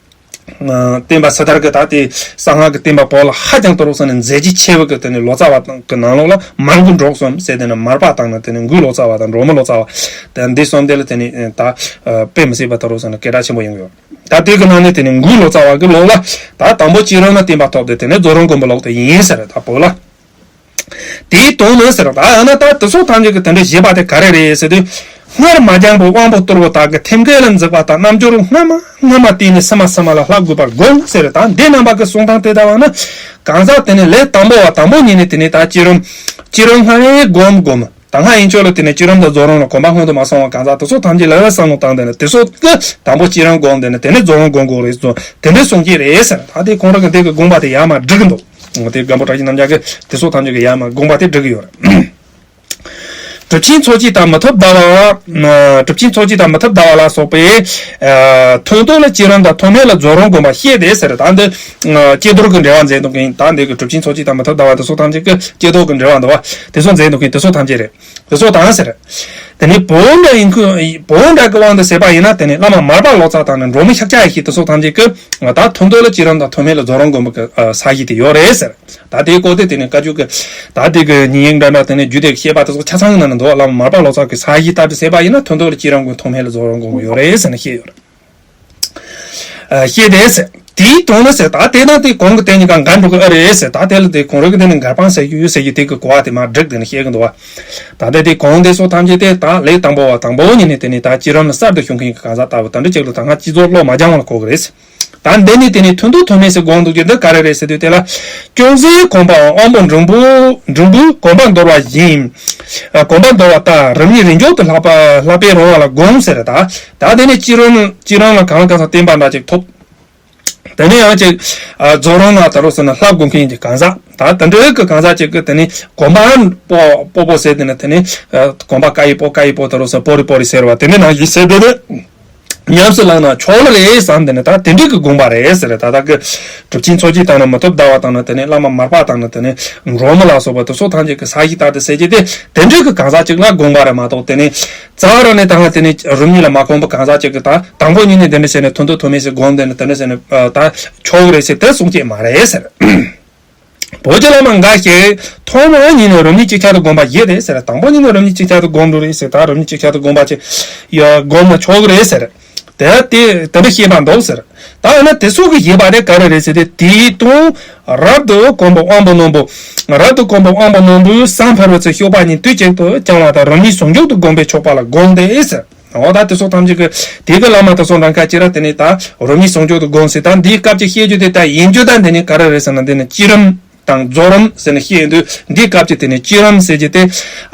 བསྟན་པ་སི་ཏར་གྱི་ད་ལྟའི་གསང་སྔགས་ཀྱི་བསྟན་པ་བོད་ལ་ཧ་ཅང་དུ་རུ་ས་ནས་མཛད་རྗེས་ཆེ་བའི་གི་དེ་ནས་ལོ་ཙཱ་བ་དང་གི་ནང་ལོགས་ལ་མར་འགོས་འགྲོགས་གསུམ་ཟེར། དེ་ནས་མར་པ་དང་ནི་དེ་ནས་འགོས་ལོ་ཙཱ་བ་དང་འབྲོག་མི་ལོ་ཙཱ་བ་དེ་འདི་གསུམ་དེ་ལ་དེ་ནས་ད་དཔེ་མི་སྲིད་པ་དུ་རུ་ས་ནས་སྐད་གྲགས་ཆེན་པོ་ཡོང་ཡོད། ད་དེ་གི་ནང་ནས་དེ་ནས་འགོས་ལོ་ཙཱ་བ་གི་ལུགས་ལ་ད་དང་པོ་བསྐྱེད་རིམ་ལ་བརྟེན་པ་ཐོབ་སྟེ་དེ་ནས་རྫོགས་རིམ་སྒོམ་པའི་ལུགས་དེ་ཡིན་ཟེར། ད་བོད་ལ། དེའི་དོན་ནི་ཟེར། ད་ཡང་ན་ད་དེ་ཚོ་ཐམས་ཅད་ཀྱི་དེ་འདྲ་བཞེད་པ་དེ་ག་རེ་རེད་ཟེར་དུས། སྔར་མ་སྦྱངས་པའི་དབང་པོ་རྟུལ་བོ་དག་གིས་ཐེམ་སྐས་ལ་འཛེགས་པ་ལྟར་རྣལ་འབྱོར་སྔ་མ་སྔ་མ་བསྟེན་ནས་སི་མ་སི་མ་ལ་བསླབ་དགོས་པར་དགོངས་ཟེར། ད་འདི་རྣམ་པ་གི་གསུང་སྟངས་དེ་ལྟ་བ་ན། གང་ཟག་དེ་ནི་ལས་དང་པོ་བ་དང་པོ་ཉིད་ནས་དེ་ནས་ད་བསྐྱེད་རིམ། བསྐྱེད་རིམ་སྔ་མའི་སྒོམ་སྒོམ། ད་སྔ་ཡན་ཆོད་ལ་དེ་ནས་བསྐྱེད་རིམ་དང་རྫོགས་རིམ་ལ་གོམས་པ་སྔོན་དུ་མ་སོང་བ་གང་ཟག་དེ་ཚོ་ཐམས་ཅད་ལ་བསམ་བློ་བཏང་དེ་ནས་དེ་ཚོ་གི་དང་པོ་བསྐྱེད་རིམ་སྒོམ་དེ་ནས་དེ་ནས་རྫོགས་རིམ་སྒོམ་དགོས་རེད་ཟེར། དེ་འདྲའི་གསུང་གི་རེད་ཟེར། ད་དེ་ཁོང་རང་གི་འདི་གི་དགོངས་པ་དེ་ཡར་མར་འགྲིག་གི་འདུག་དེ་སྒམ་པོ་གྲགས་ཅན་རྣམ་རྒྱལ་གྱིས་དེ་ཚོ་ཐམས་ཅད་ཀྱི་ཡར་མར་དགོངས་པ་དེ་བསྒྲིགས་ཀྱི་ཡོད་རེད། གྲུབ་ཆེན་ཚོགས་ཀྱི་དང་མི་ཐོབ་ཟླ་བ། གྲུབ་ཆེན་ཚོགས་ཀྱི་དང་མི་ཐོབ་ཟླ་བ་ལ་སོགས་པས། ཐོན་ཐོས་ལ་བསྐྱེད་རིམ་དང་ཐོགས་མེད་ལ་རྫོགས་རིམ་སྒོམ་པ་བཤད་དེ་ཟེར། ད་འདི། ཀྱེ་རྡོར་གྱི་འགྲེལ་བ་མཛད་འདུག་མཁན། ད་འདི་གི་གྲུབ་ཆེན་ཚོགས་ཀྱི་དང་མི་ཐོབ་ཟླ་བ་དེ་ཚོ་ཐམས་ཅད་ཀྱི་ཀྱེ་རྡོར་གྱི་འགྲེལ་བ་འདུག་བ། དེ་ཚོ་མཛད་འདུག་མཁན་དེ་ཚོ་ཐམས་ཅད་རེད། དེ་ཚོ་དང་ཟེར། དེ་ནས་བོད་འདྲ་ཡིན་ཁུལ་བོད་འདྲ་གི་དབང་དུ་ཟེར་བ་ཡིན་ན་དེ་ནས་བླ་མ་མར་པ་ལོ་ཙཱ་དང་ནི་འབྲོག་མི་ཤཱཀྱ་ཡེ་ཤེས་དེ་ཚོ་ཐམས་ཅད་ཀྱིས་ད་ཐོན་ཐོས་ལ་བསྐྱེད་རིམ་དང་ཐོགས་མེད་ལ་རྫོགས་རིམ་སྒོམ་པའི་ས་གཞི་དེ་ཡོད་རེད་ཟེར། ད་དེའི་སྐོར་དེ་དེ་ནས་བཀའ་བརྒྱུད་ཀྱི་ད་དེ་གི་ཉེས་དམིགས་འདྲ་འདྲ་དེ་ནས་རྒྱུད་སྡེ་བཤད་པ་དེ་ཚོ་ཆ་ཚང་གི་ནང་ན་འདུག་བླ་མ་མར་པ་ལོ་ཙཱ་གི་ས་གཞི་ལྟར་དུ་ཟེར་བ་ཡིན་ན་ཐོན་ཐོས་ལ་བསྐྱེད་རིམ་སྒོམ་ཐོགས་མེད་ལ་རྫོགས་རིམ་སྒོམ་ཡོད་རེད་ཟེར་ནས་བཤད་ཡོད་རེད། ཨ་བཤད་དེ་ཟེར། དེའི་དོན་ནི་ཟེར། ད་དེ་ན་དེ་གོང་གི་དེ་གཉིས་ཀ་འགལ་འགྲོ་གི་ཨ་རེད་ཟེར། ད་དེ་ལ་དེ་གོང་རིག་གི་དེ་ནི་འགལ་སྤང་ཟེར་རྒྱུ་ཡོད་ཟེར་རྒྱུ་དེ་གི་གོ་བ་དེ་མར་བསྒྲིགས་དེ་ནི་བཤད་གི་འདུག་བ། ད་ལྟ་དེ་གོང་དེ་ཚོ་ཐམས་ཅད་དེ་ད་ལས་དང་པོ་བ་དང་པོ་ཉིད་ནས་དེ་ནི་ད་བསྐྱེད་རིམ་ལ་གསར་དུ་ཞུགས་མཁན་གྱི་གང་ཟག་ལྟ་བུ་དེ་འདྲ་ཅིག་ལ་ད་སྔ་སྤྱི་ཚོགས་བློ་མ་སྦྱང་བ་ལ་གོ་གི་རེད། ད་འདི་ནི་དེ་ནི་ཐོན་ཐོས་ཐོགས་མེད་ཟེར་དགོངས་འདུག་རྒྱུ་འདི་ག་རེ་རེད་ཟེར་དུས་དེ་ལ། ཅུང་ཟད་གོམས་པའམ་དབང་པོ་འབྲིང་པོ་འབྲིང་པོས་གོམས་པ་འདོར་བ་བཞིན། གོམས་པ་འདོར་བ་ལྟར་རིམ་གཉིས་རིམ་འཇོག་ཏུ་ལྷག་པ་ལྷག་པའི་རང་དབང་ལ་དགོངས་ཟེར། ད་ད་དེ་ནི་བསྐྱེད་རིམ་བསྐྱེད་རིམ་ལ་གང་ལ་གང་འཚམ་བརྟན་པ་འདྲ་ཅིག་ཐོབ། དེ་ནས་ཡང་ཅིག་རྫོགས་རིམ་ལ་ད་རུང་ཟེར་ན་ལྷ་སྒོམ་མཁན་གྱི་གང་ཟག་ད་དེ་འདྲའི་གི་གང་ཟག་ཅིག་གི་དེ་ནས་གོམས་པ་སྤོ་སྤོ་སྤོ་ཟེར། དེ་ནས་དེ་ནས་གོམས་པ་ཀ་ཡི་སྤོ་ཀ་ཡི་སྤོ་ད་རུང་ཟེར་སྤོ་རི་སྤོ་རི་ཟེར་བ་དེ་འདྲ་ནང་བཞིན་ཟེར་དེ་ནས་ཉམས་སུ་བླངས་ན་ཆོག་ལེ་རེད་བསམ། དེ་ནས་ད་དེ་འདྲའི་གི་དགོངས་པ་རེད་ཟེར། ད་ལྟ་གི་གྲུབ་ཆེན་ཚོགས་ཀྱི་དང་ནི་མི་ཐོབ་ཟླ་བ་དང་ནི་དེ་ནས་བླ་མ་མར་པ་དང་ནི་དེ་ནས་འབྲོག་མི་ལ་སོགས་པ་དེ་ཚོ་ཐམས་ཅད་ཀྱི་ས་གཞི་ལྟར་དུ་ཟེར་གྱི་དེ་དེ་འདྲའི་གི་གང་ཟག་ཅིག་ལ་དགོངས་པ་རེད་མ་གཏོགས་དེ་ནས། རྩ་བ་རང་ནས་ད་ང་དེ་ནས་རིམ་གཉིས་ལ་མ་གོམས་པའི་གང་ཟག་ཅིག་གིས་ད་དང་པོ་ཉིད་ནས་དེ་འདྲ་བྱས་ནས་ཐོན་ཐོས་ཐོགས་མེད་ཟེར་སྒོམ་དེ་ནས་དེ་འདྲ་བྱས་ནས་ད་ཆོག་གི་རེད་ཟེར་དེ་གསུང་སྐྱེས་མ་རེད་ཟེར། བོད་ཀྱི་བླ་མ་འགའ་ཞིག་ཐོག་མ་ཉིད་ནས་རིམ་གཉིས་ཅིག་ཆར་དུ་སྒོམ་པ་བཞི་རེད་ཟེར། དང་པོ་ཉིད་ནས་རིམ་གཉིས་ཅིག་ཆར་དུ་སྒོམ་འགྲོ་རེད་ཟེར། ད་རིམ་གཉིས་ཅིག་ཆར་དུ་སྒོམ་པ་ཅིག་ཡ་སྒོམ་ན་ཆོག་གི་རེད་ཟེར། དེ་དེ་དེ་འདྲ་བཤད་པ་འདུག་ཟེར། ད་ཡང་ན་དེ་སོགས་ཀྱི་བཞེད་པ་དེ་ག་རེ་རེད་ཟེར་ཏེ་དེའི་དོན་རབ་ཏུ་གོམས་པའི་དབང་པོ་རྣོན་པོ། རབ་ཏུ་གོམས་པའི་དབང་པོ་རྣོན་པོས་སང་ཕར་བའི་ཚེ་གཤོག་པ་གཉིས་དུས་གཅིག་ཏུ་བརྐྱང་བ་དང་རིམ་གཉིས་ཟུང་འཇུག་ཏུ་བསྒོམས་པས་ཆོག་པ་ལ་དགོངས་ཏེ་ཟེར། འོ་ད་དེ་ཚོ་ཐམས་ཅད་ཀྱི་དེ་གི་བླ་མ་དེ་ཚོ་འདྲ་ཁ་ཅིག་ར་དེ་ནས་ད་རིམ་གཉིས་ཟུང་འཇུག་ཏུ་བསྒོམས་ཟེར། ད་འདིའི་སྐབས་ཀྱི་བཤད་རྒྱུ་དེ་ད་ཡིན་རྒྱུ་ད་འདི་ནས་ག་རེ་རེད་ཟེར་ན་འདི་ནས་བསྐྱེད་རིམ་དང་རྫོགས་རིམ་ཟེར་ནས་བཤད་ཡོང་དུས་འདིའི་སྐབས་ཀྱི་དེ་ནས་བསྐྱེད་རིམ་ཟེར་གྱི་དེ་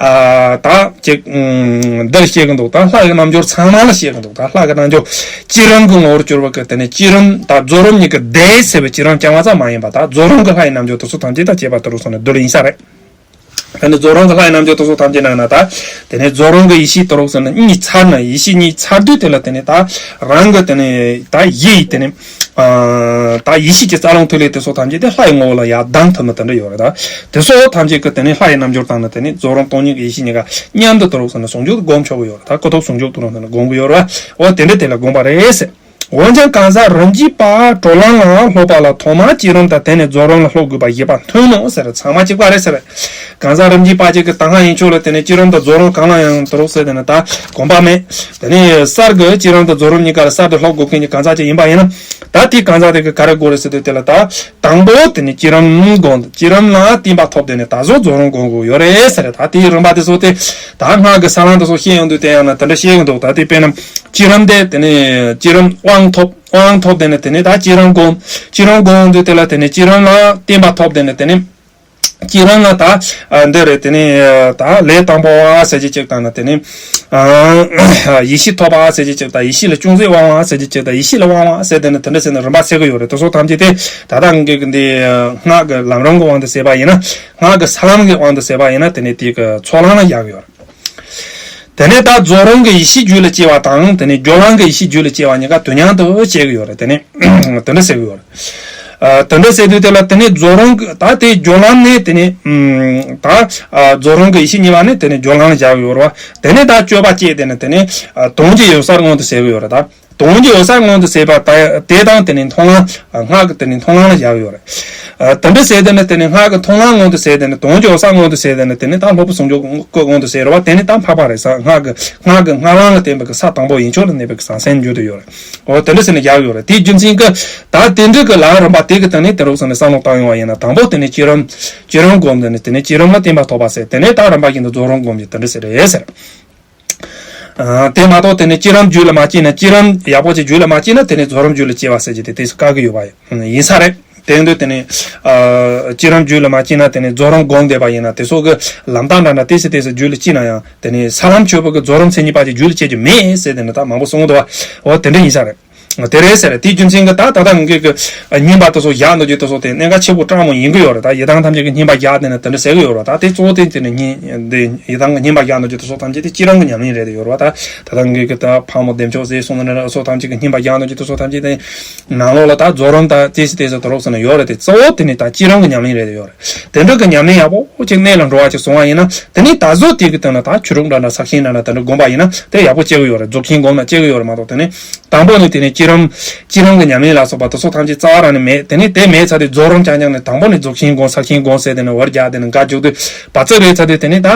ཨ་ད་ཅིག་འདིར་བཤད་གི་འདུག་ད་ལྷ་ཡི་རྣལ་འབྱོར་ཚང་མ་ལ་བཤད་གི་འདུག་ད་ལྷ་གི་རྣལ་འབྱོར་བསྐྱེད་རིམ་གྱི་ངོ་བོར་གྱུར་པ་གི་དེ་ནས་བསྐྱེད་རིམ་དང་རྫོགས་རིམ་གཉིས་ཀྱི་སྡེ་ཟེར་བའི་བསྐྱེད་རིམ་རྐྱང་བ་ཙམ་མ་ཡིན་པ་ད་རྫོགས་རིམ་གྱི་ལྷ་ཡི་རྣལ་འབྱོར་དེ་ཚོ་ཐམས་ཅད་ད་བྱེད་པ་དེ་རུ་སོང་ནས་བསྡུ་ལ་ཡིན་ས་རེད། ད་ནི་རྫོགས་རིམ་གྱི་ལྷ་ཡི་རྣལ་འབྱོར་དེ་ཚོ་ཐམས་ཅད་ནང་ན་ད། དེ་ནས་རྫོགས་རིམ་གྱི་ཡེ་ཤེས་དེ་རུ་སོང་ནས་གཉིད་ཚར་ན་ཡེ་ཤེས་གཉིད་ཚར་དུས་དེ་ལ་དེ་ནས་ད་རང་གི་དེ་ནས་ད་ཡིད་ཡི་དེ་ནས། ད་ཡེ་ཤེས་ཀྱི་རྩ་རླུང་ཐིག་ལེ་དེ་ཚོ་ཐམས་ཅད་དེ་ལྷ་ཡི་ངོ་བོ་ལ་ཡར་ལྡང་ཐུབ་ནི་དེ་འདྲ་ཡོད་རེད་ད། དེ་ཚོ་ཐམས་ཅད་ཀྱི་དེ་ནས་ལྷ་ཡི་རྣལ་འབྱོར་དང་ནི་དེ་ནས་རྫོགས་རིམ་སྟོང་ཉིད་ཀྱི་ཡེ་ཤེས་གཉིས་ཀ་མཉམ་དུ་དེ་རུ་སོང་ནས་ཟུང་འཇུག་ཏུ་སྒོམ་ཆོག་གི་ཡོད་རེད། ད་སྐུ་ཐོབ་ཟུང་འཇུག་ཏུ་རུ་སོང་ནས་སྒོམ་གི་ཡོད་རེད། འོ་དེ་འདྲ་དེ་ལ་དགོངས་པ་རེད་ཟེར། འོན་ཀྱང་གང་ཟག་རིམ་གྱིས་པ་གྲོལ་ལམ་ལ་སློབ་པ་ལ་ཐོག་མར་བསྐྱེད་རིམ་དང་དེ་ནས་རྫོགས་རིམ་ལ་སློབ་དགོས་པ་བཞེད་པ་མཐུན་ནོ་ཟེར། ཚང་མ་གཅིག་པ་རེད་ཟེར། གང་ཟག་རིམ་གྱིས་པ་གཅིག་གི་ད་སྔ་ཡན་ཆོད་ལ་དེ་ནས་བསྐྱེད་རིམ་དང་རྫོགས་རིམ་གང་ལ་ཡང་དུ་རོགས་ཟེར་དེ་ནས་ད་གོམས་པ་མེད། དེ་ནས་གསར་གྱི་བསྐྱེད་རིམ་དང་རྫོགས་རིམ་གཉིས་ཀ་ལ་གསར་དུ་སློབ་དགོས་མཁན་གྱི་གང་ཟག་ཅིག་ཡིན་པ་ཡིན་ན། ད་དེའི་གང་ཟག་དེ་གི་ག་རེ་དགོས་རེད་ཟེར་དུས་དེ་ལ་ད། དང་པོ་དེ་ནས་བསྐྱེད་རིམ་སྒོམ། བསྐྱེད་རིམ་ལ་བརྟན་པ་ཐོབ་དེ་ནས་ད་གཟོད་རྫོགས་རིམ་སྒོམ་དགོས་ཡོད་རེད་ཟེར། ད་དེའི་རིམ་པ་དེ་ཚོ་དེ་ད་སྔགས་ཀྱི་ས་ལམ་དེ་ཚོ་བཤད་ཡོང་དུས་དེ་ཡང་ན་དེ་འདྲ་བཤད་ཀྱི་འདུག་ད་དེ་དཔེར་ན་བསྐྱེད་རིམ་དེ་དེ་ནས་བསྐྱེད་རིམ་དབང་ཐོབ། དབང་ཐོབ་དེ་ནས་དེ་ནས་ད་བསྐྱེད་རིམ་སྒོམ། བསྐྱེད་རིམ་སྒོམ་དུས་དེ་ལ་དེ་ནས་བསྐྱེད་རིམ་ལ་བརྟན་པ་ཐོབ་དེ་ནས་དེ་ནས་བསྐྱེད་རིམ་ལ་ད་འདི་རེད། དེ་ནས་ད་ལས་དང་པོ་བ་ཟེར་གྱི་གཅིག་དང་ནི་དེ་ནས། ཡེ་ཤེས་ཐོབ་པ་ཟེར་གྱི་གཅིག་དང་ཡེ་ཤེས་ལ་ཅུང་ཟད་དབང་བ་ཟེར་གྱི་གཅིག་དང་ཡེ་ཤེས་ལ་དབང་བ་ཟེར་དེ་ནི་དེ་འདྲ་ཟེར་ནས་རིམ་པ་ཟེར་གི་ཡོད་རེད། དེ་ཚོ་ཐམས་ཅད་དེ་ད་ལྟ་ངེད་ཀྱི་འདི་སྔགས་ཀྱི་ལམ་རིམ་གྱི་དབང་དུ་ཟེར་བ་ཡིན་ན། སྔགས་ཀྱི་ས་ལམ་གྱི་དབང་དུ་ཟེར་བ་ཡིན་ན་དེ་ནི་དེ་གི་ཚོགས་ལམ་ལ་བཞག་གི་ཡོད་རེད། དེ་ནས་ད་རྫོགས་རིམ་གྱི་ཡེ་ཤེས་རྒྱུད་ལ་སྐྱེ་བ་དང་དེ་ནས་སྦྱོར་ལམ་གྱི་ཡེ་ཤེས་རྒྱུད་ལ་སྐྱེ་བ་གཉིས་ཀ་དུས་མཉམ་དུ་སྐྱེ་གི་ཡོད་རེད། དེ་ནས་དེ་འདྲ་ཟེར་གི་ཡོད་རེད། ཨ། དེ་འདྲ་ཟེར་དུས་དེ་ལ་དེ་ནས་རྫོགས་རིམ་གྱི་ད་དེ་སྦྱོར་ལམ་ནས་དེ་ནས་ཨམ། ད་ཨ། རྫོགས་རིམ་གྱི་ཡེ་ཤེས་གཉིས་པ་ནི་དེ་ནས་སྦྱོར་ལམ་ལ་བཞག་གི་ཡོད་རེད་བ། དེ་ནས་ད་སྤྱོད་པ་སྐྱེས་དེ་ནས་དེ་ནས་ཨ། དོན་གྱི་ཡོད་སར་མངོན་དུ་ཟེར་གི་ཡོད་རེད་ད། དོན་གྱི་ཡོད་སར་མངོན་དུ་ཟེར་བ་ད་དེ་དང་དེ་ནས་མཐོང་ལམ། ཨ། སྔགས་ཀྱི་དེ་ནས་མཐོང་ལམ་ལ་བཞག་གི་ཡོད་རེད། ཨ། དེ་འདྲ་ཟེར་དེ་ནས་དེ་ནས་སྔགས་ཀྱི་མཐོང་ལམ་མངོན་དུ་ཟེར་དེ་ནས་དོན་གྱི་ཡོད་སར་མངོན་དུ་ཟེར་དེ་ནས་དེ་ནས་ད་སློབ་དཔོན་ཟུང་འཇུག་གི་མངོན་དུ་ཟེར་བ་དེ་ནས་ད་འཕགས་པ་རེད་ས། སྔགས་ཀྱི་སྔགས་ཀྱི་སྔགས་ལམ་ལ་བརྟེན་པའི་གི་ས་དང་པོ་ཡན་ཆོད་ལ་གནས་པའི་གི་ཟང་ཟིང་རྒྱུད་དུ་ཡོད་རེད། འོ་དེ་འདྲ་ཟེར་ནས་རྒྱག་ཡོད་རེད། དེའི་རྒྱུ་མཚན་གྱིས་ད་དེ་འདྲ་གི་ལམ་རིམ་པ་དེ་གི་སྟེང་ནས་དེ་རོགས་ཟེར་ནས་བསམ་བློ་བཏང་ཡོང་བ་ཡིན་ན། དང་པོ་དེ་ནས་བསྐྱེད་རིམ། བསྐྱེད་རིམ་སྒོམ། དེ་ནས་དེ་ནས་བསྐྱེད་རིམ་ལ་བརྟན་པ་ཐོབ་པ་ཟེར། དེ་ནས་ད་རིམ་པ་བཞིན་དུ་རྫོགས་རིམ་སྒོམ་གྱི་དེ་འདྲ་ཟེར་རེད་ཟེར། ཨ། དེ་མ་གཏོགས་དེ་ནས་བསྐྱེད་རིམ་རྒྱུད་ལ་མ་སྐྱེས་ན། བསྐྱེད་རིམ་ཡག་པོ་ཅིག་རྒྱུད་ལ་མ་སྐྱེས་ན་དེ་ནས་རྫོགས་རིམ་རྒྱུད་ལ་སྐྱེ་བ་ཟེར་གྱི་དེ་དེ་དཀའ་གི་ཡོད་པ་ཡིན་ས་རེད། དེ་ཡིན་དུས་དེ་ནས། ཨ། བསྐྱེད་རིམ་རྒྱུད་ལ་མ་སྐྱེས་ན་དེ་ནས་རྫོགས་རིམ་སྒོམ་བསྡད་པ་ཡིན་ན་དེ་སོགས་ཀྱི་ལམ་རྟགས་འདྲ་འདྲ་ཏོག་ཙམ་ཏོག་ཙམ་རྒྱུད་ལ་སྐྱེས་ན་ཡང་དེ་ནས་ས་ལམ་ཆོད་པོ་གི་རྫོགས་རིམ་མཚན་ཉིད་པ་ཅིག་རྒྱུད་ལ་སྐྱེ་རྒྱུ་མེད་ཟེར་དེ་ནས་ད་མང་པོ་གསུང་གི་འདུག་བ། འོ་དེ་འདྲ་ཡིན་ས་རེད། དེ་རེད་ཟེར། དེའི་རྒྱུ་མཚན་གྱིས་ད་ད་ལྟ་ངེད་ཀྱི་བསྙེན་པ་དེ་ཚོ་བཞག་འདུག་རྒྱུ་དེ་ཚོ་དེ་གནད་འགག་ཆེ་པོ་སྤྲང་མོ་ཡིན་གྱི་ཡོད་རེད། ད་ཡི་དམ་ཐམས་ཅད་ཀྱི་བསྙེན་པ་བཞག་དེ་ནས་དེ་འདྲ་ཟེར་གྱི་ཡོད་རེད། ད་དེ་གཙོ་བོ་དེ་དེ་ནས་བསྙེན་དེ་ཡི་དམ་གྱི་བསྙེན་པ་བཞག་འདུག་རྒྱུ་དེ་ཚོ་ཐམས་ཅད་དེ་བསྐྱེད་རིམ་གྱི་ཉམས་ལེན་རེད་དེ་ཡོད་རེད་བ། ད་ད་ལྟ་ངེད་ཀྱི་ད་ཕག་མོ་བདེ་མཆོག་ཟེར་སོང་ན་ནི་སོགས་ཐམས་ཅད་ཀྱི་བསྙེན་པ་བཞག་འདུག་རྒྱུ་དེ་ཚོ་ཐམས་ཅད་དེ། ནང་ལོགས་ལ་ད་རྫོགས་རིམ་དང་ཏོག་ཙམ་ཏོག་ཙམ་དུ་རོགས་ཟེར་ན་ཡོད་རེད་དེ། གཙོ་བོ་དེ་ནི་ད་བསྐྱེད་རིམ་གྱི་ཉམས་ལེན་རེད་དེ་ཡོད་རེད། དེ་འདྲ་གི་ཉམས་ལེན་ཡག་པོ་ཅིག་གནད་ལ་འགྲོ་བ་ཅིག་སོང་བ་ཡིན་ན། དེ་ནི་ད་གཟོད་དེ་གི་སྟེང་ན་ད་ཆོས་དྲུག་འདྲ་འདྲ་ས་ཤིང་འདྲ་འདྲ་དེ་འདྲ་བསྒོམ་པ་ཡིན་ན་དེ་ཡག་པོ་སྐྱེ་གི་ཡོད་རེད། རྫོགས་ཆེན་སྒོམ་ན་སྐྱེ་གི་ཡོད་རེད་མ་གཏོགས། དེ་ནི་དང་པོ་ནི་དེ་ནི་བསྐྱེད་རིམ་བསྐྱེད་རིམ་གྱི་ཉམས་ལེན་ལ་སོགས་པ་དེ་ཚོ་ཐམས་ཅད་རྩ་བ་རང་ནས་མེད། དེ་ནི་དེ་མེད་ཚར་དུས་རྫོགས་རིམ་རྐྱང་རྐྱང་ནི་དང་པོ་ནི་རྫོགས་ཆེན་སྒོམ་ས་ཤིང་སྒོམ་ཟེར་དེ་ནི་བར་རྒྱག་དེ་ནི་འགའ་འཇུག་དུས་བ་ཙིག་རེད་ཚར་དུས་དེ་ནི་ད་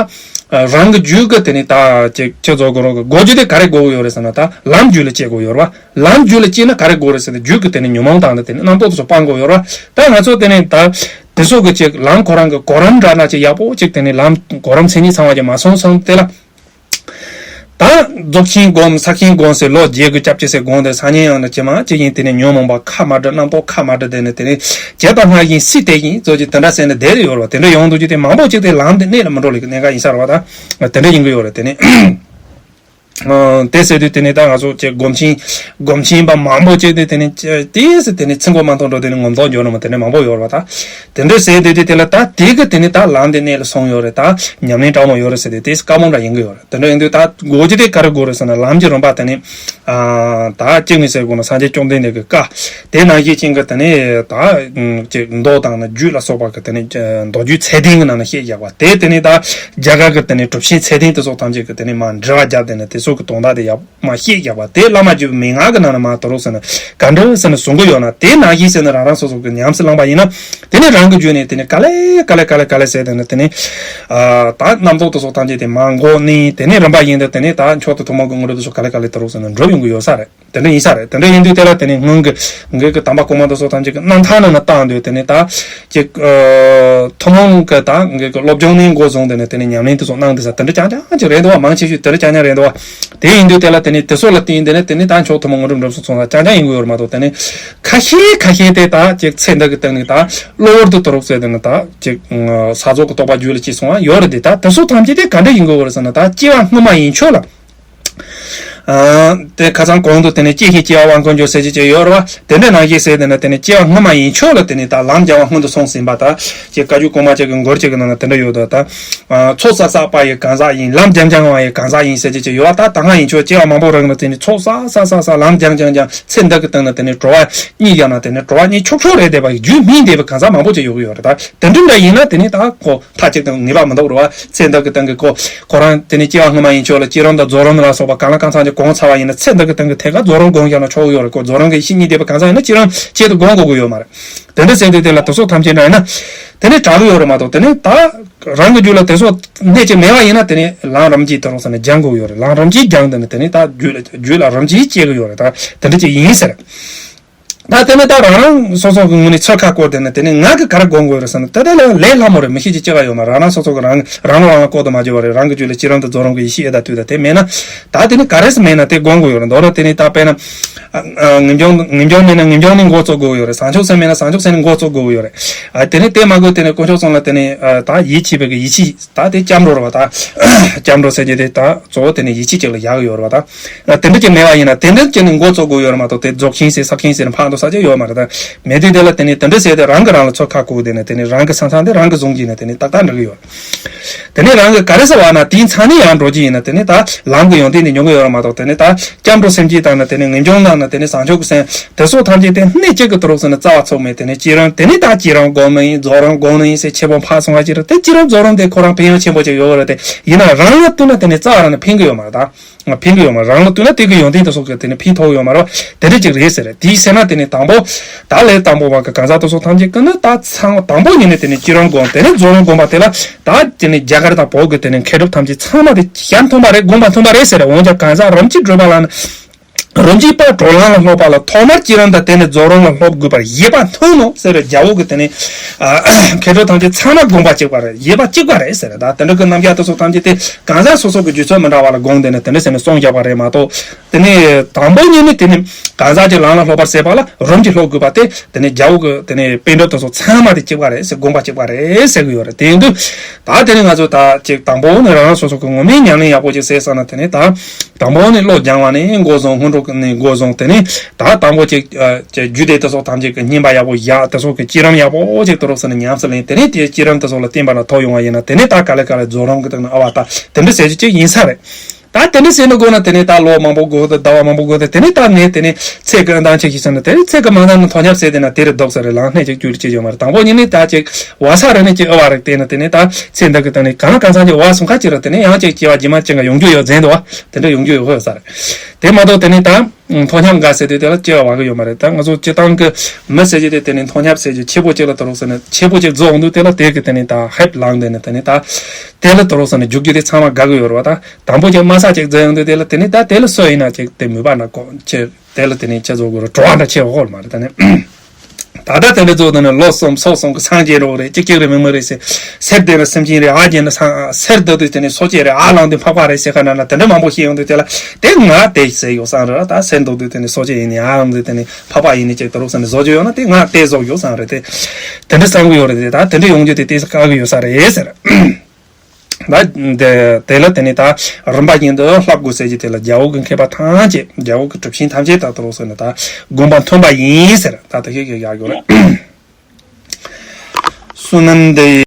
རང་གི་རྒྱུད་ཀྱི་དེ་ནི་ད་ཅིག་ཁྱེད་ཚོ་གོ་རོགས་ཀྱི་སྒོ་རྒྱུ་དེ་ག་རེ་དགོས་ཀྱི་ཡོད་རེད་ཟེར་ན། ད་ལམ་རྒྱུད་ལ་སྐྱེ་དགོས་ཡོད་རེད་བ། ལམ་རྒྱུད་ལ་སྐྱེས་ན་ག་རེ་དགོས་རེད་ཟེར་ན། རྒྱུད་ཀྱི་དེ་ནི་ཉོན་མོངས་དང་དེ་ནི་རྣམ་རྟོག་དེ་ཚོ་སྤང་དགོས་ཡོད་རེད་བ། ད་ང་ཚོ་དེ་ནི་ད་དེ་ཚོ་གི་ཅིག་ལམ་ཁོ་རང་གི་གོ་རིམ་འདྲ་འདྲ་ཅིག་ཡག་པོ་ཅིག་དེ་ནི་ལམ་གོ་རིམ་མཚན་ཉིད་ཚང་བ་ཅིག་མ་སོང་ཙང་དེ་ལ། ད་རྫོགས་ཆེན་སྒོམ་ས་ཤིང་སྒོམ་ཟེར་ལོ་བརྒྱད་དགུ་སྐྱབས་ཅིག་ཟེར་སྒོམ་དེ་སང་ཉིན་ཡང་ན་ཅི་མ་ཅི་ཡིན་དེ་ནི་ཉོན་མོངས་པ་ཁ་མ་བྲལ། རྣམ་རྟོག་ཁ་མ་བྲལ། དེ་ནི་དེ་ནི་བྱས་པ་སྔར་བཞིན་སྲིད་དེ་བཞིན་ཚོ་ཅིག་དེ་འདྲ་ཟེར་ནས་བསྡད་དེ་ཡོད་རེད་བ། དེ་འདྲ་ཡོང་དུས་ཅིག་དེ་མང་པོ་ཅིག་དེ་ལམ་དེ་གནད་ལ་མི་འགྲོ་ལེ་གི་གནད་འགག་ཡིན་ས་རེད་བ། ད་དེ་འདྲ་ཡིན་གི་ཡོད་རེད། དེ་ནི། ཨ། དེ་ཟེར་དུས་དེ་ནི་ད་ང་ཚོ་ཅིག་སྒོམ་ཆེན་སྒོམ་ཆེན་པ་མང་པོ་ཅིག་དེ་དེ་ནི་ཅི་དེ་ཟེར་དེ་ནི་ཚིག་མགོ་མ་མཐོང་འགྲོ་དེ་ནི་ངོམ་ཐོག་འཇོག་ནི་མ་དེ་ནི་མང་པོ་ཡོད་རེད་བ། ད་དེ་འདྲ་ཟེར་དུས་དེ་དེ་ལ་ད་དེ་གི་དེ་ནི་ད་ལམ་དེ་གནད་ལ་སོང་ཡོད་རེད། ད་ཉམས་ལེན་དྲང་མོ་ཡོད་རེད་ཟེར་དུས་དེ་དཀའ་མོ་འདྲ་ཡིན་གི་ཡོད་རེད། དེ་འདྲ་ཡིན་དུས་ད་སྒོ་ཅི་དེ་ག་རེ་དགོས་རེད་ཟེར་ན། ལམ་གྱི་རིམ་པ་དེ་ནི། ཨ། ད་གཅིག་ནི་ཟེར་དགོས་ན་སངས་རྒྱས་བཅོམ་ལྡན་འདས་ཀྱི་བཀའ། དེ་ནང་བཞིན་ཅན་གྱི་དེ་ནི་ད་ཅིག་མདོ་དང་ནི་རྒྱུད་ལ་སོགས་པ་གི་དེ་ནི་མདོ་རྒྱུད་ཚད་ལྡན་གྱི་ནང་ན་བཤད་བཞག་པ་དེ། དེ་ནི་ད་རྒྱ་གར་གྱི་དེ་ནི་གྲུབ་ཆེན་ཚད་ལྡན་དེ་ཚོ་ཐམས་ཅད་ཀྱི་དེ་ནི་མ་འགྲེལ་བ་བརྒྱབ་དེ་ནི་དེ་ཚོ་གི་དོན་དག་དེ་ཡག་མ་བཤད་བཞག་པ་དེ། བླ་མ་བརྒྱུད་པའི་མན་ངག་གི་ནང་ན་མ་དོ་རུ་ཟེར་ན་ག་འདྲ་ཟེར་ན་གསུང་གི་ཡོད་ན། དེ་ནང་བཞིན་ཟེར་ན་རང་རང་སོ་སོ་གི་ཉམས་སུ་བླངས་པ་ཡིན་ན། དེ་ནི་རང་གི་རྒྱུད་ནས་དེ་ནི་ག་ལེ་ག་ལེ་ག་ལེ་ག་ལེ་ཟེར་དེ་ནི་དེ་ནི། ཨ། ད་རྣམ་རྟོག་དེ་ཚོ་ཐམས་ཅད་དེ་མ་འགོག་ནས་དེ་ནི་རིམ་པ་བཞིན་དུ་དེ་ནི་ད་མཆོག་ཏུ་ཐུན་མོང་གི་དངོས་གྲུབ་དེ་ཚོ་ག་ལེ་ག་ལེ་དོ་རུ་ཟེར་ན་འགྲུབ་ཡོང་གི་ཡོད་ས་རེད། དེ་འདྲ་ཡིན་ས་རེད། དེ་འདྲ་ཡིན་དུས་དེ་ལ་དེ་ནི་སྔོན་གྱི་ངེད་ཀྱི་དམ་པ་གོང་མ་དེ་ཚོ་ཐམས་ཅད་ཀྱི་རྣམ་ཐར་ནང་ན་བལྟ་འདོད་དེ་ནི་ད་ཅིག་ཨ། ཐུན་མོང་གི་ད་ངེད་ཀྱི་སློབ་སྦྱོང་ནས་འགོ་བཟུང་དེ་ནི་དེ་ནི་ཉམས་ལེན་དེ་ཚོ་གནང་དེ་ས་དེ་འདྲ་རྐྱང་རྐྱང་ཅིག་རེད་འདུག་བ། མང་ཆེ་ཤོས་དེ་འདྲ་རྐྱང་རྐྱང་རེད་འདུག་བ། དེ་ཡིན་དུས་དེ་ལ་དེ་ནི་དེ་ཚོ་ལ་བརྟེན་དེ་ནི་དེ་ནི་ད་མཆོག་ཐུན་མོང་དངོས་གྲུབ་འགྲུབ་སོང་ཙང་རྐྱང་རྐྱང་ཡིན་གྱི་ཡོད་རེད་མ་གཏོགས། དེ་ནི་ཁ་ཤས་ཁ་ཤས་དེ་ད་ཅིག་ཚེ་འདི་གི་སྟེང་ནས་ད་གློ་བུར་དུ་དོ་རུ་ཟེར་དེ་ནི་ད་ཅིག་ས་རྫོགས་ཀྱི་རྟོགས་པ་རྒྱུད་ལ་སྐྱེས་སོང་བ་ཡོད་རེད་དེ། ད་དེ་ཚོ་ཐམས་ཅད་དེ་ག་འདྲ་ཡིན་གྱི་ཡོད་རེད་ཟེར་ན། ད་སྐྱེ་བ་སྔོན་མ་ཡན་ཆོད་ལ། ཨ། དེ་ཁ་སང་གོང་དུ་དེ་ནས་སྐྱེ་ཞིང་སྐྱེ་བ་དབང་བསྐུར་འགྱུར་ཟེར་གྱི་ཅིག་ཡོད་རེད་བ། དེ་འདྲ་ནང་བཞིན་ཟེར་དེ་ནས་དེ་ནས་སྐྱེ་བ་སྔོན་མ་ཡན་ཆོད་ལ་དེ་ནས་ད་ལམ་སྦྱང་བ་སྔོན་དུ་སོང་ཟིན་པ། ད་ཅིག་བཀའ་བརྒྱུད་གོང་མ་ཅིག་གི་མགུར་ཅིག་གི་ནང་ན་དེ་འདྲ་ཡོད་དོ། ད་ཚོགས་བསགས་བསགས་པ་ཡི་གང་ཟག་ཡིན། ལམ་སྦྱང་སྦྱང་བ་ཡི་གང་ཟག་ཡིན་ཟེར་གྱི་ཅིག་ཡོད་བ། ད་ད་སྔ་ཡན་ཆོད་སྐྱེ་བ་མང་པོ་རིང་ལ་དེ་ནས་ཚོགས་བསགས་བསགས་བསགས་བསགས་ལམ་སྦྱང་སྦྱང་སྦྱང་ཚེ་འདི་གི་སྟེང་ན་དེ་ནས་གྲོལ་བ་གཉིས་ཀྱང་ན་དེ་ནས་གྲོལ་བ་གཉིས་ཆོག་ཆོག་རེད་བསྡད་པ་ཡི་རྒྱུད་སྨིན་བསྡད་པའི་གང་ཟག་མང་པོ་ཅིག་ཡོད་ཀྱི་ཡོད་རེད། ད་དེ་འདྲ་འདྲ་ཡིན་ན་དེ་ནས་ད་ཁོ་མཐའ་གཅིག་ཏུ་ངེས་པ་མི་འདུག་རེད་བ། ཚེ་འདི་གི་སྟེང་གི་ཁོ་ཁོ་རང་དེ་ནས་སྐྱེ་བ་སྔོན་མ་ཡན་ཆོད་ལ་བསྐྱེད་རིམ་དང་རྫོགས་རིམ་ལ་སོགས་པ་གང་ལ་གང་འཚམ་གྱི་ སྒོམ་ཚར་བ་ཡིན་ན་ཚེ་འདི་གི་སྟེང་གི་ཐད་ཀར་རྫོགས་རིམ་སྒོམ་བཞག་ན་ཆོག་གི་ཡོད་རེད། ཁོ་རྫོགས་རིམ་གྱི་ཡེ་ཤེས་གཉིས་ལྡན་པ་གང་ཟག་ཡིན་ན་སྤྱིར་བཏང་གཅིག་ཏུ་སྒོམ་དགོས་ཀྱི་ཡོད་མ་རེད། དེ་འདྲ་ཟེར་དུས་དེ་ལ་དེ་ཚོ་ཐམས་ཅད་འདྲ་ཡིན་ན། དེ་ནས་དྲག་གི་ཡོད་རེད་མ་གཏོགས། དེ་ནས་ད་རང་གི་རྒྱུད་ལ་དེ་ཚོ་སྣེ་གཅིག་མེད་པ་ཡིན་ན། དེ་ནས་ལམ་རིམ་གྱིས་དེ་རང་ས་ནས་སྦྱང་དགོས་ཀྱི་ཡོད་རེད། ལམ་རིམ་གྱིས་སྦྱངས་དེ་ནས་དེ་ནས་ད་རྒྱུད་ལ་རྒྱུད་ལ་རིམ་གྱིས་སྐྱེ་གི་ཡོད་རེད། ད་དེ་འདྲ་ཅིག་ཡིན་ཟེར། ད་དེ་ནས་ད་རང་རང་སོ་སོ་གི་ངོས་ནས་ཚོད་ཁ་བསྐོར་དེ་ནས་དེ་ནས་ང་གི་ག་རེ་སྒོམ་དགོས་རེད་ཟེར་ན། དེ་འདྲ་ལས་ལས་སླ་མོ་རེད། མི་ཤེས་ཀྱི་སྐྱེ་བ་ཡོད་མ་རེད། རང་རང་སོ་སོ་གི་རང་རང་ལ་རང་ལ་བསྐོར་དུ་མ་འཇུག་པ་རེད། རང་གི་རྒྱུད་ལ་སྤྱིར་བཏང་དུ་རྫོགས་རིམ་གྱི་ཡེ་ཤེས་ཨེ་ད་དུས་ད་དེ་མེད་ན། ད་དེ་ནི་ག་རེ་ཟེར་མེད་ན་དེ་སྒོམ་དགོས་ཡོད་རེད། མདོར་ན་དེ་ནི་ད་དཔེར་ན། ཨ་ཨ་ངེས་འབྱུང་ངེས་འབྱུང་མེད་ན་ངེས་འབྱུང་ནས་འགོ་བཙུགས་དགོས་ཡོད་རེད། བྱང་ཆུབ་སེམས་མེད་ན་བྱང་ཆུབ་སེམས་ནས་འགོ་བཙུགས་དགོས་ཡོད་རེད། ཨ་དེ་ནི་དེ་མ་དགོས། དེ་ནི་དཀོན་མཆོག་གསུམ་ལ་དེ་ནི་ཨ་ད་ཡིད་ཆེས་པའི་གི་ཡིད་ཆེས་ད་དེ་སྐྱབས་འགྲོ་རེད་བ། ད་སྐྱབས་འགྲོ་ཟེར་གྱི་དེ་ད་གཙོ་བོ་དེ་ནི་ཡིད་ཆེས་ཅིག་ལ་བཞག་གི་ཡོད་རེད་བ། ད་དེ་འདྲ་ཅིག་མེད་པ་ཡིན་ན་དེ་འདྲ་ཅིག་ནས་འགོ་བཙུགས་དགོས་ཡོད་རེད་མ་གཏོགས། དེ་རྫོགས་ཆེན་ཟེར་ཟག་ཆེན་ཟེར་ནས་ཕར་འགྲོ་ས་ཅིག་ཡོད་མ་རེད། ད་མེད་དུས་དེ་ལ་དེ་ནི་དེ་འདྲ་ཟེར་དེ་རང་གིས་རང་ལ་ཚོད་ཁ་བསྐོར། དེ་ནི་དེ་ནི་རང་གི་ས་མཚམས་དེ་རང་གིས་བཟུང་གི་ནི་དེ་ནི་ཏག་ཏག་འགྲིག་གི་ཡོད། དེ་ནས་རང་གི་ག་རེ་ཟེར་བ་ན་དེའི་མཚན་ནས་ཡང་འགྲོ་རྒྱུ་ཡིན་ན། དེ་ནས་ད་ལམ་གྱི་ཡོན་ཏན་དེ་མྱོང་གི་ཡོད་རེད་མ་གཏོགས། དེ་ནས་ད་སྐྱབས་འགྲོ་སེམས་བསྐྱེད་དང་ནི་དེ་ནས་ངེས་འབྱུང་དང་ནི་དེ་ནས་བྱང་ཆུབ་ཀྱི་སེམས་དེ་སོགས་ཐམས་ཅད་དེ་སྣེ་གཅིག་གི་ཐོག་ནས་རྩ་བ་ཚུགས་མེད། དེ་ནས་སྤྱིར་བཏང་དེ་ནས་ད་སྤྱིར་བཏང་སྒོམ་ནི་ཡིན། རྫོགས་རིམ་སྒོམ་ནི་ཡིན་ཟེར་ཆེ་འབོད་ཕར་སོང་བ་ཅིག་རེད། དེ་སྤྱིར་བཏང་རྫོགས་རིམ་དེ་ཁོ་རང་ཕན་ཡོན་ཆེན་པོ་ཅིག་ཡོད་རེད། དེ་ཡིན་ན་རང་ལ་ལྟོས་ན་དེ་ནས་རྩ་བ་རང་ནས་ཕན་གི་ཡོད་མ་རེད། ད་ཕན་གི་ཡོད་མ་རེད། རང་ལ་ལྟོས་ན་དེ་གི་ཡོན་ཏན་དེ་སོགས་ཀྱི་དེ་ནས་ཕན་ཐོགས་ཡོད་མ་རེད་བ། དེ་འདྲ་ཅིག་རེད་ཟེར། དེའི་ཕྱིར་ན་དེ་ནས་དང་པོ་ད་ལས་དང་པོ་བ་གི་གང་ཟག་དེ་སོགས་ཐམས་ཅད་ཀྱིས་ནི་ད་ཚང་དང་པོ་ཉིད་ནས་དེ་ནས་སྤྱིར་བཏང་སྒོམ། དེ་ནས་རྫོགས་རིམ་སྒོམ་པ་དེ་ལ་ད་དེ་ནས་རྒྱ་གར་དང་བོད་ཀྱི་དེ་ནས་མཁས་གྲུབ་ཐམས་ཅད་ཚང་མ་དེ་ཞལ་མཐུན་པ་རེད། དགོངས་པ་མཐུན་པ་རེད་ཟེར། འོན་ཀྱང་གང་ཟག་རིམ་གྱིས་བགྲོད་པ་ལ་ནི། རིམ་གྱིས་པ་བགྲོད་ལམ་ལ་སློབ་པ་ལ། ཐོག་མར་སྤྱིར་བཏང་དང་དེ་ནས་རྫོགས་རིམ་ལ་སློབ་དགོས་པར་བཞེད་པ་མཐུན་ནོ་ཟེར་བའི་རྒྱལ་པོ་གི་དེ་ནས་ཨ་མཁས་གྲུབ་ཐམས་ཅད་ཚང་མ་དགོངས་པ་གཅིག་པ་རེད། བཞེད་པ་གཅིག་པ་རེད་ཟེར། ད་དེ་འདྲ་གི་རྣམ་གཞག་དེ་སོགས་ཐམས་ཅད་དེ་གང་ཟག་སོ་སོ་གི་རྒྱུད་ཚོད་མི་འདྲ་བ་ལ་དགོངས་ཏེ་ནས་དེ་འདྲ་ཟེར་ནས་གསུངས་བཞག་པ་རེད་མ་གཏོགས། དེ་ནས་དང་པོ་ཉིད་ནས་དེ་ནས་གང་ཟག་གི་ལམ་ལ་སློབ་པར་ཟད་པ་ལ་རིམ་གྱིས་སློབ་དགོས་པ་དེ་དེ་ནས་རྒྱལ་པོ་གི་དེ་ནས་པཎ་གྲུབ་དེ་ཚོ་ཚང་མ་དེ་གཅིག་པ་རེད་ཟེར། དགོངས་པ་གཅིག་པ་རེད་ཟེར་གི་ཡོད་རེད། དེ་ཡིན་དུས་ད་དེ་ནས་ང་ཚོ་ད་ཅིག་དང་པོ་ནས་རང་རང་སོ་སོ་གི་ངོ་མའི་ཉམས་ལེན་ཡག་པོ་ཅིག་བྱས་ཙང་ན། དེ་ནས་ད་དང་པོ་ནས་བློ་སྦྱང་བ་ནས་འགོ་བཟུང་། སྔོན་འགྲོ་ནས་འགོ་བཟུང་། དེ་ནས་ད་དང་པོ་ཅིག་ཨ་ཅིག་རྒྱུད་སྡེ་དེ་ཚོ་ཐམས་ཅད་ཀྱི་བསྙེན་པ་ཡག་པོ་བཞག་དེ་ཚོ་གི་བསྐྱེད་རིམ་ཡག་པོ་ཅིག་དེ་རོགས་ཟེར་ནས་ཉམས་སུ་ལེན། དེ་ནས་དེའི་བསྐྱེད་རིམ་དེ་ཚོ་ལ་བརྟེན་པ་ན་ཐོབ་ཡོང་བ་ཡིན་ན། དེ་ནས་ད་ག་ལེ་ག་ལེ་རྫོགས་རིམ་གྱི་སྟེང་ན་ཨ་བ་ད་དེ་འདྲ་ཟེར་རྒྱུ་ཅིག་ཡིན་ས་རེད། ད་དེ་འདྲ་ཟེར་ནས་དགོས་ན་དེ་ནས་ད་ལོ་མང་པོ་འགོར་དང་ཟླ་བ་མང་པོ་འགོར་དང་། དེ་ནས་ད་ངས་དེ་ནས་ཚེ་གང་ཐང་ཆད་ཤིག་ཟེར་ན། དེ་ནས་ཚེ་གང་མང་ཐང་ན་ཐོག་ཉར་ཟེར་དེ་ན་དེ་རེད་འདུག་ས་རེད། ལམ་སྣེ་གཅིག་བསྐྱུར་བྱེད་ཡོད་མ་རེད། དང་པོ་ཉིད་ནས་ད་ཅིག་བ་ས་རེ་ནས་ཅིག་ཨ་བ་རེ་བལྟས་ན། དེ་ནས་ད་ཚེ་འདི་གི་སྟེང་ནས་གང་གང་ཚང་ཅིག་བ་སོང་ཁ་ཅིག་ར། དེ་ནས་ཡང་ཅིག་སྐྱེ་བ་རྗེས་མ་ཅིག་ག་ཡོང་རྒྱུ་ཡོད་ཟེར་འདུག་བ། དེ་འདྲ་ཡོང་རྒྱུ་ཡོད་ས་རེད། དེ་མ་གཏོགས་དེ་ནས་ད་ཐོག་ཉར་འགའ་ཟེར་དུས་དེ་ལ་སྐྱེ་བ་བ་གི་ཡོད་མ་རེད། ད་ང་ཚོ་སྤྱིར་བཏང་གི་མི་ཟེར་རྒྱུ་དེ་དེ་ནས་ཐོག་ཉར་ཟེར་རྒྱུ་ཆེ་པོ་ཅིག་ལ་དུ་རུག་ཟེར་ནས་ཆེ་པོ་ཅིག་རྫོགས་འདུག་དེ་ལ་དེ་གི་དེ་ནས་ད་ཧེབ་ལངས་དེ་ནས་དེ་ནས་ད་དེ་ལ་དུ་རུག་ཟེར་ནས་རྒྱུག་རྒྱུ་དེ་ཚང་མ་དགའ་གི་ཡོད་རེད་བ། ད་དང་པོ་ཅིག་དམའ་ས་ཅིག་རྫོགས་ཡོང་དུས་དེ་ལ་དེ་ནས་ད་དེ་ལ་སུ་ཡིན་ན་ཅིག་དེ་མོས་པ་ན་ཀོ་ཆེ། དེ་ལ་དེ་ནས་ཁྱེད་ཚོ་གི་རུ་བྲོ་བ་འདྲ་ཆེ་བ་ཧོལ་མ་རེད། ད་ནི་ད་ལྟ་དེ་འདྲ་ཚོ་དེ་ནི་ལོ་གསུམ་ཚོ་གསུམ་གི་སངས་རྒྱས་རོགས་རེད། གཅིག་གཅིག་རེད་མི་མི་རེད་ཟེར། སེར་དེ་ནི་སེམས་ཅན་རེད། ཨ་རྒྱན་ནི་སང་སེར་དུ་དུས་དེ་ནི་སོ་སྐྱེ་རེད། ཨ་ལང་དུས་འཕགས་པ་རེད་ཟེར་ཁ་ན་ན་དེ་འདྲ་མང་པོ་ཤེས་ཡོང་དུས་དེ་ལ་དེ་ང་དེ་ཟེར་ཡོད་བསམ་རེད། ད་སེར་འདུག་དུས་དེ་ནི་སོ་སྐྱེ་ཡིན་ནི། ཨ་ལང་དུས་དེ་ནི་འཕགས་པ་ཡིན་ནི་ཅིག་དུ་རུག་ཟེར་ནི་བཟོ་རྒྱུ་ཡོད་ན་དེ་ང་དེ་བཟོ་ཡོད་བསམ་རེད། དེ་དེ་འདྲ་བསམ་གི་ཡོད་རེད། དེ་ད་དེ་འདྲ་ཡོང་རྒྱུ་དེ་དེ་དཀའ་གི་ཡོད་ས་རེད་ཟེར། ད་དེ་དེ་ལ་དེ་ནས་ད་རིམ་པ་བཞིན་དུ་བསླབ་དགོས་ཟེར་གྱི་དེ་ལ་རྒྱལ་པོ་གི་མཁས་པ་ཐམས་ཅད་རྒྱལ་པོ་གི་གྲུབ་ཆེན་ཐམས་ཅད་ད་དུ་རུང་ཟེར་ནས་ད་དགོངས་པ་མཐུན་པ་ཡིན་ཟེར། ད་དེ་ཤེས་ཀྱི་ཡག་ཡོད་རེད། བསོད་ནམས་འདི་ཡིས།